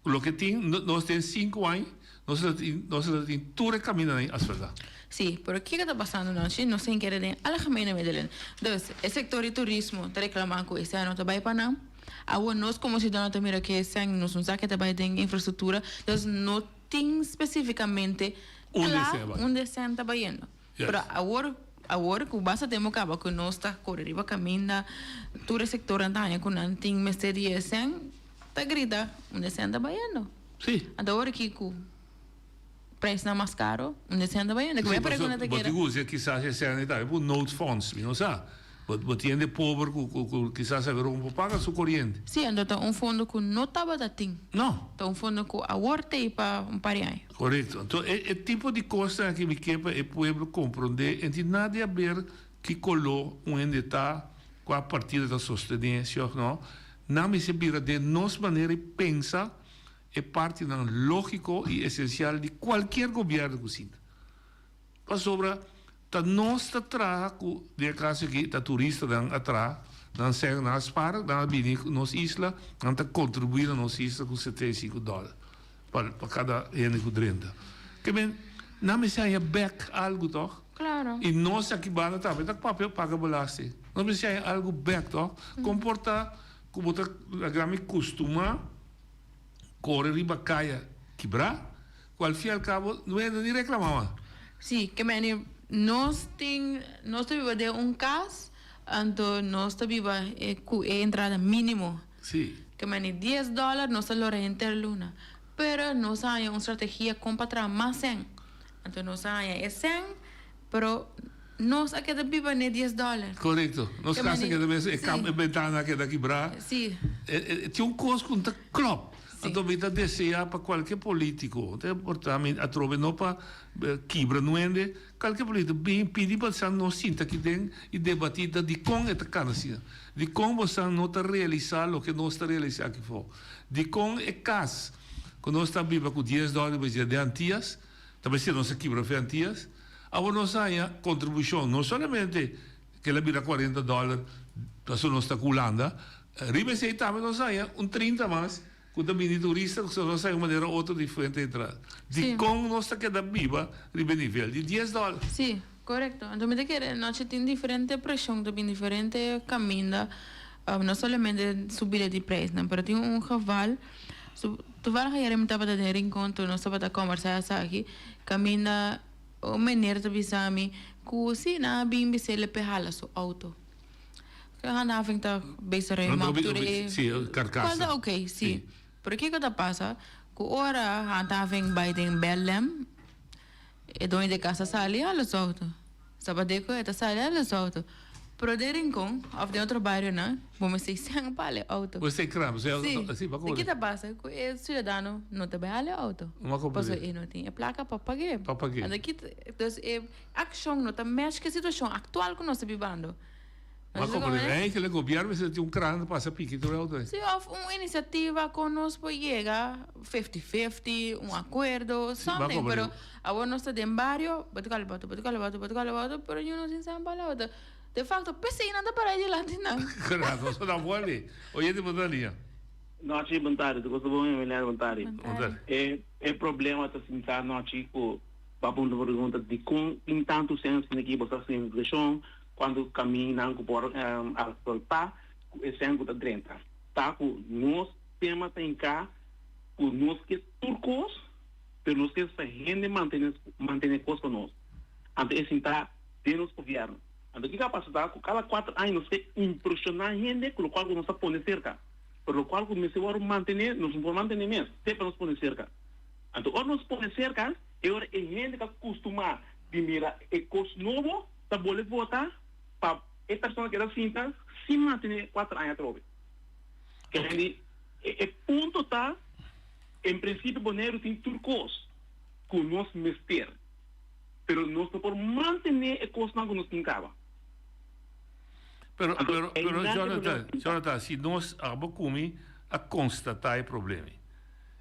loke tin, nos den sinku aña, nos ta tin, nos ta tin tur e kamindanan asfaltá. Sí, pero kiko ta pasando nochi? Nos tin kere den algemene middelen. Dus, e sektor di turismo ta reklamá ku esei no ta bai pa nan. Awor nos komo siudadano ta mira ku esei nos no sa ke ta bai den infrastruktura. Dus no tin spesífikamente kla unda esei ta bayendo. Pero awor, awor ku basta tempu kaba ku nos ta kore riba kaminda, tur e sektornan ta haña ku nan tin mester di e sèn, ta grita unda e sèn ta bayendo. Sí. Anto awor aki ku preisnan mas karo, unda e sèn ta bayendo? Sí, pasobra bo tin ku usa kisas e sèn ei tambe pa un noodfonds, mi no sa. Bo bo tin hende pober ku ku ku kisas a wero por paga su koriente. Sí, anto ta un fondo ku no tabata tin. No. Ta un fondo ku awor t'ei pa un par di aña. Korekto. Anto e e tipo di kosnan aki mi ke pa e pueblo komprondé en tin nada di haber ki koló un hende ta, kua partido ta sostené, si òf no. Nan mester bira den nos manera di pensa e partinan lógiko i esensial di kualkier gobièrnu ku sinta. Pasobra ta nos ta traha ku, den e kaso aki ta turistanan a traha, nan sèn nan a spar, nan a bini nos isla, nan ta kontribuí na nos isla ku 75 dòler pa pa kada hende ku drenta. Ke men, nan mester haña bèk algu tòg? Klaro. I nos aki banda tambe ta papia paga belasting. Nos mester haña algu bèk tòg? Kon por ta ku bo ta laga mi kustumá kore riba kaya kibrá? Cu al fin y al cabo no hende ni reclama mas. Sí, ke meni nos tin, nos ta biba den un cas, anto nos ta biba cu e entrada minimo. Sí. Ke meni dies dollar nos ta lora henter luna. Pero nos a haña un strategia con pa traha mas cen. Anto nos a haña e cen, pero. Nos a keda biba n'e dies dòler. Korekto. Nos Ke kas a mani- keda mes, e Sí. kam, e bentana a keda kibrá. Sí. E, e, tin un kos ku no ta klòp. Anto mi ta deseá pa kualke polítiko, ta importá mi atrobe no pa kibra nuende, kualke polítiko bin pidi pa san nos sinta aki den i debatí ta dikon e ta kana asina, dikon bosan no ta realisá loke nos ta realisá aki afó, dikon e kas ku nos ta biba ku dies dòler riba dje den Antias, ta mester nos a kibra fe Antias, awor nos a haña kontribushon no solamente kel a bira kuarenta dòler pasobra nos ta ku Hulanda, riba esei tambe nos a haña un trinta mas ku ta bini turista ku nos a haña un manera otro di fuente di entrada. Dikon nos ta keda biba riba e nivel di dies dòler? Sí, korekto. Anto mi ta kere nochi tin diferente preshon ta bin diferente kaminda, no solamente subida di prijsnan, pero tin un geval, toevallig ayera mi tabata den Rincon tur nos tabata kombersá esaki, kaminda Un meneer ta bisa mi ku si nan a bin bis'el p'e hala su outo. Ke handhaving ta bezig ruim op tur e karkasa. Cual ta oké, si. Pero kiko ta pasa? Ku ora handhaving bai den Bellem, e doño di kas ta sali hala su outo. Sabadeco e ta sali hala su outo. Pero den Rincon of den otro barionan bo mester sèn pa hala e outo. Bo mester kram, Si. I ki ta pasa? Ku e siudadano no ta bai hala e outo. Pasobra e no tin e plaka pa pag'é. Pa pag'é. Anto ki ta, dus e akshon no ta match ku e situashon aktual ku nos ta bibando. Ma komprendé. Eigenlijk gobièrnu mester tin un kraan ta pasa piki tur e outo ei. Si, òf un inisiativa kon nos por yega fifty fifty, un akuerdo, something. Pero awor nos ta den bario, bo ta kala boto, bo ta kala boto, bo ta kala boto, pero yu no tin sèn pa hala boto. De facto, p'esei nan ta para dilanti nan. Claro, nos ta vuelve. Oyente por ta liña. Nochi, bon tardi. Tur cosa bon, Emiliano, bon tardi. Bon tardi. E, e problema ta sinta nochi ku bo a puntra pregunta dikon tin tantu sèn asina aki, bo sa hasi investigashon, kuantu kaminnan ku por asfaltá ku e sèn ku ta drenta. Ta ku nos tema ta hinká ku nos ke tur kos, pero nos ke sa hende mantene mantene kos pa nos. Anto e sinta den nos gobièrnu. Anto kiko a pasa ta ku kada kuater aña nos ke impreshoná hende ku lokual ku nos ta pone serka. Pero lokual ku mester wòrdu mantené nos no por mantené mes te pa nos pone serka. Anto ora nos pone serka e ora e hende ta kustumá di mira e kos nobo ta bole vota pa e persona keda sinta sin mantené kuater aña atrobe. Kende e punto ta en prinsipio Boneiru tin tur kos ku nos mester. Pero nos no por mantené e kosnan ku nos tin kaba. Pero, Anto, pero, pero einan e Jonathan, problema ta. Jonathan, si nos abo ku mi a konstatá e problema.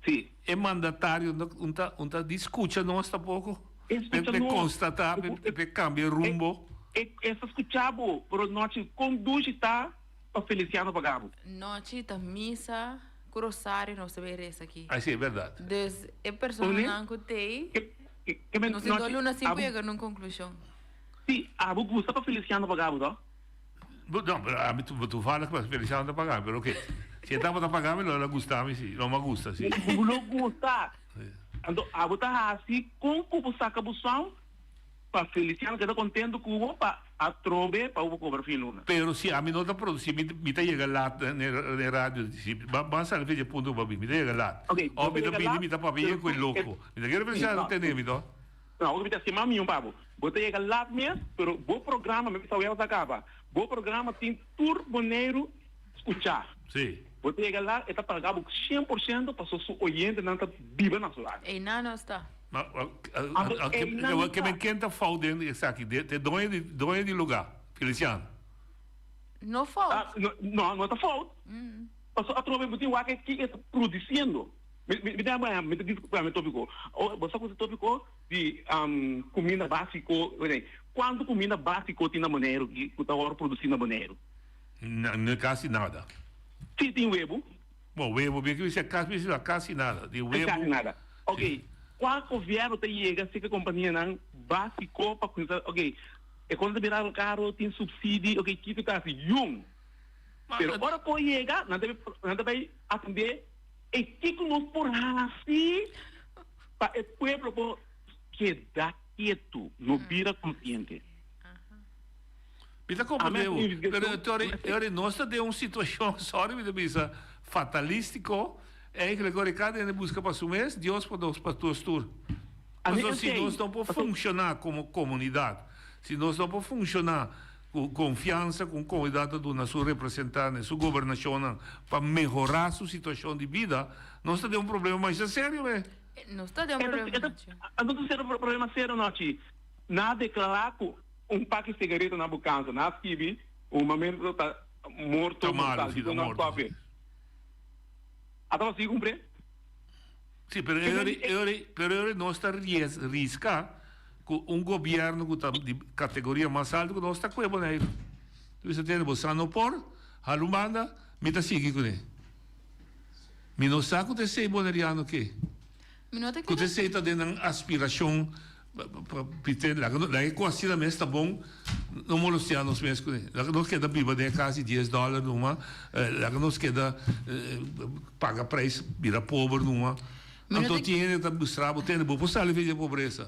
Sí. E mandatario no un ta un ta di skucha nos tampoko? E Pe skucha pe nos. konstatá, pe pe kambia e rumbo. E e ta skucha bo, pero nochi kon dushi ta pa Feliciano paga bo. Nochi ta misa ku rosario nos ta bay resa aki. Ay, sí, e bèrdat. Dus e personanan ku t'ei. Nos tin dos luna sin por yega na un conclusion. Si, abo gusta pa Feliciano paga bo, to? No, pero ami toevallig pa Feliciano ta paga mi, pero oke. Si e tabata paga mi lo a gusta mi si, lo mi a gusta si. Bo lo gusta. Anto abo ta hasi con cu bo saca bo sound pa Feliciano keda contento cu bo pa atrobe pa bo cobra fin luna. Pero si ami no ta produci, mi mi ta yega laat na e radio, si ban sali fecha punto cu bo a bin, mi ta yega laat. Ok, bo Of ta mi ta yega bini laat, mi ta papia pero cu e tu loco. Mi ta kere Feliciano No, tene mi to. No, mi ta stima mi un pa bo. Bo ta yega laat mes, pero bo programa, mi bisa wea ta caba. Bo programa tin tur Boneiru scucha. Si. Bo ta yega laat, e ta paga bo 100% paso su oyentenan ta biba na su radio. Einan nos ta. Ma, Anto, einan nos ke ta. men ken ta fout den esaki? De, de doño di, doño di lugar, Feliciano. No fout. Ah, no, no, no ta fout. Paso atrobe bo tin wak ki e ta produciendo. Mi, mi, mi ta mi ta disculpa mi topico. O, bo sa cu e topico di um, cuminda basico. Cuanto cuminda basico tin na Boneiru cu ta worde produci na Boneiru? Na, no casi nada. Si tin webo. Bon, webo, mi ke bisa casi, mi bisa casi nada. Di webo. Casi nada. Ok, cual gobierno ta yega cerca companianan basico pa cuminsa, ok, e cosa ta bira caro, tin subsidio, ok, kico ta haci? Yun. Pero ora cu yega, nan ta, nan ta bay atende e kico nos por haci pa e pueblo por keda ketu, no bira consciente. Mi ta comprende bo, pero Tori, Tori, nos ta den un situacion, sorry mi ta bisa, fatalístico, eigenlijk ora cada hende busca pa su mes, Dios pa nos, pa nos tur. Pasobra si nos no por funciona como comunidad, Si nos no por funciona cu confiansa cu un comunidad ta duna su representante, su gobernacionnan pa mehora su situacion di bida, nos ta den un problema masha serio be. Nos ta den un problema masha. E ta un problema serio nochi. Nan a declara cu un paki sigareta na bo cansa. Nan a skibi un momento ta morto Ta malo, mortal. si, ta Dicon nan morto, stop si. e? A tabata sigui cumpr'e? Si, pero e ora, e ora, pero e ora nos ta ries, risca cu un gobierno cu ta di categoria mas alto cu nos ta cue Boneiru. Tu bisa tende, bo sa no por, hala un banda, mi ta sigui cune. Mi no sa cu ta esey Boneriano ke. Mi no ta Cu ta kere. esey ta den nan aspiracion pa pite, laga no, laga e cos asina mes ta bon, no molestia nos mes cune. Laga nos keda biba den e cas di dies dollar numa, laga nos keda paga prijs bira pober numa. Mi no Anto ta. tin hende ta mustra bo, tende, bo por sali for di e pobresa.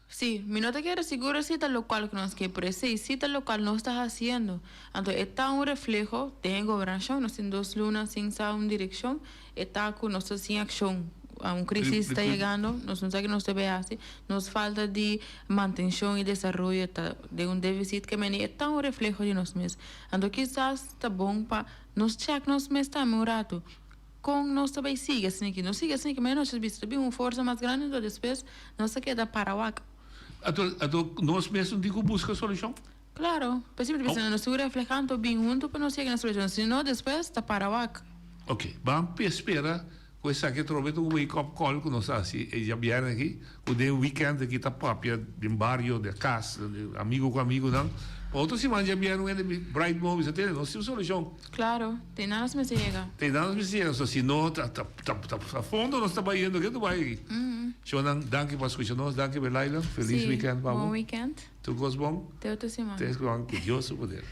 Sí, mi no ta kere sigur si ta locual cu nos ke, pero esey sí ta locual nos ta haciendo. Anto e ta un refleho den e gobernacion, nos tin dos luna sin sa un direccion, e ta cu nos ta sin accion. Un crisis ta yegando, nos no sa ke nos debe haci, nos falta di mantencion y desaroyo ta den un deficit ke meni, e ta un refleho di nos mes. Anto kisas ta bon pa nos check nos mes tambe un rato. Kon nos ta bai sigui asina aki? Nos sigui asina aki, mañana nos ta bisa ta bin un forsa mas grandi, anto despues nos ta keda para wak. Anto, anto nos mes no tin ku buska solushon? Klaro, p'esei mi ta bisa nos tin ku reflehá anto bin huntu pa nos yega na solushon, si no despues ta para wak. Ok, ban spera ku esaki atrobe ta un wake up call ku nos a hasi e djabièrnè aki, ku den weekend aki ta papia den bario, den kas, amigu ku amigunan, pa otro siman djabièrnè un hende bright moe bisa tene nos tin un solushon. Claro, te nan nos mester yega. Te nan nos mester yega, so si no ta ta ta ta fondo nos ta bayendo ke ta bay aki. Shownan, danki pa skucha nos, danki Belaila, felis Sí, weekend pa bo. bon weekend. Tur kos bon. Te otro siman. Te otro siman ku Dios su poder.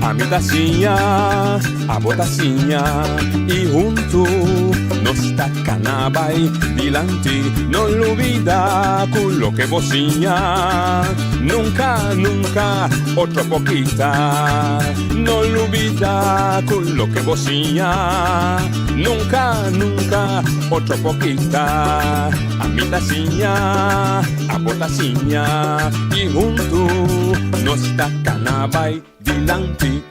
Ami ta siña, abo ta siña y huntu nos ta cana bay dilanti. No lubida cu loke bo siña nunca, nunca otro por kita. No lubida cu loke bo siña nunca, nunca otro por kita. Ami ta siña, abo ta siña y huntu nos ta cana bay dilanti.